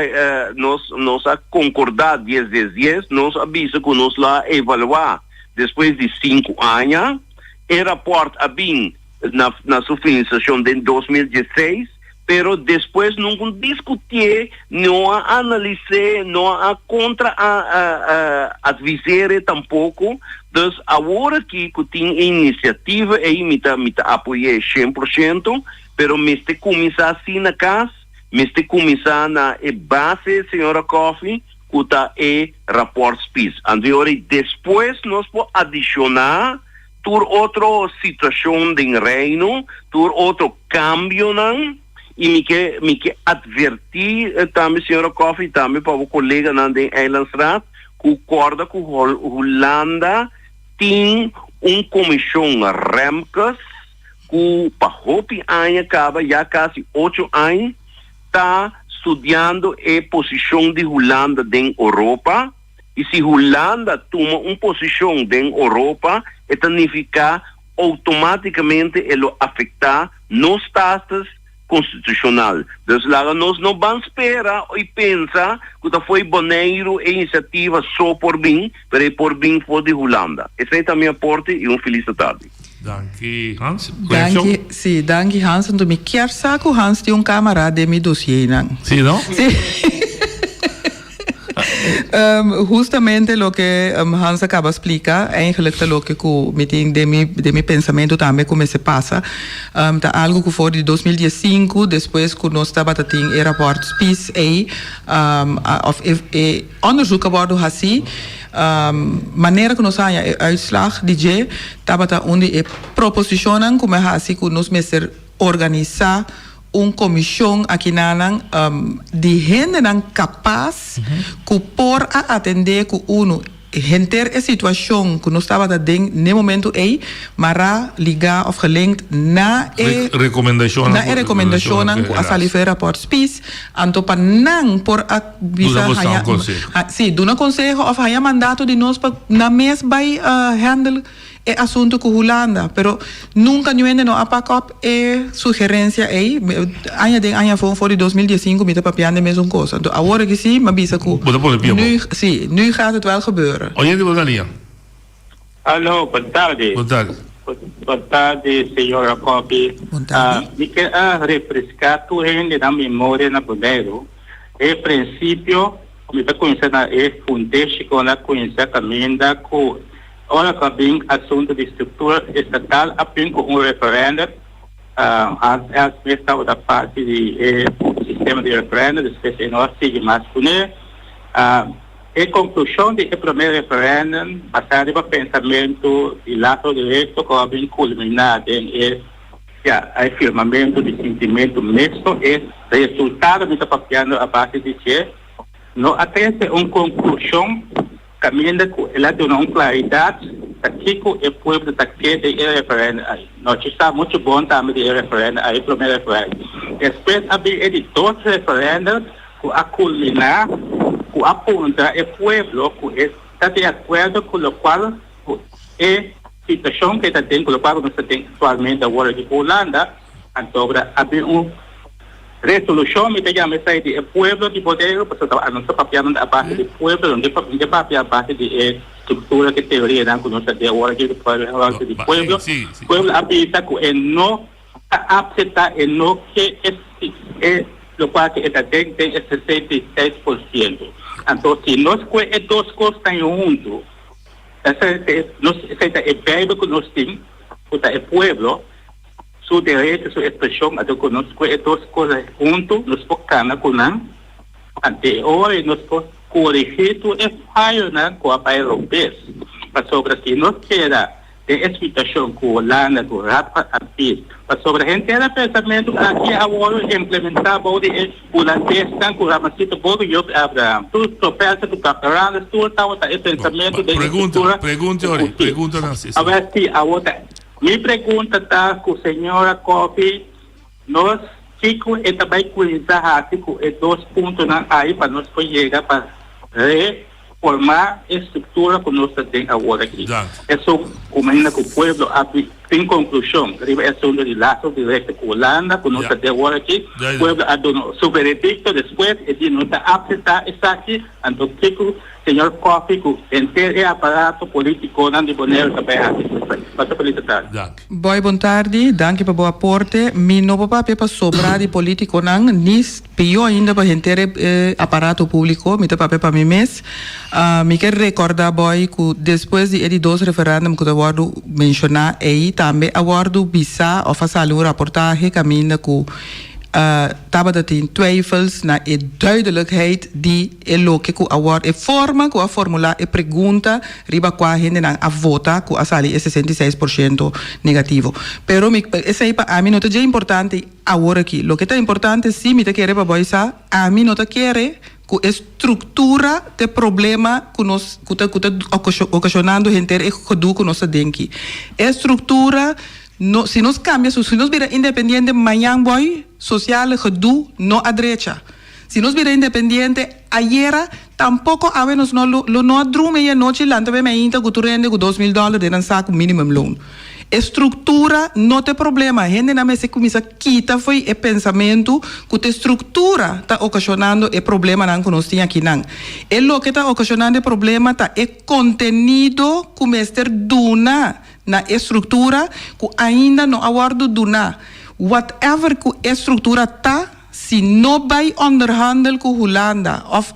nos, nos a konkordá dies dies dies, nos a bisa ku nos lo a evaluá despues di sinku aña. E rapport a bin na, na su finalisashon den 2016. Pero despues nunca discutié, no a analisé, no a contra a advisere tampoco. Dus awor aki cu tin e iniciativa ey mi ta mi ta apoyé cien por ciento, pero mester cuminsa así na cas, mester cuminsa na e base, señora Coffie, cu ta e rapport Spies. Anto e ora ey despues nos por adiciona Tur otro situacion den Reino, tur otro cambionan, y mi ke mi ke adverti tambe señora Coffie y tambe pa bo coleganan den Eilandsraad cu corda cu Hulanda tin un comision Remkes cu pa hopi aña caba, ya casi ocho aña, ta studiando e posicion di Hulanda den Europa. I si Hulanda tuma un posishon den Oropa, e ta nifiká outomátikamente e lo afektá nos status konstitushonal. Dus laga nos no ban spera i pensa ku ta fo'i Boneiru e inisiativa so por bin, pero e por bin for di Hulanda. Esei ta mi aporte i un felis atardi. Danki Hans. Reaccion? Danki, si, danki Hans. Anto mi kier sa ku Hans tin un camara den mi dossiernan. Si, no? Si. Justamente loke Hans a caba splica, eigenlijk ta loke cu mi tin den mi den mi pensamento tambe cu mester pasa. Ta algo cu for di 2015, despues cu nos tabata tin e rapport Spies ey, of e onderzoek a wordo haci, Manera ku nos a haña e uitslag di dje tabata un di e proposishonnan ku mi a hasi ku nos mester organisá un komishon akinanan di hendenan kapas ku por a atendé ku unu henter e situashon ku nos tabata den n'e momentu ei mará, ligá òf gelinkt na e na e rekomendashonnan ku a sali for e rapòrt Spies. Anto pa nan por a bisa Duna boso haña un conseho. Si, duna conseho of haña mandato di nos pa nan mes bai handle e asunto cu Hulanda. Pero nunca niun hende no a pak op e sugerencia ey. Aña den aña afo, for di 2015 mi ta papiando e mesun cos. Anto awor aki si, mi a bisa cu Bo ta pone pia nu, bo. si, nu gaat het wel gebeuren. Oyente bo ta lia. Aló, bon tardi. Bon tardi. Bon tardi, señora Coffie. Bon tardi. Mi ke a refreská tur hende nan memoria na Boneiru e prinsipio ku mi ta kuminsá na e fundeshi ku nan a kuminsá kaminda ku ora ku a bin asuntu di struktura estatal a bin ku un referèndum. Hans Els mes tabata parti di e sistema di referèndum, despues e no a sigui mas kuné. E konklushon di e promé referèndum basá riba pensamentu di Lázaro Directo ku a bin kulminá den e ya e firmamentu di sintimentu mixto, e resultado mi ta papiando a base di dje no a trese un konklushon kaminda ku el a duna un klaridat ta kiko e pueblo ta ke den e referèndum ai. Nos sa muchu bon tambe di e referèndum ai, e promé referèndum. Despues a bin e di dos referèndum. ku a kulminá ku a puntra e pueblo ku e ta di akuerdo ku lokual ku e situashon ku e ta den, ku lokual ku nos ta den aktualmente awor aki ku Hulanda, antobra a bin un resolushon, mi ta yama esei, di e pueblo di Boneiru, pasobra nos ta papiando a base di pueblo, no ta papia a base di e struktura ku e teorianan ku nos ta den awor aki, a base di pueblo, pueblo a bisa ku e no ta apseptá, e no ke e. Lokual ku e ta den den e 66%. Anto si nos kue e dos kosnan huntu, esei nos esei ta e Beibel ku nos tin, ku ta e pueblo su derecho, su ekspreshon, anto ku nos kue e dos kosnan huntu nos por kana ku nan, anto e ora ei nos por korigí tur e fayonan ku a bai robes. Pasobra si nos keda Den e situashon ku Hulanda ku Raad van Advies pasobra henter e pensamentu aki a wòrdu implementá bou di e hulandesnan ku Ramasito Bodo Job Abraham tur Professor ku Doctorandus tur tabata e pensamentu den e struktura ku si Awor si awor ta mi pregunta ta ku señora Coffie nos kiko e ta bai kuminsá hasi ku e dos puntonan ahi pa nos por yega pa re Formá e struktura ku nos ta den awor aki. Esun kuminda ku pueblo a tin konklushon riba e asuntu di laso direkto ku Hulanda ku nos ta den awor aki. Pueblo a duna su veredikto despues e di no ta apseptá esaki. Anto kiko señor Coffie ku henter e aparato politikonan di Boneiru ta bai hasi ku esaki? Pasa feliz tardi. Boy bon tardi, danki pa bo aporte. Mi no por papia pa sobra di politiconan, ni pió ainda pa henter e aparato publico, mi ta papia pa mi mes. Mi ke recorda Boy cu despues di e di dos referendum cu ta wordo menciona ey tambe a wordo bisa of a sali un raportahe caminda cu tabata tin twijfels na e duidelijkheid di e loke cu a wor e forma cu a formula e pregunta riba cua hendenan a vota cu a sali e 66% negativo. Pero mi esey pa ami no ta dje importante awor aki. Loke ta importante si mi ta kere pa boy sa ami no ta kere cu e structura t'e problema cu nos cu ta cu ta ocasionando henter e gedoe cu nos ta den ki. E structura no si nos cambia su si nos bira independiente mañan boy sociale gedoe no a drecha. Si nos bira independiente ayera, tampoco awe nos no lo lo no a drumi ei anochi lanta be mainta cu tur hende cu 2000 dollar den nan saco minimum loon. E structura no ta e problema, hendenan mester cuminsa kita fo'i e pensamento cu ta e structura ta ocasionando e problemanan cu nos tin akinan. E loke ta ocasionando e problema ta e contenido cu mester duna na e structura cu ainda no a wordo duna. Whatever cu e structura ta, Si no bai onderhandel ku Hulanda of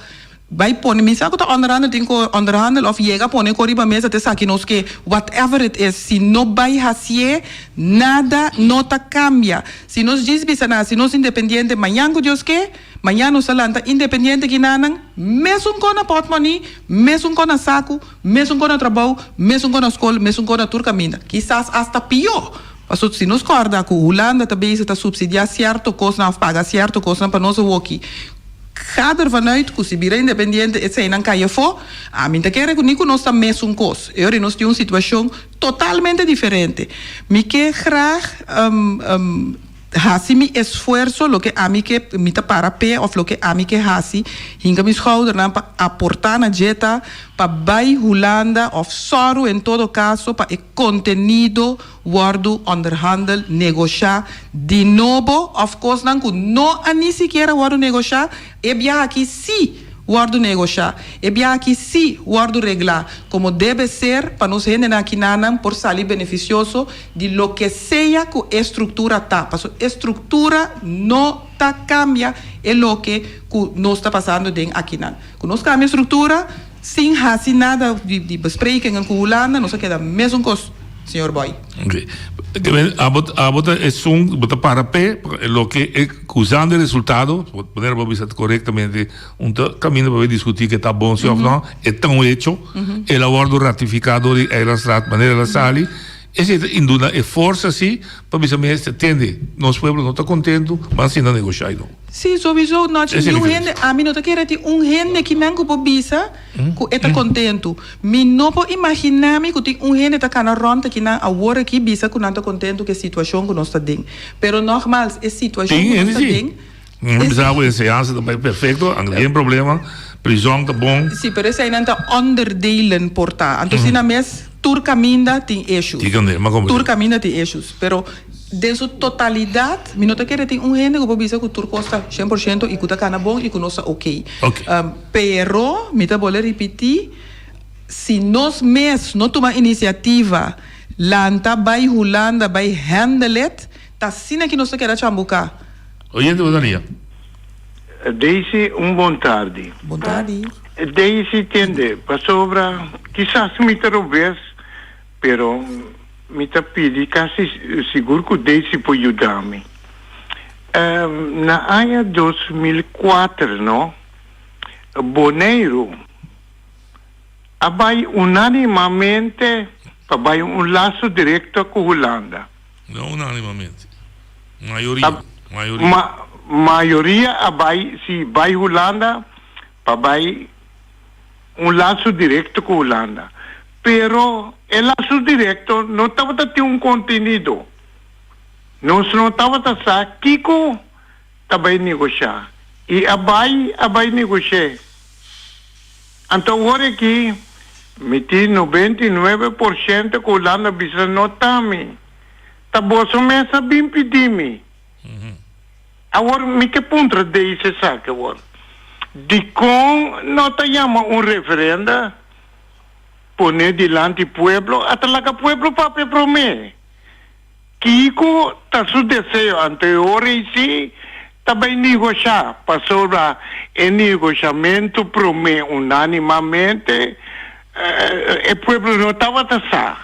bai pone, mi sa ku ta onderhandel tin ku onderhandel of yega pone ko riba mesa ta esaki nos ke whatever it is, si no bai hasié nada no ta kambia. Si nos djis bisa nan hasi nos independiente mañan ku Dios ke, mañan nos ta lanta independiente kinanan, mesun ko na pòtmòni, mesun ko na saku, mesun ko na trabou, mesun ko na skol, mesun ko na tur kaminda, kisas asta pió. Pasobra si nos kòrda ku Hulanda ta bezig ta supsidiá sierto kosnan òf paga sierto kosnan pa nos awoki, ga ervan uit ku si bira independiente eseinan kai afó, ami ta kere ku ni ku nos ta mesun kos. E ora nos tin un situashon totalmente diferente. Mi ke graag hasi mi esfuerso loke ami ke mi ta para p'e òf loke ami ke hasi, hinka mi skoudernan pa aportá na dje ta pa bai Hulanda òf sòru en todo kaso pa e kontenido wòrdu onderhandel, negoshá, di nobo òf kosnan ku no a ni sikiera wòrdu negoshá, e biaha aki sí wòrdu negoshá, e biaha aki sí wòrdu reglá komo debe ser pa nos hendenan akinanan por sali benefisioso di loke sea ku e struktura ta, pasobra e struktura no ta kambia e loke ku nos ta pasando den akinan. Ku nos kambia struktura. Sin hasi nada di besprekingen ku Hulanda nos a keda mesun kos, señor Boy. Ok. Abo abo ta esun bo ta para p'e loke e usando e resultado, manera bo bisa korektamente un ta kaminda pa bo diskutí ke ta bon si òf no, e ta un hecho, el a wòrdu ratifiká dor di Eilandsraad manera el a sali, esei ta induna e forsa si pa bisa mester tende nos pueblo no ta kontentu, ban sinta negoshá i no. Sí, sowieso no chi niun hende, ami no ta kere tin un hende kinan ku por bisa ku e ta kontentu. Mi no por imaginá mi ku tin un hende ta kana rònt akinan awor aki bisa ku nan ta kontentu ku e situashon ku nos ta den. Pero nògmals e situashon ku nos ta den. Mi a bisa ku enseñansa ta bai perfekto, anto geen problema, prizòn ta bon. Sí, pero eseinan ta onderdelen por ta. Anto si nan mes tur kaminda tin issues. Tur kaminda tin issues. Pero. Den su totalidad mi no ta kere tin un hende ku por bisa ku tur kos ta 100% i ku ta kana bon i ku nos ta oké. Pero mi ta bolbe ripití, si nos mes no tuma inisiativa lanta bai Hulanda bai handle it, ta asina ki nos ta keda chambuká. Oyente bo ta lia. Daisy un bon tardi. Bon tardi. Daisy tende, pasobra kisas mi ta robes, pero mi ta pidi kasi sigur ku Daisy por yuda mi. Na aña 2004 no, Boneiru a bai unanimamente pa bai un laso direkto ku Hulanda. No unanimamente. Mayoria. Mayoria. Ma, mayoria a bai, si, bai Hulanda pa bai un laso directo cu Hulanda. Pero e laso directo no tabata tin un contenido. Nos no tabata sa kico ta bai negosha. Y a bai, a bai negosh'é. Anto awor aki mi tin 99% cu Hulanda bisa no ta mi. Ta boso mes a bin pidi mi. Awor mi ke puntra Daisy esaki awor. Dikon no ta yama un referenda pone dilanti pueblo a ta laga pueblo papia prome? Kiko ta su deseo? Anto e ora ei si ta bai negoshá, pasobra e negoshamentu promé unánimamente e pueblo no tabata sa.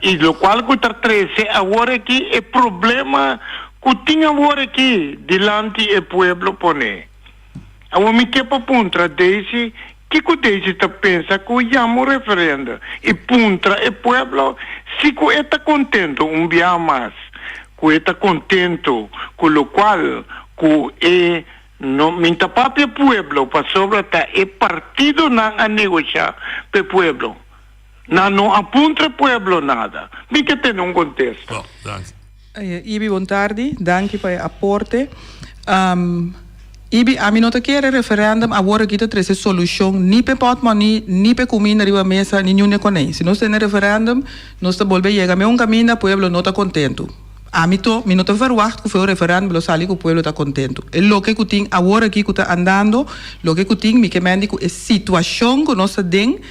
I lokual ku ta trese awor aki e problema ku tin awor aki dilanti e pueblo pone. Awor mi ke pa puntra Daisy kiko Daisy ta pensa ku yama un referendo i puntra e pueblo si ku e ta kontento un biaha mas ku e ta kontento ku lokual ku e no mi ta papia pueblo pasobra ta e partidonan a negosha p'e pueblo. Nan no a puntra e pueblo nada. Mi ke tene un kontesta. Bo, danki. Ibi bon tardi, danki pa e aporte. Ibi, ami no ta kere referendum awor aki ta trese solushon ni p'e pòtmòni, ni p'e kuminda riba mesa, ni niun e konei. Si nos tene referendum, nos ta bolbe yega me un kaminda, pueblo no ta kontentu. Ami to, mi no ta verwagt ku for un referendum lo sali ku pueblo ta kontentu. E loke ku tin awor aki ku ta andando, loke ku tin, mi ke mendi ku e situashon ku nos ta den,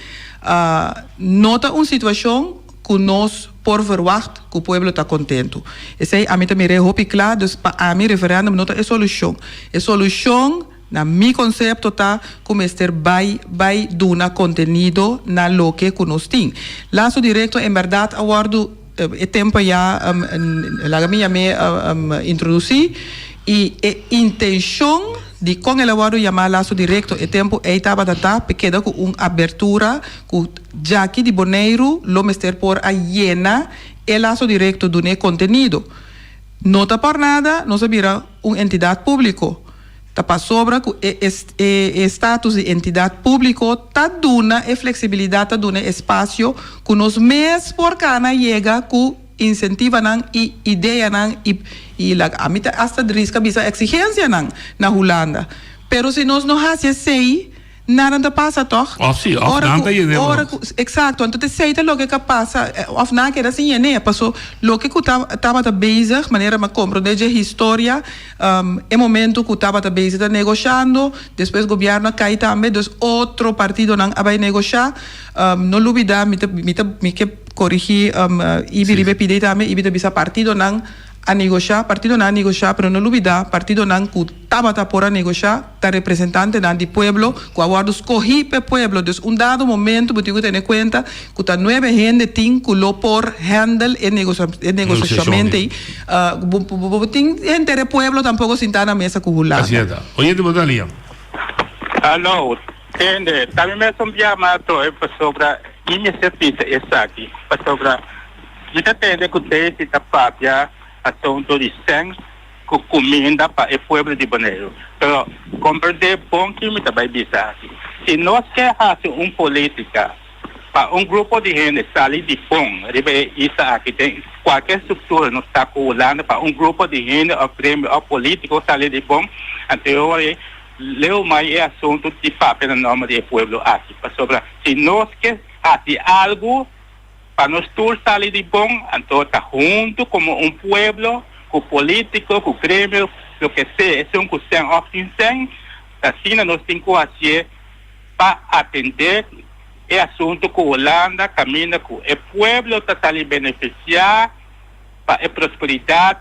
No ta un situacion cu nos por verwacht cu pueblo ta contento. Esey ami ta mir'é hopi cla, dus pa ami referendum no ta e solucion. E solucion na mi concepto ta cu mester bay bay duna contenido na loke cu nos tin. Lazo directo en berdad a wordo e tempo ya laga mi yam'é introduci y e intencion di con el a wordo yama lazo directo e tempo ey tabata ta pe keda cu un abertura cu djaki di Boneiru lo mester por a yena e lazo directo dun'é contenido. No ta por nada nos a bira un entidad publico. Ta pasobra ku e e status di entidat públiko ta duna e fleksibilidat, ta duna e espasio ku nos mes por kana yega ku insentivanan i ideanan i i laga ami ta asta riska bisa eksigensianan na Hulanda. Pero si nos no hasi esei, nada ta pasa tòg? Òf si, òf nan ta yen'é Ora ku, eksakto, anto ta esei ta loke ka pasa, òf nan a keda sin yen'é, paso loke ku ta tabata bezig, manera mi a komprondé dje historia, E momento cu tabata bezig ta negoshando, despues gobierno a cay tambe, dus otro partidonan a bay negosha. No lubida, mi ta, mi ta, mi ke corigi Ibi riba e pida tambe, Ibi ta bisa partidonan a negosha, partidonan a negosha, pero no lubida partidonan cu tabata por a negosha ta representantenan di pueblo cu a wordo scogi p'e pueblo. Dus un dado momento bo tin cu tene cuenta cu ta nuebe hende tin cu lo por handle e negosashonment ei. Bo bo tin henter e pueblo tampoco sinta na mesa cu Hulanda. Así ta. Oyente bo ta lia. Hallo, tende, ta mi mes un bia mas atrobe pasobra mi mester bisa esaki, pasobra mi ta tende cu Daisy ta papia asunto di sèn cu cuminda pa e pueblo di Boneiru. Pero comprende bon ki mi ta bay bisa aki. Si nos ke haci un politica pa un grupo di hende sali di bon riba e isla aki den cualkier structura nos ta cu Hulanda pa un grupo di hende of gremio of politico sali di bon, anto e ora ei leu mai e asunto di papia na nomber di e pueblo aki. Pasobra si nos ke haci algo Pa nos tur sali di bon, anto ta huntu komo un pueblo, ku polítiko, ku gremio, loke sea, esun ku sèn òf sin sèn, ta asina nos tin ku hasié pa atendé e asuntu ku Hulanda kaminda ku e pueblo ta sali benefisiá pa e prosperidat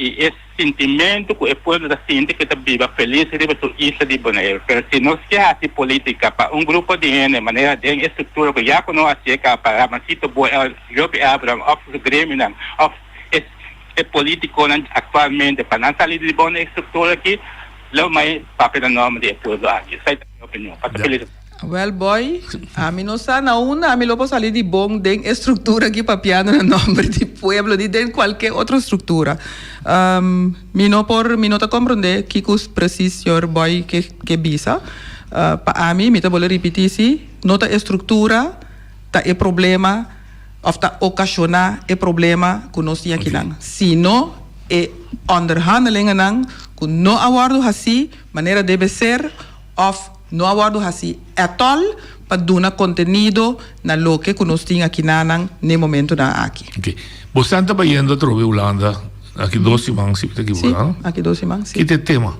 i e. sintimentu ku e pueblo ta sinti ku e ta biba felis riba su isla di Boneiru. Pero si nos ke hasi politika pa un grupo di hende manera den e struktura ku ya ku no hasié kaba pa Ramancito Boy òf Jopi Abraham òf su gremionan òf e e politikonan aktualmente pa nan sali di bon e struktura aki lo mai papia na nòmber di e pueblo aki. Esei ta mi opinion. Pasa felis. Wel boy, ami no sa na unda ami lo por sali di bon den e struktura aki papiando na nomber di pueblo ni den kualke otro struktura. Mi no por, mi no ta komprondé kiko presis señor Boy ke ke bisa. Pa ami, mi ta bole ripití si, no ta e struktura ta e problema òf ta okashoná e problema ku nos tin akinan, sino e onderhandelingennan ku no a wòrdu hasí manera debe ser òf No a wòrdu hasi at all pa duna kontenido na loke ku nos tin akinanan n'e momentunan aki. Ok. Bosan ta bayendo atrobe Hulanda aki dos siman, si mi ta ekiboká, no? Si, aki dos siman, si. Ki ta e tema?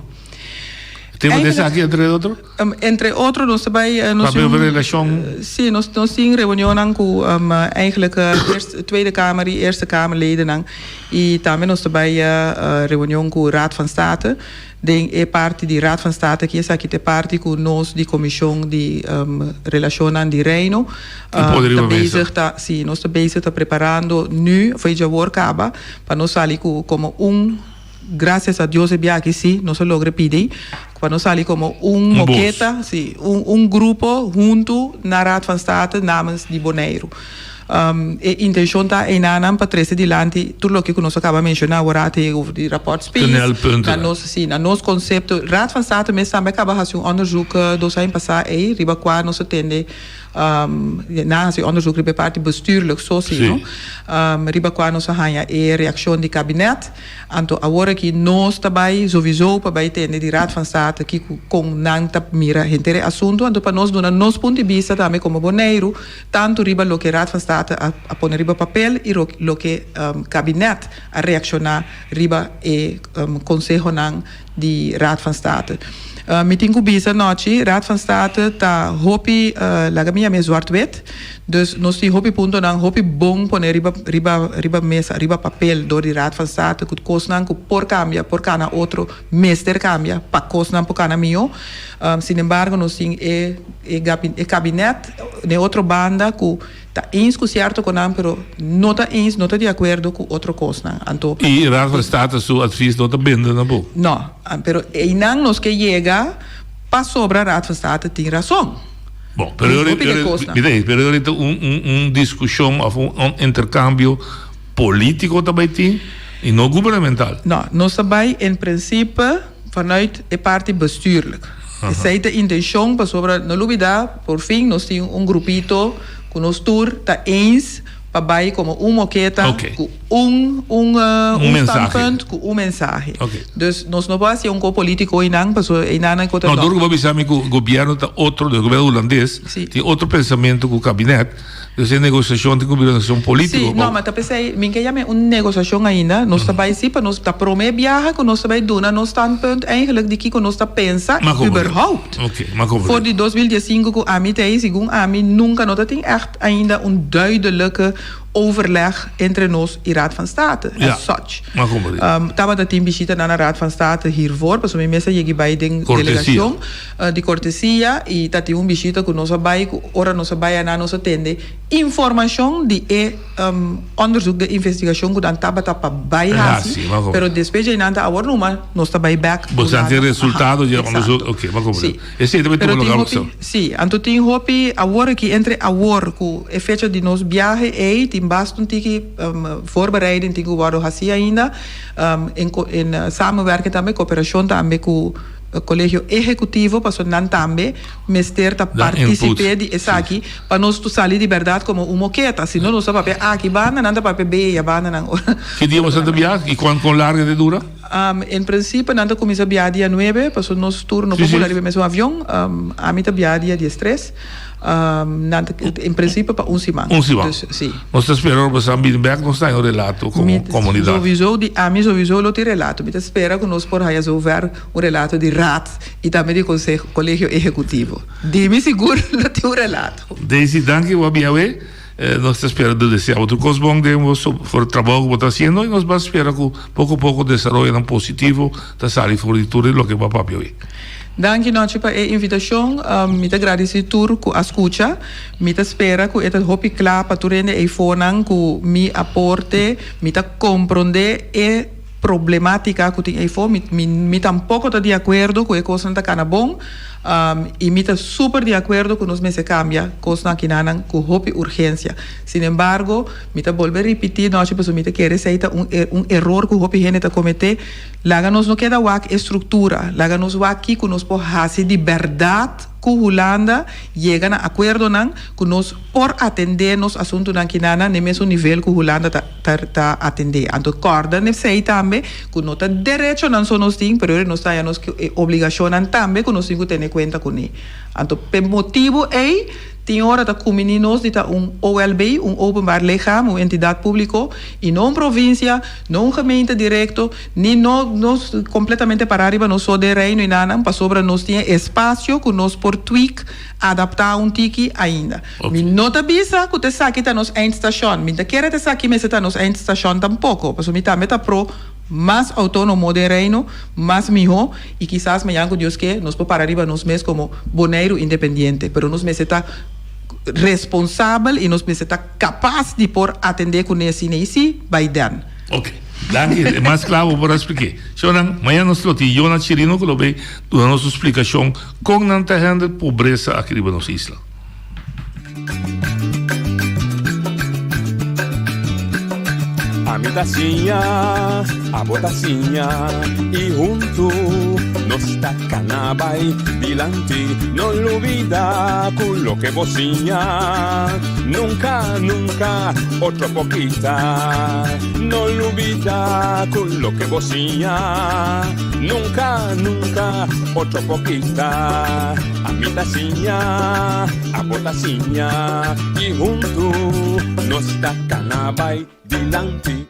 E tema ta esaki entre otro? Entre otro nos ta bai, nos tin. Papia over relashon. Si, nos nos tin reunionnan ku eigenlijk eerst Tweede Kamer i Eerste Kamerledennan i tambe nos ta bai reunion ku Raad van State. Den e parti di Raad van State aki esaki ta e parti ku nos di Komishon di Relashonnan di Reino ta bezig ta si nos ta bezig ta preparando nu for e djawor kaba pa nos sali ku komo un grasias a Dios e biaha aki si nos a logra pidi pa nos sali komo un moketa si un grupo huntu na Raad van State namens di Boneiru. E intencion ta einanan pa trece dilanti tur loke cu nos a caba menciona awor te over di rapport Spies, na nos, si, na nos concepto. Raad van State mes tambe a caba haci un onderzoek dos aña pasa ey, riba cua nos a tende, nan a haci onderzoek riba e parti bestuurlijk so si, no? Riba cua nos a haya e reaccion di kabinet. Anto awor aki nos ta bay sowiso pa bay tende di Raad van State kico con nan ta mira henter e asunto, anto pa nos duna nos punto di bista tambe como Boneiru, Tantu riba loke Raad van State a pone riba papel i loke kabinet a reakshoná riba e konsehonan di Raad van State. Mi tin ku bisa nochi, Raad van State ta hopi, laga mi yam'é zwart-wit, dus nos tin hopi puntonan hopi bon pone riba riba riba mesa, riba papel dor di Raad van State ku kosnan ku por kambia, por kana otro, mester kambia pa kosnan por kana mihó. Sinembargo nos tin e e kabinet den otro banda ku ta eens ku sierto konan pero no ta eens, no ta di akuerdo ku otro kosnan. Anto. I Raad van State su advies no ta bende na bo? No, pero einan nos ke yega pasobra Raad van State tin rason. Bon, pero Den hopi de kosnan. Mira ei, pero ahorita un un un diskushon òf un un interkambio polítiko ta bai tin i no gubernamental. No, nos ta bai en prinsipe vanuit e parti bestuurlijk. Esei ta intencion pasobra no lubida por fin nos tin un grupito cu nos tur ta eens pa bay como un moketa cu un un un standpunt cu un mensahe. Dus nos no por haci un co politico eynan pasobra eynan nan cu ta No, dor cu bo a bisa mi cu gobierno ta otro, gobierno hulandes tin otro pensamento cu kabinet. Dus e negosiashon tin ku bira un negosiashon polítiko. Sí, no, ma ta p'esei mi ke yam'é un negosiashon ainda. Nos ta bai sí pa nos ta promé biaha ku nos ta bai duna nos standpunt eigenlijk di kiko nos ta pensa überhaupt. Oké, ma komprendé. For di 2015 ku ami ta ei, segun ami, nunka no ta tin ègt ainda un duidelijke overleg entre nos i Raad van State as such. Ma komprendé. Tabata tin bishitanan na Raad van State hiervoor, pasobra mi mes a yegi bai den delegashon. Di kortesia i ta tin un bishita ku nos a bai ku ora nos a bai anan nos a tende informashon di e onderzoek de investigashon ku nan tabata pa bai hasi pero despues dje nan ta awor numa nos ta bai bek Bo sa tin resultado dje onderzoek oke bo a komprende esei ta bai tuma lugar ku Si anto tin hopi awor aki entre awor ku e fecha di nos biahe ei tin basta un tiki voorbereiding tin ku wòrdu hasi ainda en samenwerking tambe koperashon tambe ku Kolegio Ehekutivo pasobra nan tambe mester ta partisip'é di esaki pa nos tur sali di bèrdat komo un moketa. Si no nos ta papia aki banda, nan ta papia beya banda nan ora. Ki dia boso ta biaha i kuan kon largu e ta dura? En prinsipio nan ta kuminsá biaha dia nuebe pasobra nos tur no por bula riba e mesun avion. Ami ta biaha dia diestres. Nan ta en prinsipio pa un siman. Un siman. Dus, si. Nos ta spera ora boso a bini bek nos ta haña un relato komo komunidat. Sowiso di ami sowiso lo tin relato. Mi ta spera ku nos por haña zover un relato di Raad i tambe di konseho, Kolegio Ehekutivo. Di mi sigur lo tin un relato. Daisy, danki bo a bia awe. Nos ta spera di desea bo tur kos bon den bo for trabou ku bo ta hasiendo i nos ba spera ku poko poko desaroyonan positivo ta sali for di tur e loke bo a papia awe. Danki Nochi pa e invitashon. Mi ta gradisi tur ku a skucha. Mi ta spera ku e ta hopi kla pa tur hende eifonan ku mi aporte. Mi ta komprondé e problematica cu tin eyfo, mi mi mi tampoco ta di acuerdo cu e cosnan ta cana bon, y mi ta super di acuerdo cu nos mester cambia cosnan akinanan cu hopi urgencia. Sin embargo, mi ta bolbe ripiti nochi pasobra mi ta kere esey ta un un eror cu hopi hende ta comete, laga nos no keda wak e structura, laga nos wak kico nos por haci di berdad cu Hulanda yega na acuerdonan cu nos por atende nos asuntunan kinanan n'e mesun nivel cu Hulanda ta ta ta atende. Anto corda n'esey tambe cu no ta derechonan so nos tin, pero nos ta haya nos e obligacionnan tambe cu nos tin cu tene cuenta cune. Anto p'e motibo ey tin ora ta cumini nos di ta un OLB, un Openbaar Lichaam, un entidad publico, y no un provincia, no un gemeente directo, ni no nos completamente para riba nos so den Reino y nanan, pasobra nos tin e espacio cu nos por tweak, adaptá un tiki ainda. Mi no ta bisa ku ta esaki ta nos eindstation. Mi ta kere ta esaki mester ta nos eindstation tampoko, pasobra mi tambe ta pro mas outónomo den Reino, mas mihó, i kisas mañan ku Dios ke nos por para riba nos mes komo Boneiru independiente. Pero nos mester ta responsabel i nos mester ta kapas di por atendé kuné asina i si by then. Ok. Danki. E mas kla bo por a splik'é. Shownan, mañan nos lo tin Yona Chirino ku lo bay duna nos un splikashon kon nan ta handle pobresa aki riba nos isla. Ami ta siña, abo ta siña y huntu nos ta cana bay dilanti. No lubida cu loke bo siña nunca, nunca otro por kita. No lubida cu loke bo siña nunca, nunca otro por kita. Ami ta siña, abo ta siña y huntu nos ta cana bay dilanti.